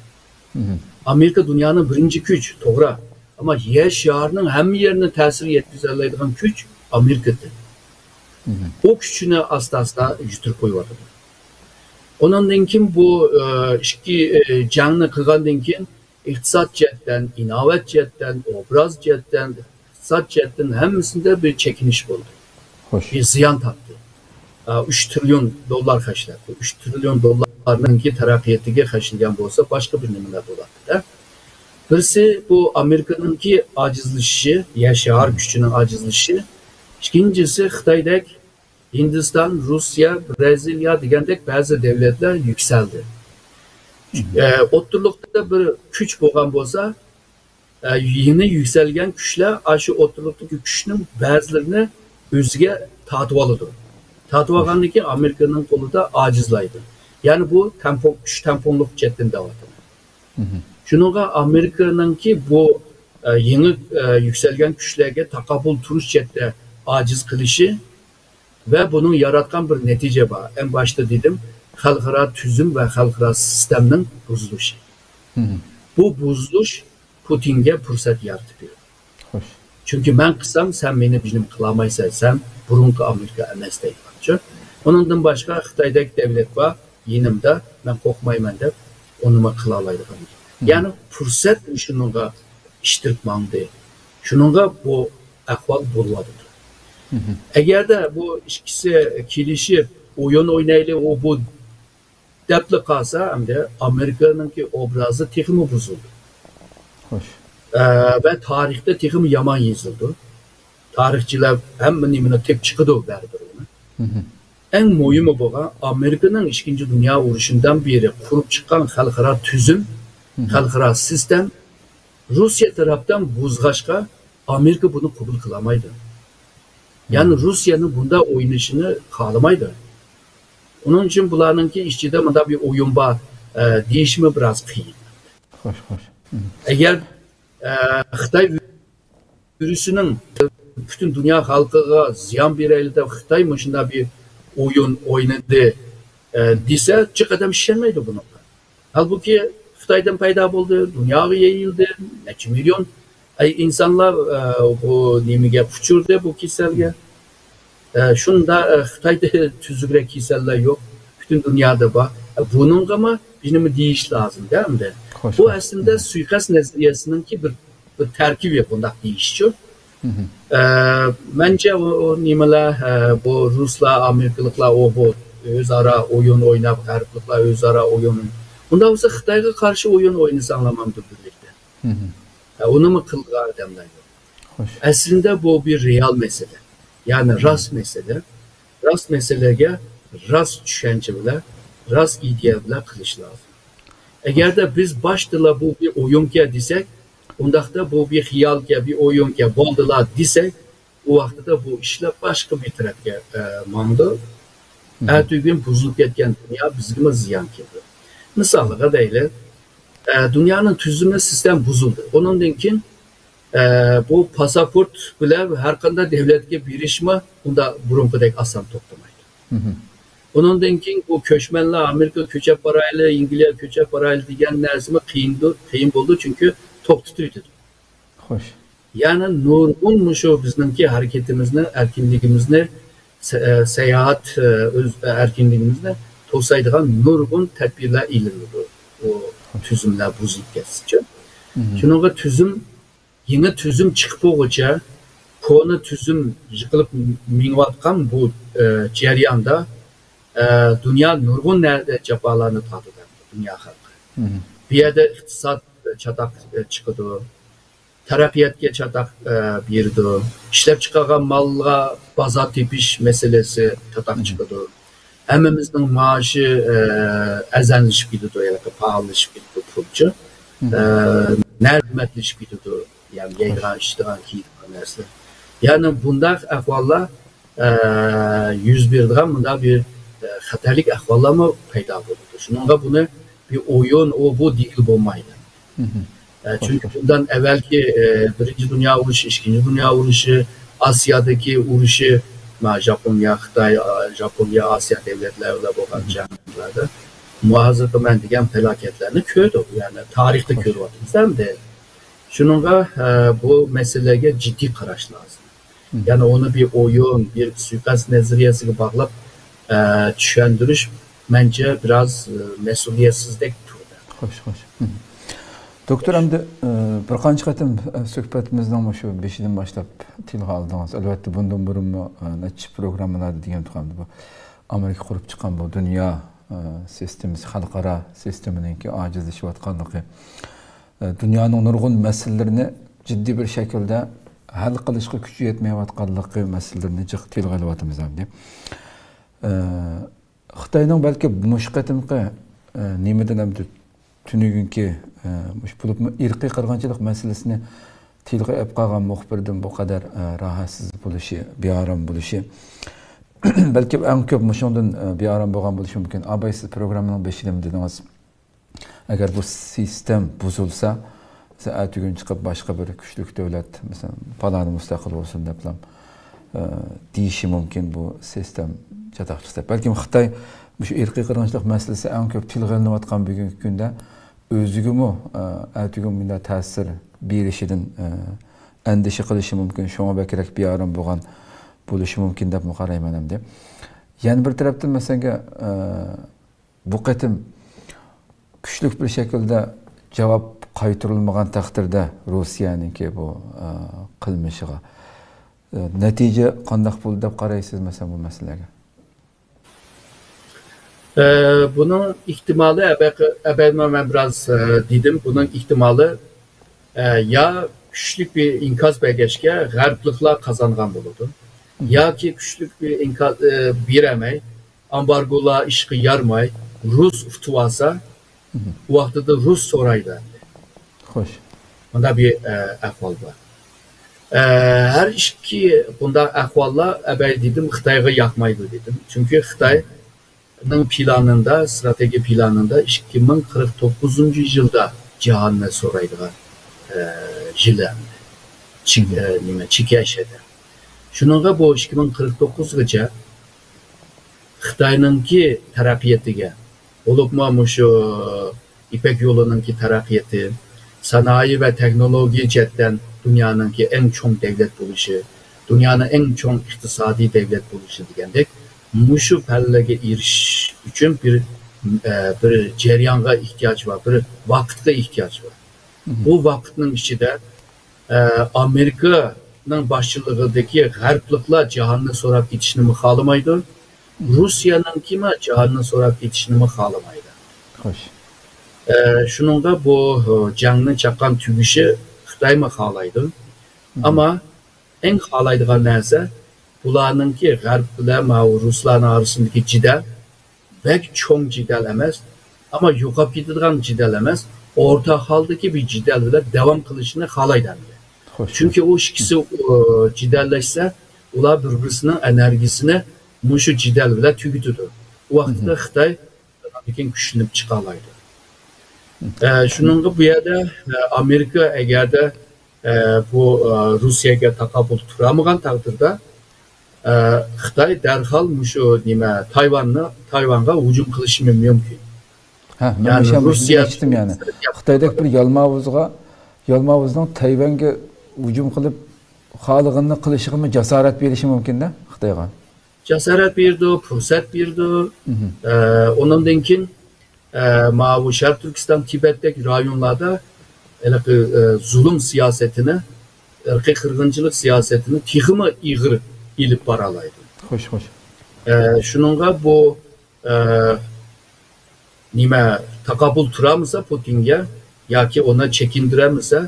مهم. ئامېرىكا دۇنيانىڭ بىرىنچى كۈچ، توغرا. ئەمما يەر شارىنىڭ ھەممە يېرىنى تەسىر يەتكۈزەلەيدىغان كۈچ ئامېرىكىدىن. مهم. ئۇ كۈچىنى ئاستا-ئاستا يىتتۈرۈپ قويۇۋاتىدۇ. ئۇنىڭدىن كېيىن بۇ، ئى، ئىككى، ئى، جەڭنى قىلغاندىن كېيىن ئىقتىساد جەھەتتىن، ئىناۋەت جەھەتتىن، ئوبراز جەھەتتىن، ئىقتىساد جەھەتتىن ھەممىسىندە بىر چېكىنىش بولدى. خوش. بىر زىيان تارتتى. ئا، ئۈچ تىرىليون دوللار خەجلەپ. بۇ ئۈچ تىرىليون دوللارنىڭكى تەرەققىياتىغا خەجلىگەن بولسا، باشقا بىر نېمىلەر بولاتتى-دە. بىرسى بۇ ئامېرىكىنىڭكى ئاجىزلىشىشى، يەر شارى كۈچىنىڭ ئاجىزلىشىشى. ئىككىنچىسى خىتايدەك ھىندىستان، روسىيە، بىرازىلىيە دېگەندەك بەزى دۆلەتلەر يۈكسەلدى. ئە، ئوتتۇرىلىقتا بىر كۈچ بولغان بولسا، ئە، يېڭى يۈكسەلگەن كۈچلەر ئاشۇ ئوتتۇرىلىقتىكى كۈچنىڭ بەزىلىرىنى ئۆزىگە تارتىۋالىدۇ. تارتىۋالغاندىن كېيىن ئامېرىكىنىڭ قولىدا ئاجىزلايدۇ. يەنى بۇ تەڭپۇڭ، كۈچ تەڭپۇڭلۇق جەھەتتىن دەۋاتىمەن. مهم. شۇنىڭغا ئامېرىكىنىڭكى بۇ، ئە، يېڭى، ئە، يۈكسەلگەن كۈچلەرگە تاقابىل تۇرۇش جەھەتتە ئاجىز قېلىشى ۋە بۇنىڭ ياراتقان بىر نەتىجە بار. ئەڭ باشتا دېدىم، خەلقئارا تۈزۈم ۋە خەلقئارا سىستېمىنىڭ بۇزۇلۇشى. بۇ بۇزۇلۇش پۇتىنگە پۇرسەت يارىتىپ بېرىدۇ. خوش. چۈنكى مەن قىلسام، سەن مېنى بىنىم قىلالمايسەن، سەن بۇرۇنقى ئامېرىكا ئەمەس دەيدىغانچۇ. ئۇنىڭدىن باشقا خىتايدەك دەۋلەت بار، يېنىمدا، مەن قورقمايمەن دەپ، ئۇنىمۇ قىلالايدىغان. يەنى پۇرسەت شۇنىڭغا ئىشتىرىپ ماڭدى. شۇنىڭغا بۇ ئەھۋال بولۇۋاتىدۇ. ئەگەردە بۇ ئىككىسى كېلىشىپ، ئويۇن ئوينايلى، ئۇ بۇ دەپلا قالسا، ئەمدى ئامېرىكىنىڭكى ئوبرازى تېخىمۇ بۇزۇلىدۇ. خوش. ئە، ۋە تارىختا تېخىمۇ يامان يېزىلىدۇ. تارىخچىلار ھەممە نېمىنى تېپىپ چىقىدۇ بەرىبىر ئۇنى. ئەڭ مۇھىمى بولغان ئامېرىكىنىڭ ئىككىنچى دۇنيا ئۇرۇشىدىن بېرى قۇرۇپ چىققان خەلقئارا تۈزۈم، خەلقئارا سىستېم روسىيە تەرەپتىن بۇزغاچقا، ئامېرىكا بۇنى قوبۇل قىلالمايدۇ. يەنى روسىيەنىڭ بۇنداق ئوينىشىنى خالىمايدۇ. ئۇنىڭ ئۈچۈن بۇلارنىڭكى ئىچىدە مۇنداق بىر ئويۇن بار، ئە، دېيىشمۇ بىراز قىيىن. خوش، خوش. ئەگەر، ئە، خىتاي ۋىرۇسىنىڭ پۈتۈن دۇنيا خەلقىگە زىيان بېرەيلى دەپ خىتاي مۇشۇنداق بىر ئويۇن ئوينىدى، ئە، دېسە، جىق ئادەم ئىشەنمەيدۇ بۇنىڭغا. ھالبۇكى، خىتايدىن پەيدا بولدى، دۇنياغا يېيىلدى، نەچچە مىليون، ئەي، ئىنسانلار، ئە، بۇ نېمىگە ئۇچۇردى، بۇ كېسەلگە. ئە، شۇنداق، ئە، خىتايدا تۈزۈكرەك كېسەللەر يوق، پۈتۈن دۇنيادا بار. ئە، بۇنىڭغىمۇ بىنىمۇ دېيىش لازىم-دە ئەمدى. خوش، بۇ خوش. ئەسلىدە سۇيىقەست نەزەرىيەسىنىڭكى بىر، بىر تەركىبى بۇنداق دېيىشچۇ. ئە، مەنچە ئۇ، ئۇ نېمىلەر، ئە، بۇ رۇسلار، ئامېرىكىلىقلار، ئۇ بۇ ئۆزئارا ئويۇن ئويناپ، غەربلىكلار ئۆزئارا ئويۇن. ئۇنداق بولسا خىتايغا قارشى ئويۇن ئوينىساڭلار ماندۇ بىرلىكتە. ئە، ئۇنىمۇ قىلىدىغان ئادەملەر يوق. خوش. ئەسلىدە بۇ بىر رېئال مەسىلە. يەنى راست مەسىلە. راست مەسىلىگە راست چۈشەنچە بىلەن، راست ئىدىيە بىلەن قىلىش لازىم. ئەگەردە بىز باشتىلا بۇ بىر ئويۇنكەن دېسەك، ئۇنداقتا بۇ بىر خىيالكەن، بىر ئويۇنكەن، بولدىلا دېسەك، ئۇ ۋاقتىدا بۇ ئىشلار باشقا بىر تەرەپكە، ئە، ماڭىدۇ. ئەتىگۈن بۇزۇلۇپ كەتكەن دۇنيا بىزگىمۇ زىيان كېلىدۇ. مىسالغا دەيلى، ئە، دۇنيانىڭ تۈزۈمى، سىستېما بۇزۇلدى. ئۇنىڭدىن كېيىن، ئە، بۇ پاسپورت بىلەن ھەر قانداق دۆلەتكە بېرىشمۇ ئۇنداق بۇرۇنقىدەك ئاسان توختىمايدۇ. ئۇنىڭدىن كېيىن بۇ كۆچمەنلەر ئامېرىكىغا كۆچۈپ بارايلى، ئەنگلىيەگە كۆچۈپ بارايلى دېگەن نەرسىمۇ قىيىندۇ-، قىيىن بولىدۇ، چۈنكى توختىتىۋېتىدۇ. خوش. يەنى نۇرغۇن مۇشۇ بىزنىڭكى ھەرىكىتىمىزنى، ئەركىنلىكىمىزنى، سە-، ئە، ساياھەت، ئە، ئۆز، ئە، ئەركىنلىكىمىزنى توسايدىغان نۇرغۇن تەدبىرلەر ئېلىنىدۇ. ئۇ تۈزۈملەر بۇزۇلۇپ كەتسىچۇ. شۇنىڭغا تۈزۈم، يېڭى تۈزۈم چىقىپ بولغۇچە، كونا تۈزۈم يىقىلىپ مېڭىۋاتقان بۇ، ئە، جەرياندا، ئە، دۇنيا نۇرغۇن نەردە جاپالارنى تارتىدۇ، دۇنيا خەلقى. بۇ يەردە ئىقتىساد چاتاق، ئە، چىقىدۇ. تەرەققىياتقا چاتاق، ئە، بېرىدۇ. ئىشلەپچىقارغان مالغا بازار تېپىش مەسىلىسى چاتاق چىقىدۇ. ھەممىمىزنىڭ مائاشى، ئە، ئەرزانلىشىپ كېتىدۇ، ياكى پائاللىشىپ كېتىدۇ پۇلچۇ. ئە، نەرخ قىممەتلىشىپ كېتىدۇ. يەنى يەيدىغان، ئىچىدىغان، كىيىدىغان نەرسىلەر. يەنى بۇنداق ئەھۋاللار، ئە، يۈز بېرىدىغان مۇنداق بىر، ئە، خەتەرلىك ئەھۋاللارمۇ پەيدا بولىدۇ. شۇنىڭغا بۇنى بىر ئويۇن، ئۇ، بۇ دېگىلى بولمايدۇ. ئە، چۈنكى بۇندىن ئەۋۋەلكى، ئە، بىرىنچى دۇنيا ئۇرۇشى، ئىككىنچى دۇنيا ئۇرۇشى، ئاسىيادىكى ئۇرۇشى، ما، ژاپونىيە، خىتاي، ئا، ژاپونىيە، ئاسىيا دۆلەتلەر بىلەن بولغان جەڭلەردە مۇھازىرەت قىلىمەن دېگەن پالاكەتلەرنى كۆردۇق. يەنى تارىختا كۆرۈۋاتىمىز ئەمدى. شۇنىڭغا، ئە، بۇ مەسىلىلەرگە جىددىي قاراش لازىم. يەنى ئۇنى بىر ئويۇن، بىر سۇيىقەست نەزەرىيەسىگە باغلاپ، ئە، چۈشەندۈرۈش مەنچە بىراز، ئە، مەسئۇلىيەتسىزدەك تۇردى. خوش، خوش. دوكتور، ئەمدى، ئە، بىر قانچە قېتىم، ئە، سۆھبىتىمىزنىڭ مۇشۇ بېشىدىن باشلاپ تىلغا ئالدىڭىز. ئەلۋەتتە، بۇندىن بۇرۇنمۇ، ئە، نەچچە پروگراممىلاردا دېگەن تۇرغانىدى بۇ. ئامېرىكا قۇرۇپ چىققان بۇ دۇنيا، ئە، سىستېمىسى، خەلقئارا سىستېمىنىڭكى ئاجىزلىشىۋاتقانلىقى، ئە، دۇنيانىڭ نۇرغۇن مەسىلىلىرىنى جىددىي بىر شەكىلدە ھەل قىلىشقا كۈچى يەتمەيۋاتقانلىقى مەسىلىلىرىنى جىق تىلغا ئېلىۋاتىمىز ئەمدى. ئە، خىتاينىڭ بەلكى مۇشۇ قېتىمقى، ئە، نېمىدىن ئەمدى تۈنۈگۈنكى، ئە، مۇشۇ بولۇپمۇ ئىرقىي قىرغىنچىلىق مەسىلىسىنى تىلغا ئېلىپ قالغان مۇخبىردىن بۇ قەدەر، ئە، راھەتسىز بولۇشى، بىئارام بولۇشى، بەلكى ئەڭ كۆپ مۇشۇنىڭدىن، ئە، بىئارام بولغان بولۇشى مۇمكىن. ئاباي، سىز پروگراممىنىڭ بېشىدا دېدىڭىز، ئەگەر بۇ سىستېم بۇزۇلسا، مەسىلەن، ئەتىگۈن چىقىپ باشقا بىر كۈچلۈك دۆلەت، مەسىلەن، پالانى مۇستەقىل بولسۇن دەپلا، ئە، دېيىشى مۇمكىن، بۇ سىستېم چاتاق چىقسا. بەلكىم خىتاي مۇشۇ ئىرقىي قىرغىنچىلىق مەسىلىسى ئەڭ كۆپ تىلغا ئېلىنىۋاتقان بۈگۈنكى كۈندە ئۆزىگىمۇ، ئە، ئەتىگۈن مۇنداق تەسىر بېرىشىدىن، ئە، ئەندىشە قىلىشى مۇمكىن. شۇڭا بەكرەك بىئارام بولغان بولۇشى مۇمكىن دەپمۇ قارايمەن ئەمدى. يەنە بىر تەرەپتىن، مەسىلەن، ئە، بۇ قېتىم كۈچلۈك بىر شەكىلدە جاۋاب قايتۇرۇلمىغان تەقدىردە روسىيەنىڭكى بۇ، ئە، قىلمىشىغا، ئە، نەتىجە قانداق بولدى دەپ قارايسىز، مەسىلەن، بۇ مەسىلىگە؟ ئە، بۇنىڭ ئېھتىمالى، ئەبە-، ئەبەلمە مەن بىراز، ئە، دېدىم، بۇنىڭ ئېھتىمالى، ئە، يا كۈچلۈك بىر ئىنكاس بەرگەچكە غەربلىكلار قازانغان بولىدۇ. ياكى كۈچلۈك بىر ئىنكاس، ئە، بېرەلمەي، ئامبارگولار ئىشقا يارىماي، رۇس ئۇتۇۋالسا، ئۇ ۋاقتىدا رۇس سورايدۇ ئەمدى. خوش. مۇنداق بىر، ئە، ئەھۋال بار. ئە، ھەر ئىككى بۇنداق ئەھۋاللار ئەبەي دېدىم، خىتايغا ياقمايدۇ دېدىم. چۈنكى خىتاينىڭ پىلانىندا، ستراتېگىيە پىلانىندا ئىككى مىڭ قىرىق توققۇزىنچى يىلدا جاھاننى سورايدىغان، ئە، يىل ئەمدى. چېك-، ئە، نېمە، چېكى ئەشەدە. شۇنىڭغا بۇ ئىككى مىڭ قىرىق توققۇزغىچە خىتاينىڭكى تەرەققىياتىگە، بولۇپمۇ مۇشۇ يىپەك يولىنىڭكى تەرەققىياتى، سانائەت ۋە تېخنولوگىيە جەھەتتىن دۇنيانىڭكى ئەڭ چوڭ دەۋلەت بولۇشى، دۇنيانىڭ ئەڭ چوڭ ئىقتىسادىي دەۋلەت بولۇشى دېگەندەك، مۇشۇ پەللىگە ئېرىشىش ئۈچۈن بىر، ئە، بىر جەريانغا ئېھتىياج بار، بىر ۋاقىتقا ئېھتىياج بار. بۇ ۋاقىتنىڭ ئىچىدە ئە، ئامېرىكىنىڭ باشچىلىقىدىكى غەربلىكلار جاھاننى سوراپ كېتىشنىمۇ خالىمايدۇ. روسىيەنىڭكىمۇ جاھاننى سوراپ كېتىشنىمۇ خالىمايدۇ. خوش. ئە، شۇنىڭغا بۇ، ئە، جەڭنى چاققان تۈگىشى خىتايمۇ خالايدۇ. ئەمما ئەڭ خالايدىغان نەرسە، بۇلارنىڭكى غەرب بىلەن ماۋۇ رۇسلارنىڭ ئارىسىندىكى جېدەل بەك چوڭ جېدەل ئەمەس، ئەمما يوقاپ كېتىدىغان جېدەل ئەمەس، ئورتا ھالدىكى بىر جېدەل بىلەن داۋام قىلىشىنى خالايدۇ ئەمدى. خوش. چۈنكى ئۇ ئىككىسى، ئۇ، جېدەللەشسە، ئۇلار بىر-بىرسىنىڭ ئېنېرگىيىسىنى مۇشۇ جېدەل بىلەن تۈگىتىدۇ. ئۇ ۋاقىتتا خىتاي كېيىن كۈچلىنىپ چىقالايدۇ. ئە، شۇنىڭغا بۇ يەردە، ئە، ئامېرىكا ئەگەردە، ئە، بۇ، ئە، روسىيەگە تاقابىل تۇرالمىغان تەقدىردە، ئە، خىتاي دەرھال مۇشۇ نېمە، تايۋاننى، تايۋانغا ھۇجۇم قىلىشى مۇمكىن. ھە، مەن يەنى مۇشۇ روسىيە دېمەكچىدىم يەنى. خىتايدەك بىر يالماۋۇزغا، يالماۋۇزنىڭ تەيۋەنگە ھۇجۇم قىلىپ، خالىغىنىنى قىلىشىغىمۇ جاسارەت بېرىشى مۇمكىن-دە خىتايغا. جاسارەت بېرىدۇ، پۇرسەت بېرىدۇ. ئە، ئۇنىڭدىن كېيىن، ئە، ماۋۇ شەرقىي تۈركىستان، تىبەتتەك رايونلاردا ھېلىقى، ئە، زۇلۇم سىياسىتىنى، ئىرقىي قىرغىنچىلىق سىياسىتىنى تېخىمۇ ئېغىر ئېلىپ بارالايدۇ. خوش، خوش. ئە، شۇنىڭغا بۇ، ئە، نېمە، تاقابىل تۇرالمىسا پۇتىنگە ياكى ئۇنى چېكىندۈرەلمىسە،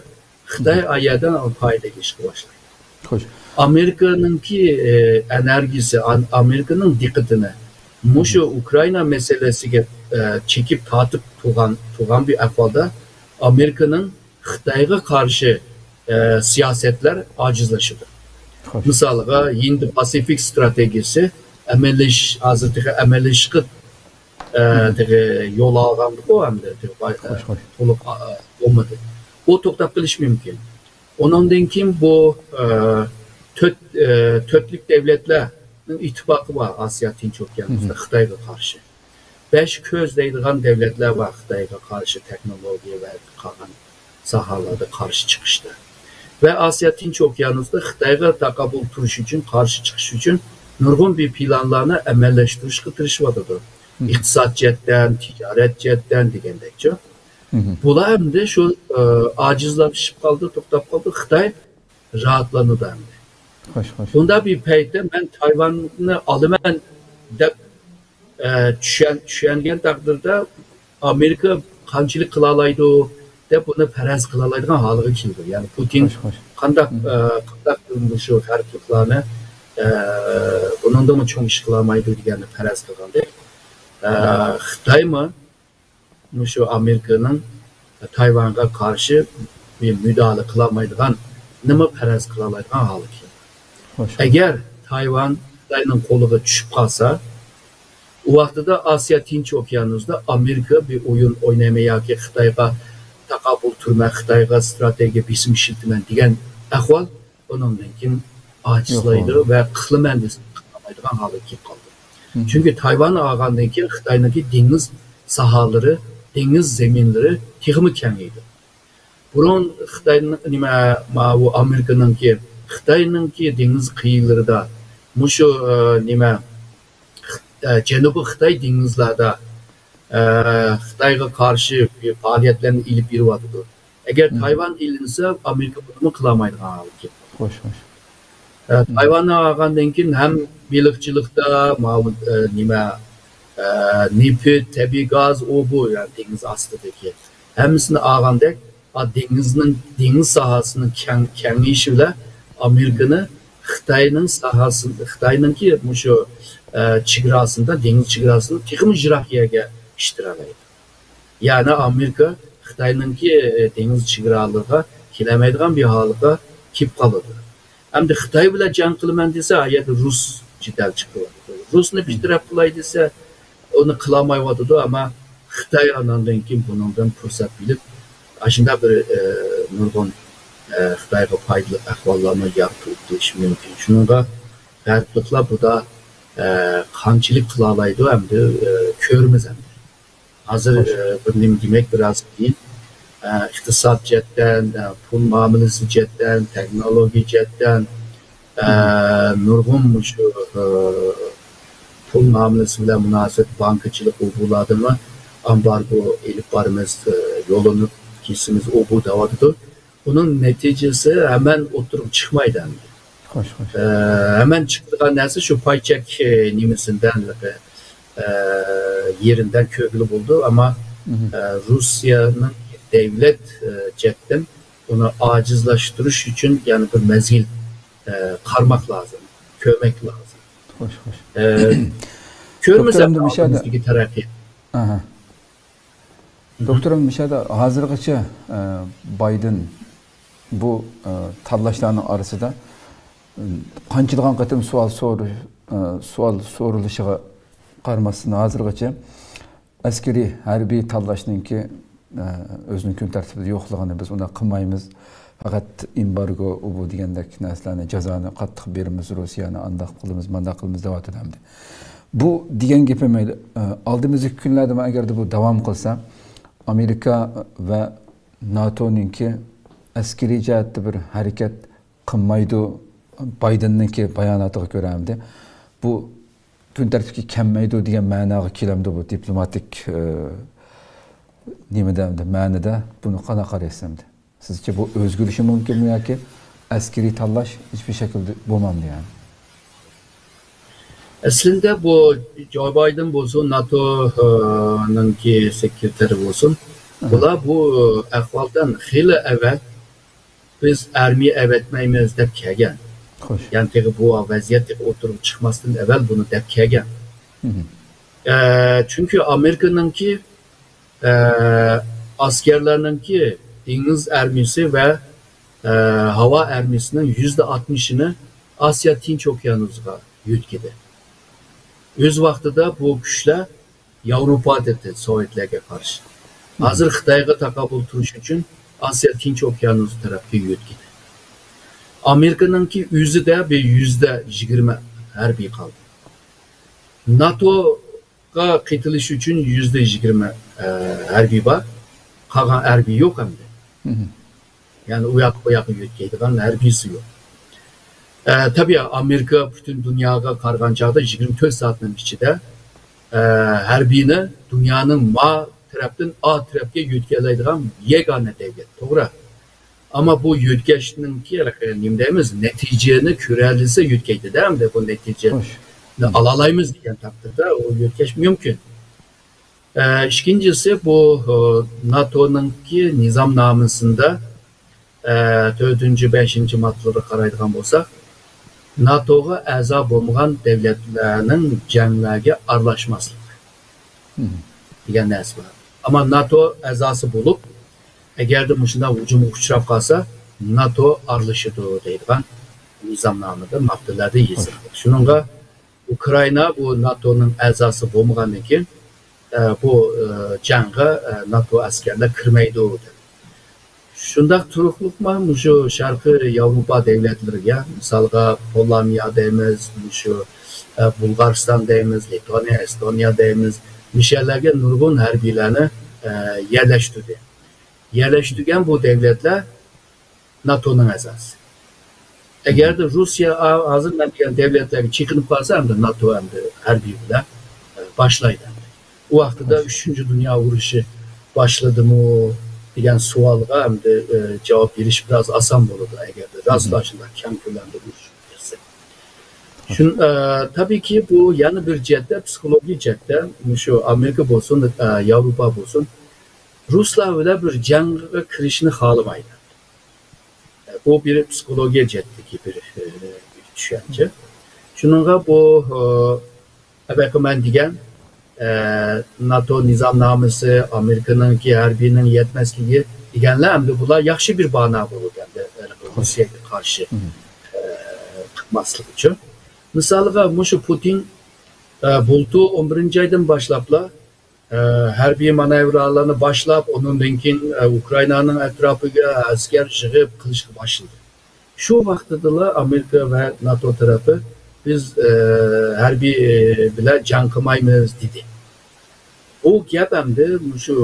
خىتاي ئا يەردىن پايدىگە ئېرىشىشكە باشلايدۇ. خوش. ئامېرىكىنىڭكى، ئە، ئېنېرگىيىسى، ئان-، ئامېرىكىنىڭ دىققىتىنى مۇشۇ ئۇكرائىنا مەسىلىسىگە، ئە، چېكىپ تارتىپ تۇرغان، تۇرغان بىر ئەھۋالدا ئامېرىكىنىڭ خىتايغا قارشى، ئە، سىياسەتلەر ئاجىزلىشىدۇ. خوش. مىسالغا، ھىندى پاسىفىك ستراتېگىيىسى ئەمەلىيلىش-، ھازىر تېخى ئەمەلىيلىشىشقا، ئە، تېخى يول ئالغاندىكۇ ئەمدى، تېخى باي-، خوش، خوش. تولۇق، ئا، بولمىدى. ئۇ توختاپ قېلىشى مۇمكىن. ئۇنىڭدىن كېيىن بۇ، ئە، تۆت، ئە، تۆتلۈك دەۋلەتلەرنىڭ ئىتتىپاقى بار ئاسىيا تىنچ ئوكيانۇستا خىتايغا قارشى. بەش كۆز دەيدىغان دەۋلەتلەر بار خىتايغا قارشى تېخنولوگىيە ۋە قالغان ساھەلەردە قارشى چىقىشتا. ۋە ئاسىيا تىنچ ئوكيانۇستا خىتايغا تاقابىل تۇرۇش ئۈچۈن، قارشى چىقىش ئۈچۈن نۇرغۇن بىر پىلانلارنى ئەمەلىيلەشتۈرۈشكە تىرىشىۋاتىدۇ. ئىقتىساد جەھەتتىن، تىجارەت جەھەتتىن دېگەندەكچۇ. بۇلار ئەمدى شۇ، ئە، ئاجىزلىشىپ قالدى، توختاپ قالدى. خىتاي راھەتلىنىدۇ ئەمدى. خوش، خوش. بۇنداق بىر پەيتتە مەن تايۋاننى ئالىمەن دەپ، ئە، چۈشەن-، چۈشەنگەن تەقدىردە ئامېرىكا قانچىلىك قىلالايدۇ دەپ بۇنى پەرەز قىلالايدىغان ھالغا كېلىدۇ. يەنى پۇتىن خوش، خوش. قانداق، ئە، قانداق مۇشۇ غەربلىكلارنى، ئە، بۇنىڭدىنمۇ چوڭ ئىش قىلالايدۇ دېگەننى پەرەز قىلغاندەك، ئە، خىتايمۇ مۇشۇ ئامېرىكىنىڭ تايۋانغا قارشى بىر مۇداپىئە قىلالمايدىغان نېمە پەرەز قىلالايدىغان ھالغا كەلدى. خوش. ئەگەر تايۋان خىتاينىڭ قولىغا چۈشۈپ قالسا، بۇ ۋاقتىدا ئاسىيا تىنچ ئوكيانۇسىدا ئامېرىكا بىر ئويۇن ئوينايمەن ياكى خىتايغا تاقابىل تۇرىمەن، خىتايغا ئىستراتېگىيە بېسىم ئىشلىتىمەن دېگەن ئەھۋال ئۇنىڭدىن كېيىن ئاجىزلايدۇ ۋە قىلىمەن دېسە قىلالمايدىغان ھالغا كېلىپ قالدى. چۈنكى تايۋاننى ئالغاندىن كېيىن خىتاينىڭكى دېڭىز ساھەلىرى، دېڭىز زېمىنلىرى تېخىمۇ كېڭىيدۇ. بۇرۇن خىتاينىڭ، نېمە، ماۋۇ ئامېرىكىنىڭكى، خىتاينىڭكى دېڭىز قىيىلىرىدا مۇشۇ، ئە، نېمە، خىت-، ئە، جەنۇبىي خىتاي دېڭىزلاردا، ئە، خىتايغا قارشى پائالىيەتلەرنى ئېلىپ بېرىۋاتىدۇ. ئەگەر تايۋان ئېلىنسا، ئامېرىكا بۇنىمۇ قىلالمايدىغان ھالغا كېلىدۇ. خوش، خوش. ئە، تايۋاننى ئالغاندىن كېيىن ھەم بېلىقچىلىقتا، ماۋۇ، ئە، نېمە، ئە، نېفىت، تەبىئىي گاز، ئۇ بۇ، يەنى دېڭىز ئاستىدىكى ھەممىسىنى ئالغاندەك، ئا، دېڭىزنىڭ، دېڭىز ساھەسىنىڭ كەڭ-، كېڭىيىشى بىلەن ئامېرىكىنى خىتاينىڭ ساھەسى، خىتاينىڭكى مۇشۇ، ئە، چېگراسىدا، دېڭىز چېگراسىدا تېخىمۇ يىراق يەرگە ئىتتىرەلەيدۇ. يەنى ئامېرىكا خىتاينىڭكى، ئە، دېڭىز چېگرالىرىغا كېلەلمەيدىغان بىر ھالغا كېلىپ قالىدۇ. ئەمدى خىتاي بىلەن جەڭ قىلىمەن دېسە، ئا يەردە رۇس جېدەل چىقىرىۋاتىدۇ. رۇسنى بىر تەرەپ قىلاي دېسە، ئۇنى قىلالمايۋاتىدۇ، ئەمما خىتاي ئاناندىن كېيىن بۇنىڭدىن پۇرسەت بىلىپ، ئاشۇنداق بىر، ئە، نۇرغۇن، ئە، خىتايغا پايدىلىق ئەھۋاللارمۇ يارىتىلىپ كېلىشى مۇمكىن. شۇنىڭغا غەربلىكلەر بۇدا، ئە، قانچىلىك قىلالايدۇ، ئەمدى، ئە، كۆرىمىز ئەمدى. ھازىر، ئە، بىر نېمە دېمەك، بىر ئاز قىيىن. ئە، ئىقتىساد جەھەتتىن، ئە، پۇل مۇئامىلىسى جەھەتتىن، تېخنولوگىيە جەھەتتىن، ئە، نۇرغۇن مۇشۇ، ئە، پۇل مۇئامىلىسى بىلەن مۇناسىۋەت بانكىچىلىق ئۇ بۇلاردىمۇ ئامبارگو ئېلىپ بارىمىز، ئە، يوللىنىپ كېسىمىز ئۇ بۇ دەۋاتىدۇ. ئۇنىڭ نەتىجىسى ھەمەن ئوتتۇرىغا چىقمايدۇ ئەمدى. خوش، خوش. ئە، ھەمەن چىقىدىغان نەرسە شۇ پاي چەك، ئە، نېمىسىدە، ئە، يېرىدە كۆرگىلى بولىدۇ. ئەمما، ئە، روسىيەنىڭ دەۋلەت، ئە، جەھەتتىن ئۇنى ئاجىزلاشتۇرۇش ئۈچۈن يەنە بىر مەزگىل، ئە، قارىماق لازىم، كۆرمەك لازىم. خوش، خوش. ئە، كۆرىمىز دوكتور، ئەمدى ئەمدى مۇشۇ يەردە ئالدىمىزدىكى تەرەققىيات. ئاھا. دوكتور، مۇشۇ يەردە ھازىرغىچە، ئە، بايدېن بۇ، ئە، تاللاشلارنىڭ ئارىسىدا، ئە، قانچىلىغان قېتىم سوئال سورۇ-، ئە، سوئال سورىلىشىغا قارىماستىن، ھازىرغىچە ئەسكىرىي، ھەربىي تاللاشنىڭكى، ئە، ئۆزىنىڭ كۈن تەرتىپىدە يوقلۇقىنى، بىز ئۇنداق قىلمايمىز، پەقەت ئېمبارگو، ئۇ بۇ دېگەندەك نەرسىلەرنى، جازانى قاتتىق بېرىمىز، روسىيەنى ئانداق قىلىمىز، مانداق قىلىمىز دەۋاتىدۇ ئەمدى. بۇ دېگەن گېپى مەيلى، ئە، ئالدىمىزدىكى كۈنلەردىمۇ ئەگەردە بۇ داۋام قىلسا، ئامېرىكا ۋە ناتونىڭكى ئەسكىرىي جەھەتتە بىر ھەرىكەت قىلمايدۇ، بايدېننىڭكى باياناتىغا كۆرە ئەمدى بۇ كۈن تەرتىپكە كەلمەيدۇ دېگەن مەناغا كېلەمدۇ بۇ دىپلوماتىك، ئى، نېمىدە، مەنىدە؟ بۇنى قانداق قارايسىز ئەمدى؟ سىزچە بۇ ئۆزگىرىشى مۇمكىنمۇ ياكى ئەسكىرىي تاللاش ھېچبىر شەكىلدە بولمامدۇ يەنى؟ ئەسلىدە بۇ جو بايدېن بولسۇن، ناتونىڭكى سېكرېتارى بولسۇن، ئاھا. بۇلار بۇ ئەھۋالدىن خېلى ئەۋەل بىز ئارمىيە ئەۋەتمەيمىز دەپ كەلگەن. خوش. يەنى تېخى بۇ ۋەزىيەت تېخى ئوتتۇرىغا چىقماستىن ئەۋەل بۇنى دەپ كەلگەن. مم. ئە، چۈنكى ئامېرىكىنىڭكى، ئە، ئەسكەرلەرنىڭكى دېڭىز ئارمىيىسى ۋە، ئە، ھاۋا ئارمىيىسىنىڭ يۈزدە ئاتمىشىنى ئاسىيا تىنچ ئوكيانۇسىغا يۆتكىدى. ئۆز ۋاقتىدا بۇ كۈچلەر ياۋروپادا ئىدى، سوۋېتلەرگە قارشى. مم. ھازىر خىتايغا تاقابىل تۇرۇش ئۈچۈن ئاسىيا تىنچ ئوكيانۇسى تەرەپكە يۆتكىدى. ئامېرىكىنىڭكى ئۆزىدە بىر يۈزدە يىگىرمە ھەربىي قالدى. ناتوغا قېتىلىش ئۈچۈن يۈزدە يىگىرمە، ئە، ھەربىي بار. قالغان ھەربىي يوق ئەمدى. مم. يەنى ئۇ ياق، بۇ ياققا يۆتكەيدىغان ھەربىيسى يوق. ئە، تەبىئىي، ئامېرىكا پۈتۈن دۇنياغا قارىغان چاغدا يىگىرمە تۆت سائەتنىڭ ئىچىدە، ئە، ھەربىينى دۇنيانىڭ ما تەرەپتىن ئا تەرەپكە يۆتكەيدىغان يېگانە دەۋلەت، توغرا. ئەمما بۇ يۆتكەشنىڭكى، ئە، نېمە دەيمىز، نەتىجىنى كۆرەلىسە يۆتكەيدۇ-دە، ئەمدى بۇ نەتىجىنى خوش. ئالالايمىز دېگەن تەقدىردە ئۇ يۆتكەش مۇمكىن. ئە، ئىككىنچىسى، بۇ، ئە، ناتونىڭكى نىزامنامىسىندا، ئە، تۆتىنچى، بەشىنچى ماددىلىرىغا قارايدىغان بولساق، ناتوغا ئەزا بولمىغان دەۋلەتلەرنىڭ جەڭلەرگە ئارىلاشماسلىق مم. دېگەن نەرسە بار. ئەمما ناتو ئەزاسى بولۇپ، ئەگەردە مۇشۇنداق ھۇجۇمغا ئۇچراپ قالسا، ناتو ئارىلىشىدۇ دەيدىغان نىزامنامىدا، ماددىلاردا يېزىلغان. شۇنىڭغا ئۇكرائىنا بۇ ناتونىڭ ئەزاسى بولمىغاندىن كېيىن، ئە، بۇ، ئە، جەڭگە، ئە، ناتو ئەسكەرلەر كىرمەيدۇ، دېدى. شۇنداق تۇرۇقلۇقما مۇشۇ شەرقىي ياۋروپا دۆلەتلىرىگە، مىسالغا، پولونىيە دەيمىز، مۇشۇ، ئە، بۇلغارىستان دەيمىز، لىتۋانىيە، ئېستونىيە دەيمىز، مۇشۇ يەرلەرگە نۇرغۇن ھەربىيلەرنى، ئە، يەرلەشتۈردى. يەرلەشتۈرگەن بۇ دۆلەتلەر ناتونىڭ ئەزاسى. ئەگەردە روسىيە ھازىر مەن دېگەن دۆلەتلەرگە چېكىنىپ قالسا، ئەمدى ناتو ئەمدى ھەربىي بىلەن، ئە، باشلايدۇ ئەمدى. ئۇ ۋاقتىدا ئۈچىنچى دۇنيا ئۇرۇشى باشلىدىمۇ دېگەن سوئالغا ئەمدى، ئە، جاۋاب بېرىش بىر ئاز ئاسان بولىدۇ، ئەگەردە راستلا شۇنداق كەڭ كۆلەمدە ئۇرۇش بولسا. شۇن-، ئە، تەبىئىيكى، بۇ يەنە بىر جەھەتتە، پسىخولوگىيە جەھەتتە، مۇشۇ ئامېرىكا بولسۇن، ئە، ياۋروپا بولسۇن، رۇسلار بىلەن بىر جەڭگە كىرىشنى خالىمايدۇ. بۇ بىر پسىخولوگىيە جەھەتتىكى بىر، ئە، چۈشەنچە. شۇنىڭغا بۇ، ئە، ئەۋەقە مەن دېگەن، ئە، ناتو نىزامنامىسى، ئامېرىكىنىڭكى ھەربىينىڭ يەتمەسلىكى دېگەنلەر ئەمدى بۇلار ياخشى بىر بانا بولىدۇ ئەمدى، ئە، رۇسىيەگە قارشى، ئە، قىلماسلىق ئۈچۈن. مىسالغا مۇشۇ پۇتىن، ئە، بۇلتۇر ئون بىرىنچى ئايدىن باشلاپلا ئە، ھەربىي مانېۋرلارنى باشلاپ، ئۇنىڭدىن كېيىن، ئە، ئۇكرائىنانىڭ ئەتراپىغا ئەسكەر يىغىپ قىلىشقا باشلىدى. شۇ ۋاقتىدىلا ئامېرىكا ۋە ناتو تەرىپى، «بىز، ئە، ھەربىي، ئە، بىلەن جەڭ قىلمايمىز» دېدى. بۇ گەپ ئەمدى مۇشۇ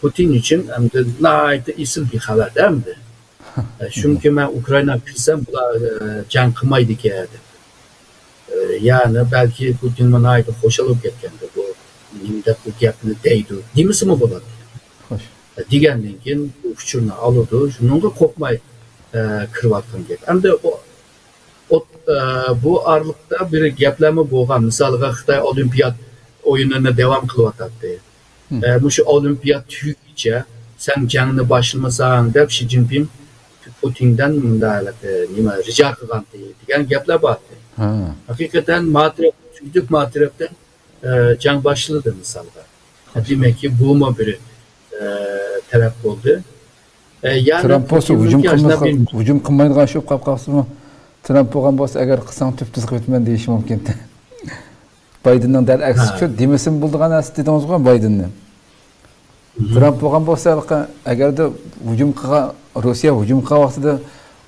پۇتىن ئۈچۈن ئەمدى ناھايىتى ئېسىل بىر خەۋەردە ئەمدى. ئە، چۈنكى مەن ئۇكرائىناغا كىرسەم، بۇلار، ئە، جەڭ قىلمايدىكەن دەپ. ئە، يەنى بەلكى پۇتىنمۇ ناھايىتى خۇشال بولۇپ كەتكەندۇ، بۇ نېمە دەپ بۇ گەپنى دەيدۇ، دېمىسىمۇ بولاتتى. خوش. ئە، دېگەندىن كېيىن بۇ ئۇچۇرنى ئالىدۇ، شۇنىڭغا قورقماي، ئە، كىرىۋاتقان گەپ. ئەمدى ئو-، ئوت-، ئە، بۇ ئارىلىقتا بىر گەپلەرمۇ بولغان. مىسالغا، خىتاي ئولىمپىيات ئويۇنىنى داۋام قىلىۋاتاتتى. ئە، مۇشۇ ئولىمپىيات تۈگىگىچە سەن جەڭنى باشلىمىساڭ دەپ شى جىنپىڭ پۇتىندىن مۇنداق، ئە، نېمە، رىجا قىلغانتى دېگەن گەپلەر بارتى. ھەقىقەتەن ما تەرەپ، تۈگىدۇق ما تەرەپتىن، ئە، جەڭ باشلىدى مىسالغا. دېمەككى، بۇمۇ بىر، ئە، تەرەپ بولدى. ئە، يەنى ترامپ بولسا ھۇجۇم قىلمايدىغان ئىش بولۇپ قاپ قالسىمۇ، ترامپ بولغان بولسا، «ئەگەر قىلساڭ تۈپتۈز قىلىۋېتىمەن» دېيىشى مۇمكىن. بايدېننىڭ دەل ئەكسىچە، دېمىسىمۇ بولىدىغان نەرسە دېدىڭىزغۇ بايدېننى. ترامپ بولغان بولسا، ھېلىقى، ئەگەردە ھۇجۇم قىلغان، روسىيە ھۇجۇم قىلغان ۋاقتىدا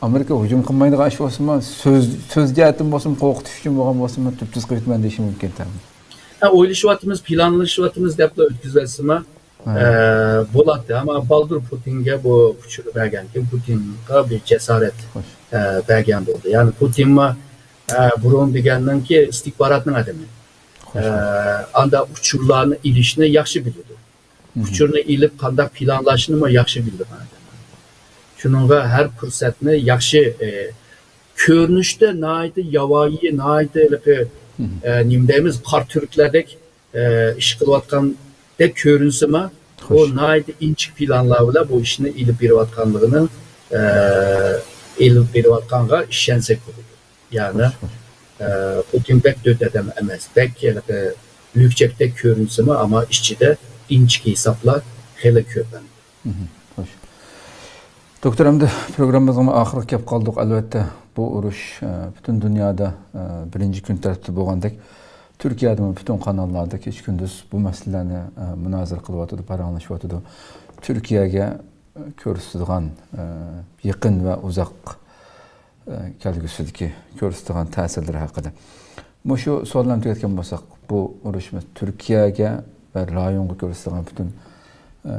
ئامېرىكا ھۇجۇم قىلمايدىغان ئىش بولسىمۇ، سۆز، سۆز جەھەتتىن بولسىمۇ، قورقۇتۇش ئۈچۈن بولغان بولسىمۇ، تۈپتۈز قىلىۋېتىمەن دېيىشى مۇمكىن. ھە، ئويلىشىۋاتىمىز، پىلانلىشىۋاتىمىز دەپلا ئۆتكۈزۈۋەتسىمۇ، ئە، بولاتتى. ئەمما بالدۇر پۇتىنگە بۇ ئۇچۇر بەرگەنكىن، پۇتىنغا بىر جاسارەت، ئە، بەرگەن بولدى. يەنى پۇتىنمۇ، ئە، بۇرۇن دېگەننىڭكى ئىستىخباراتنىڭ ئادىمى. ئە، ئاندا ئۇچۇرلارنى ئېلىشنى ياخشى بىلىدۇ. ئۇچۇرنى ئېلىپ قانداق پىلانلاشنىمۇ ياخشى بىلىدىغان ئادەم. شۇنىڭغا ھەر پۇرسەتنى ياخشى، ئە، كۆرۈنۈشتە ناھايىتى ياۋايى، ناھايىتى ھېلىقى، ئە، نېمە دەيمىز، قارا تۈركلەردەك، ئە، ئىش قىلىۋاتقاندەك كۆرۈنسىمۇ، ئۇ ناھايىتى ئىنچىكە پىلانلار بىلەن بۇ ئىشنى ئېلىپ بېرىۋاتقانلىقىنىڭ، ئە، ئېلىپ بېرىۋاتقانغا ئىشەنسەك بولىدۇ. يەنى، ئە، پۇتىن بەك دۆت ئادەم ئەمەس، بەك ھېلىقى لۈكچەكتەك كۆرۈنسىمۇ، ئەمما ئىچىدە ئىنچىكە ھېسابلار خېلى كۆپ. خوش. دوكتور، ئەمدى پروگراممىمىزغىمۇ ئاخىرغا كەپ قالدۇق. ئەلۋەتتە، بۇ ئۇرۇش، ئە، پۈتۈن دۇنيادا، ئە، بىرىنچى كۈن تەرتىپتە بولغاندەك، تۈركىيەدىمۇ پۈتۈن قاناللاردا كېچە-كۈندۈز بۇ مەسىلىلەرنى، ئە، مۇنازىرە قىلىۋاتىدۇ، پاراڭلىشىۋاتىدۇ. تۈركىيەگە، ئە، كۆرسىتىدىغان، ئە، يېقىن ۋە ئۇزاق، ئە، كەلگۈسىدىكى كۆرسىتىدىغان تەسىرلىرى ھەققىدە. مۇشۇ سوئال بىلەن تۈگەتكەن بولساق، بۇ ئۇرۇشىمىز تۈركىيەگە ۋە رايونغا كۆرسىتىدىغان پۈتۈن، ئە،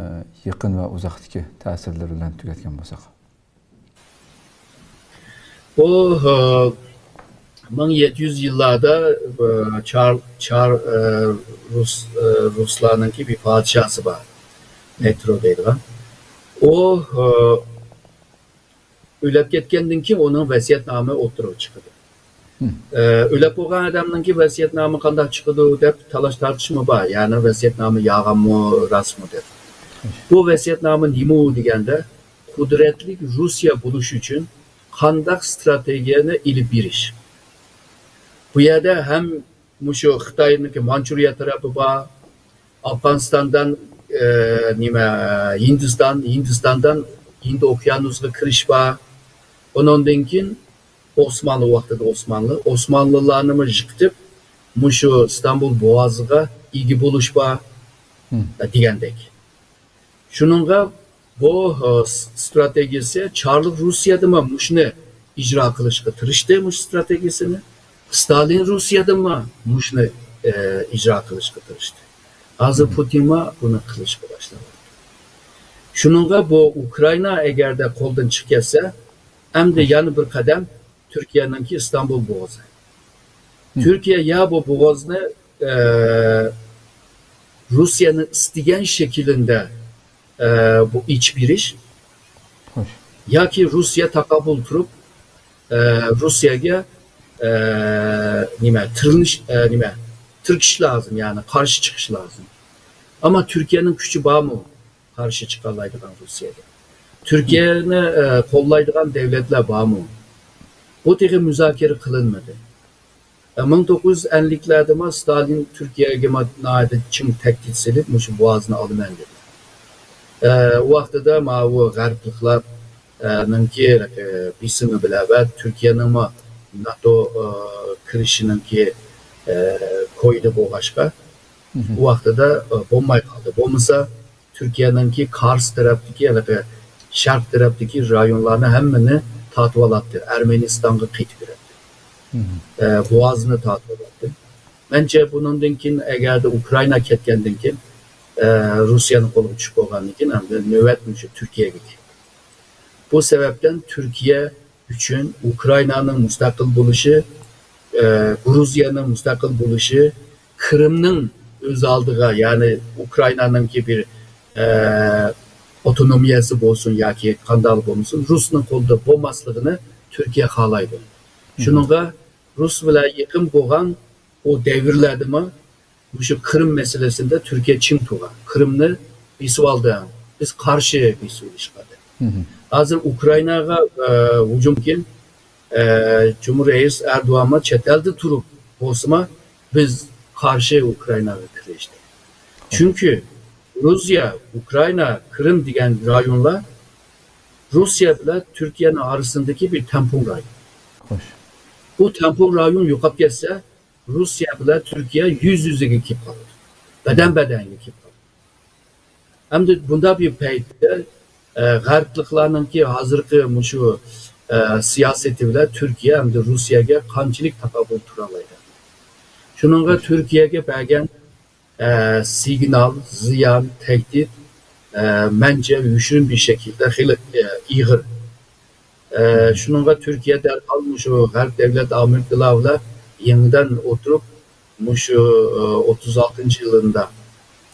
يېقىن ۋە ئۇزاقتىكى تەسىرلىرى بىلەن تۈگەتكەن بولساق. بۇ، ئە، مىڭ يەتتە يۈز يىللاردا، ئە، چار، چار، ئە، رۇس، ئە، رۇسلارنىڭكى بىر پادىشاھسى بار. پېترو دەيدىغان. ئۇ، ئە، ئۆلۈپ كەتكەندىن كېيىن ئۇنىڭ ۋەسىيەتنامە ئوتتۇرىغا چىقىدۇ. ئە، ئۆلۈپ بولغان ئادەمنىڭكى ۋەسىيەتنامە قانداق چىقىدۇ دەپ تالاش تارتىشمۇ بار. يەنى ۋەسىيەتنامە يالغانمۇ، راستمۇ دەپ. بۇ ۋەسىيەتنامە نېمە دېگەندە، قۇدرەتلىك روسىيە بولۇش ئۈچۈن قانداق ستراتېگىيەنى ئېلىپ بېرىش. بۇ يەردە ھەم مۇشۇ خىتاينىڭكى مانچۇرىيە تەرەپى بار، ئافغانىستاندىن، ئە، نېمە، ھىندىستان، ھىندىستاندىن ھىند ئوكيانۇسىغا كىرىش بار. ئۇنىڭدىن كېيىن ئوسمانلى ۋاقتىدا ئوسمانلى، ئوسمانلىلارنىمۇ يىقىتىپ، مۇشۇ ئىستانبۇل بوغازىغا ئىگە بولۇش بار، دېگەندەك. شۇنىڭغا بۇ، ئە، س-، ئىستراتېگىيەسى چارلىق روسىيەدىمۇ مۇشۇنى ئىجرا قىلىشقا تىرىشتى، مۇشۇ ئىستراتېگىيەسىنى. ستالىن روسىيەدىمۇ مۇشۇنى، ئە، ئىجرا قىلىشقا تىرىشتى. ھازىر پۇتىنمۇ بۇنى قىلىشقا باشلاۋاتىدۇ. شۇنىڭغا بۇ ئۇكرائىنا ئەگەردە قولدىن چىقىپ كەتسە، ئەمدى يەنە بىر قەدەم تۈركىيەنىڭكى ئىستانبۇل بوغازى. تۈركىيە يا بۇ بوغازنى، ئە، روسىيەنىڭ ئىستىگەن شەكلىندە، ئە، بۇ ئېچىپ بېرىش، ياكى روسىيە تاقابىل تۇرۇپ، ئە، روسىيەگە، ئە، نېمە، تىرىلىش، ئە، نېمە، تىركىش لازىم، يەنى قارشى چىقىش لازىم. ئەمما تۈركىيەنىڭ كۈچى بارمۇ قارشى چىقالايدىغان روسىيەگە؟ تۈركىيەنى، ئە، قوللايدىغان دۆلەتلەر بارمۇ؟ بۇ تېخى مۇزاكىرە قىلىنمىدى. ئە، مىڭ توققۇز يۈز ئەللىكلەردىمۇ ستالىن تۈركىيەگە ما-، ناھايىتى چىڭ تەھدىت سېلىپ، مۇشۇ بوغازنى ئالىمەن دېدى. ئە، ئۇ ۋاقتىدا ماۋۇ غەربلىكلەر، ئە، نىڭكى، ئە، بېسىمى بىلەن ۋە تۈركىيەنىڭمۇ ناتو، ئە، كىرىشىنىڭكى، ئە، كويىدا بولغاچقا، ئۇ ۋاقتىدا، ئە، بولماي قالدى. بولمىسا، تۈركىيەنىڭكى كارس تەرەپتىكى، ھېلىقى شەرق تەرەپتىكى رايونلارنى ھەممىنى تارتىۋالاتتى، ئەرمېنىستانغا قېتىپ بېرەتتى. ئە، بوغازنى تارتىۋالاتتى. مەنچە بۇنىڭدىن كېيىن، ئەگەردە ئۇكرائىنا كەتكەندىن كېيىن، ئە، روسىيەنىڭ قولىغا چۈشۈپ بولغاندىن كېيىن، ئەمدى نۆۋەت مۇشۇ تۈركىيەگە كەلدى. بۇ سەۋەبتىن تۈركىيە ئۈچۈن ئۇكرائىنانىڭ مۇستەقىل بولۇشى، ئە، گۇرۇزىيەنىڭ مۇستەقىل بولۇشى، قىرىمنىڭ ئۆز ئالدىغا، يەنى ئۇكرائىنانىڭكى بىر، ئە، ئاپتونومىيەسى بولسۇن ياكى قانداق بولمىسۇن، رۇسنىڭ قولىدا بولماسلىقىنى تۈركىيە خالايدۇ. شۇنىڭغا رۇس بىلەن يېقىن بولغان ئۇ دەۋرلەردىمۇ مۇشۇ قىرىم مەسىلىسىندە تۈركىيە چىڭ تۇرغان. قىرىمنى بېسىۋالدى، بىز قارشى بېسىۋېلىشقا دەپ. ھازىر ئۇكرائىناغا، ئە، ھۇجۇم كېيىن، ئە، جۇمھۇر رەئىس ئەردوغانمۇ چەت ئەلدە تۇرۇپ بولسىمۇ، بىز قارشى ئۇكرائىناغا كىرىشتى. چۈنكى گۇرۇزىيە، ئۇكرائىنا، قىرىم دېگەن رايونلار روسىيە بىلەن تۈركىيەنىڭ ئارىسىندىكى بىر تەڭپۇڭ رايون. بۇ تەڭپۇڭ رايون يوقاپ كەتسە، روسىيە بىلەن تۈركىيە يۈز يۈزىگە كېلىپ قالىدۇ. بەدەن بەدەنگە كېلىپ قالىدۇ. ئەمدى بۇنداق بىر پەيتتە، ئە، غەربلىكلارنىڭكى ھازىرقى مۇشۇ، ئە، سىياسىتى بىلەن تۈركىيە ئەمدى روسىيەگە قانچىلىك تاقابىل تۇرالايدۇ؟ شۇنىڭغا تۈركىيەگە بەرگەن، ئە، سىگنال، زىيان، تەھدىت، ئە، مەنچە يوشۇرۇن بىر شەكىلدە خېلى، ئە، ئېغىر. ئە، شۇنىڭغا تۈركىيە دەرھال مۇشۇ غەرب دەۋلەت ئامېرىكىلار بىلەن يېڭىدىن ئولتۇرۇپ، مۇشۇ، ئە، ئوتتۇز ئالتىنچى يىلىدا،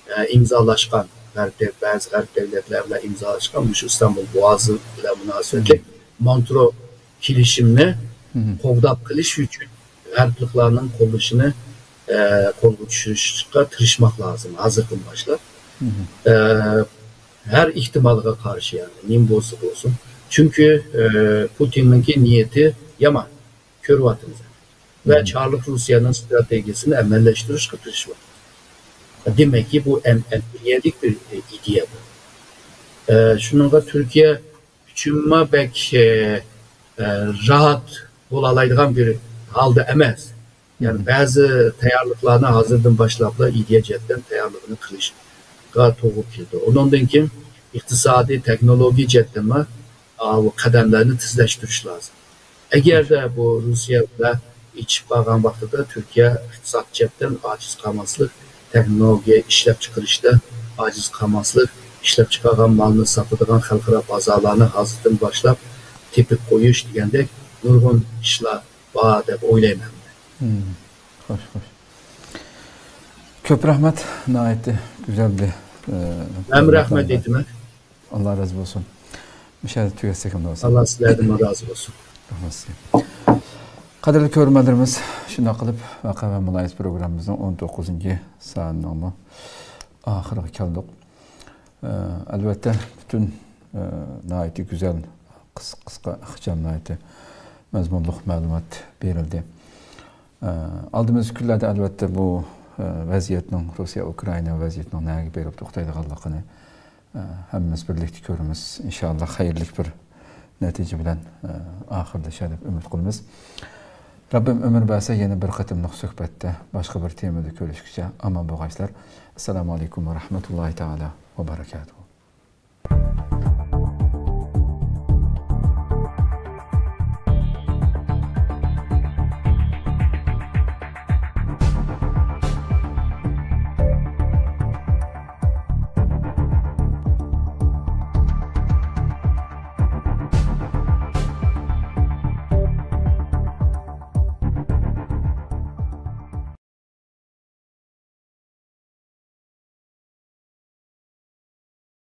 ئە، ئىمزالاشقان، غەرب دەv-، بەزى غەرب دەۋلەتلەر بىلەن ئىمزالاشقان مۇشۇ ئىستانبۇل بوغازى بىلەن مۇناسىۋەتلىك مونترو كېلىشىمنى قوغداپ قېلىش ئۈچۈن غەربلىكلارنىڭ قوللىشىنى، ئە، قولغا چۈشۈرۈشكە تىرىشماق لازىم ھازىردىن باشلاپ. ئە، ھەر ئېھتىمالغا قارشى، يەنى نېمە بولسا بولسۇن. چۈنكى، ئە، پۇتىننىڭكى نىيىتى يامان، كۆرۈۋاتىمىز. ۋە چارلىق روسىيەنىڭ ئىستراتېگىيەسىنى ئەمەلىيلەشتۈرۈشكە تىرىشىۋاتىدۇ. دېمەككى، بۇ ئەن-، ئەنئەنئەنىلىك بىر ئىدىيە بۇ. ئە، شۇنىڭغا تۈركىيە ئۈچۈنمۇ بەك، ئە، ئە، راھەت بولالايدىغان بىر ھالدا ئەمەس. يەنى بەزى تەييارلىقلارنى ھازىردىن باشلاپلا ئىدىيە جەھەتتىن تەييارلىقىنى قىلىشقا توغرا كېلىدۇ. ئۇنىڭدىن كېيىن ئىقتىسادىي، تېخنولوگىيە جەھەتتىنمۇ، ئا، بۇ قەدەملەرنى تېزلەشتۈرۈش لازىم. ئەگەردە بۇ روسىيە بىلەن ئېچىشىپ قالغان ۋاقتىدا تۈركىيە ئىقتىساد جەھەتتىن ئاجىز قالماسلىق، تېخنولوگىيە ئىشلەپچىقىرىشتا ئاجىز قالماسلىق، ئىشلەپچىقارغان مالنى ساتىدىغان خەلقئارا بازارلارنى ھازىردىن باشلاپ تېپىپ قويۇش دېگەندەك نۇرغۇن ئىشلار بار دەپ ئويلايمەن. مم. خوش، خوش. كۆپ رەھمەت، ناھايىتى گۈزەل بىر، ئە، مەن رەھمەت ئېيتىمەن. ئاللا رازى بولسۇن. مۇشۇ يەردە تۈگەتسەك ئەمدى بولسا. ئاللا سىلەردىنمۇ رازى بولسۇن. رەھمەت سىزگە. قەدىرلىك كۆرۈرمەنلىرىمىز، شۇنداق قىلىپ ۋەقە ۋە مۇلاھىزە پروگراممىمىزنىڭ ئون توققۇزىنچى سانىنىڭمۇ ئاخىرىغا كەلدۇق. ئە، ئەلۋەتتە، پۈتۈن، ئە، ناھايىتى گۈزەل، قىس-، قىسقا، ئىخچام، ناھايىتى مەزمۇنلۇق مەلۇمات بېرىلدى. ئە، ئالدىمىزدىكى كۈنلەردە، ئەلۋەتتە، بۇ، ئە، ۋەزىيەتنىڭ، روسىيە-ئۇكرائىنا ۋەزىيىتىنىڭ نەگە بېرىپ توختايدىغانلىقىنى، ئە، ھەممىمىز بىرلىكتە كۆرىمىز. ئىنشائاللا، خەيرلىك بىر نەتىجە بىلەن، ئە، ئاخىرلىشار دەپ ئۈمىد قىلىمىز. رەببىم ئۆمۈر بەرسە، يەنە بىر قېتىملىق سۆھبەتتە باشقا بىر تېمىدا كۆرۈشكىچە ئامان بولغايسىلەر. ئەسسالامۇ ئەلەيكۇم ۋە رەھمەتۇللاھى تائالا ۋە بەرەكاتۇھۇ.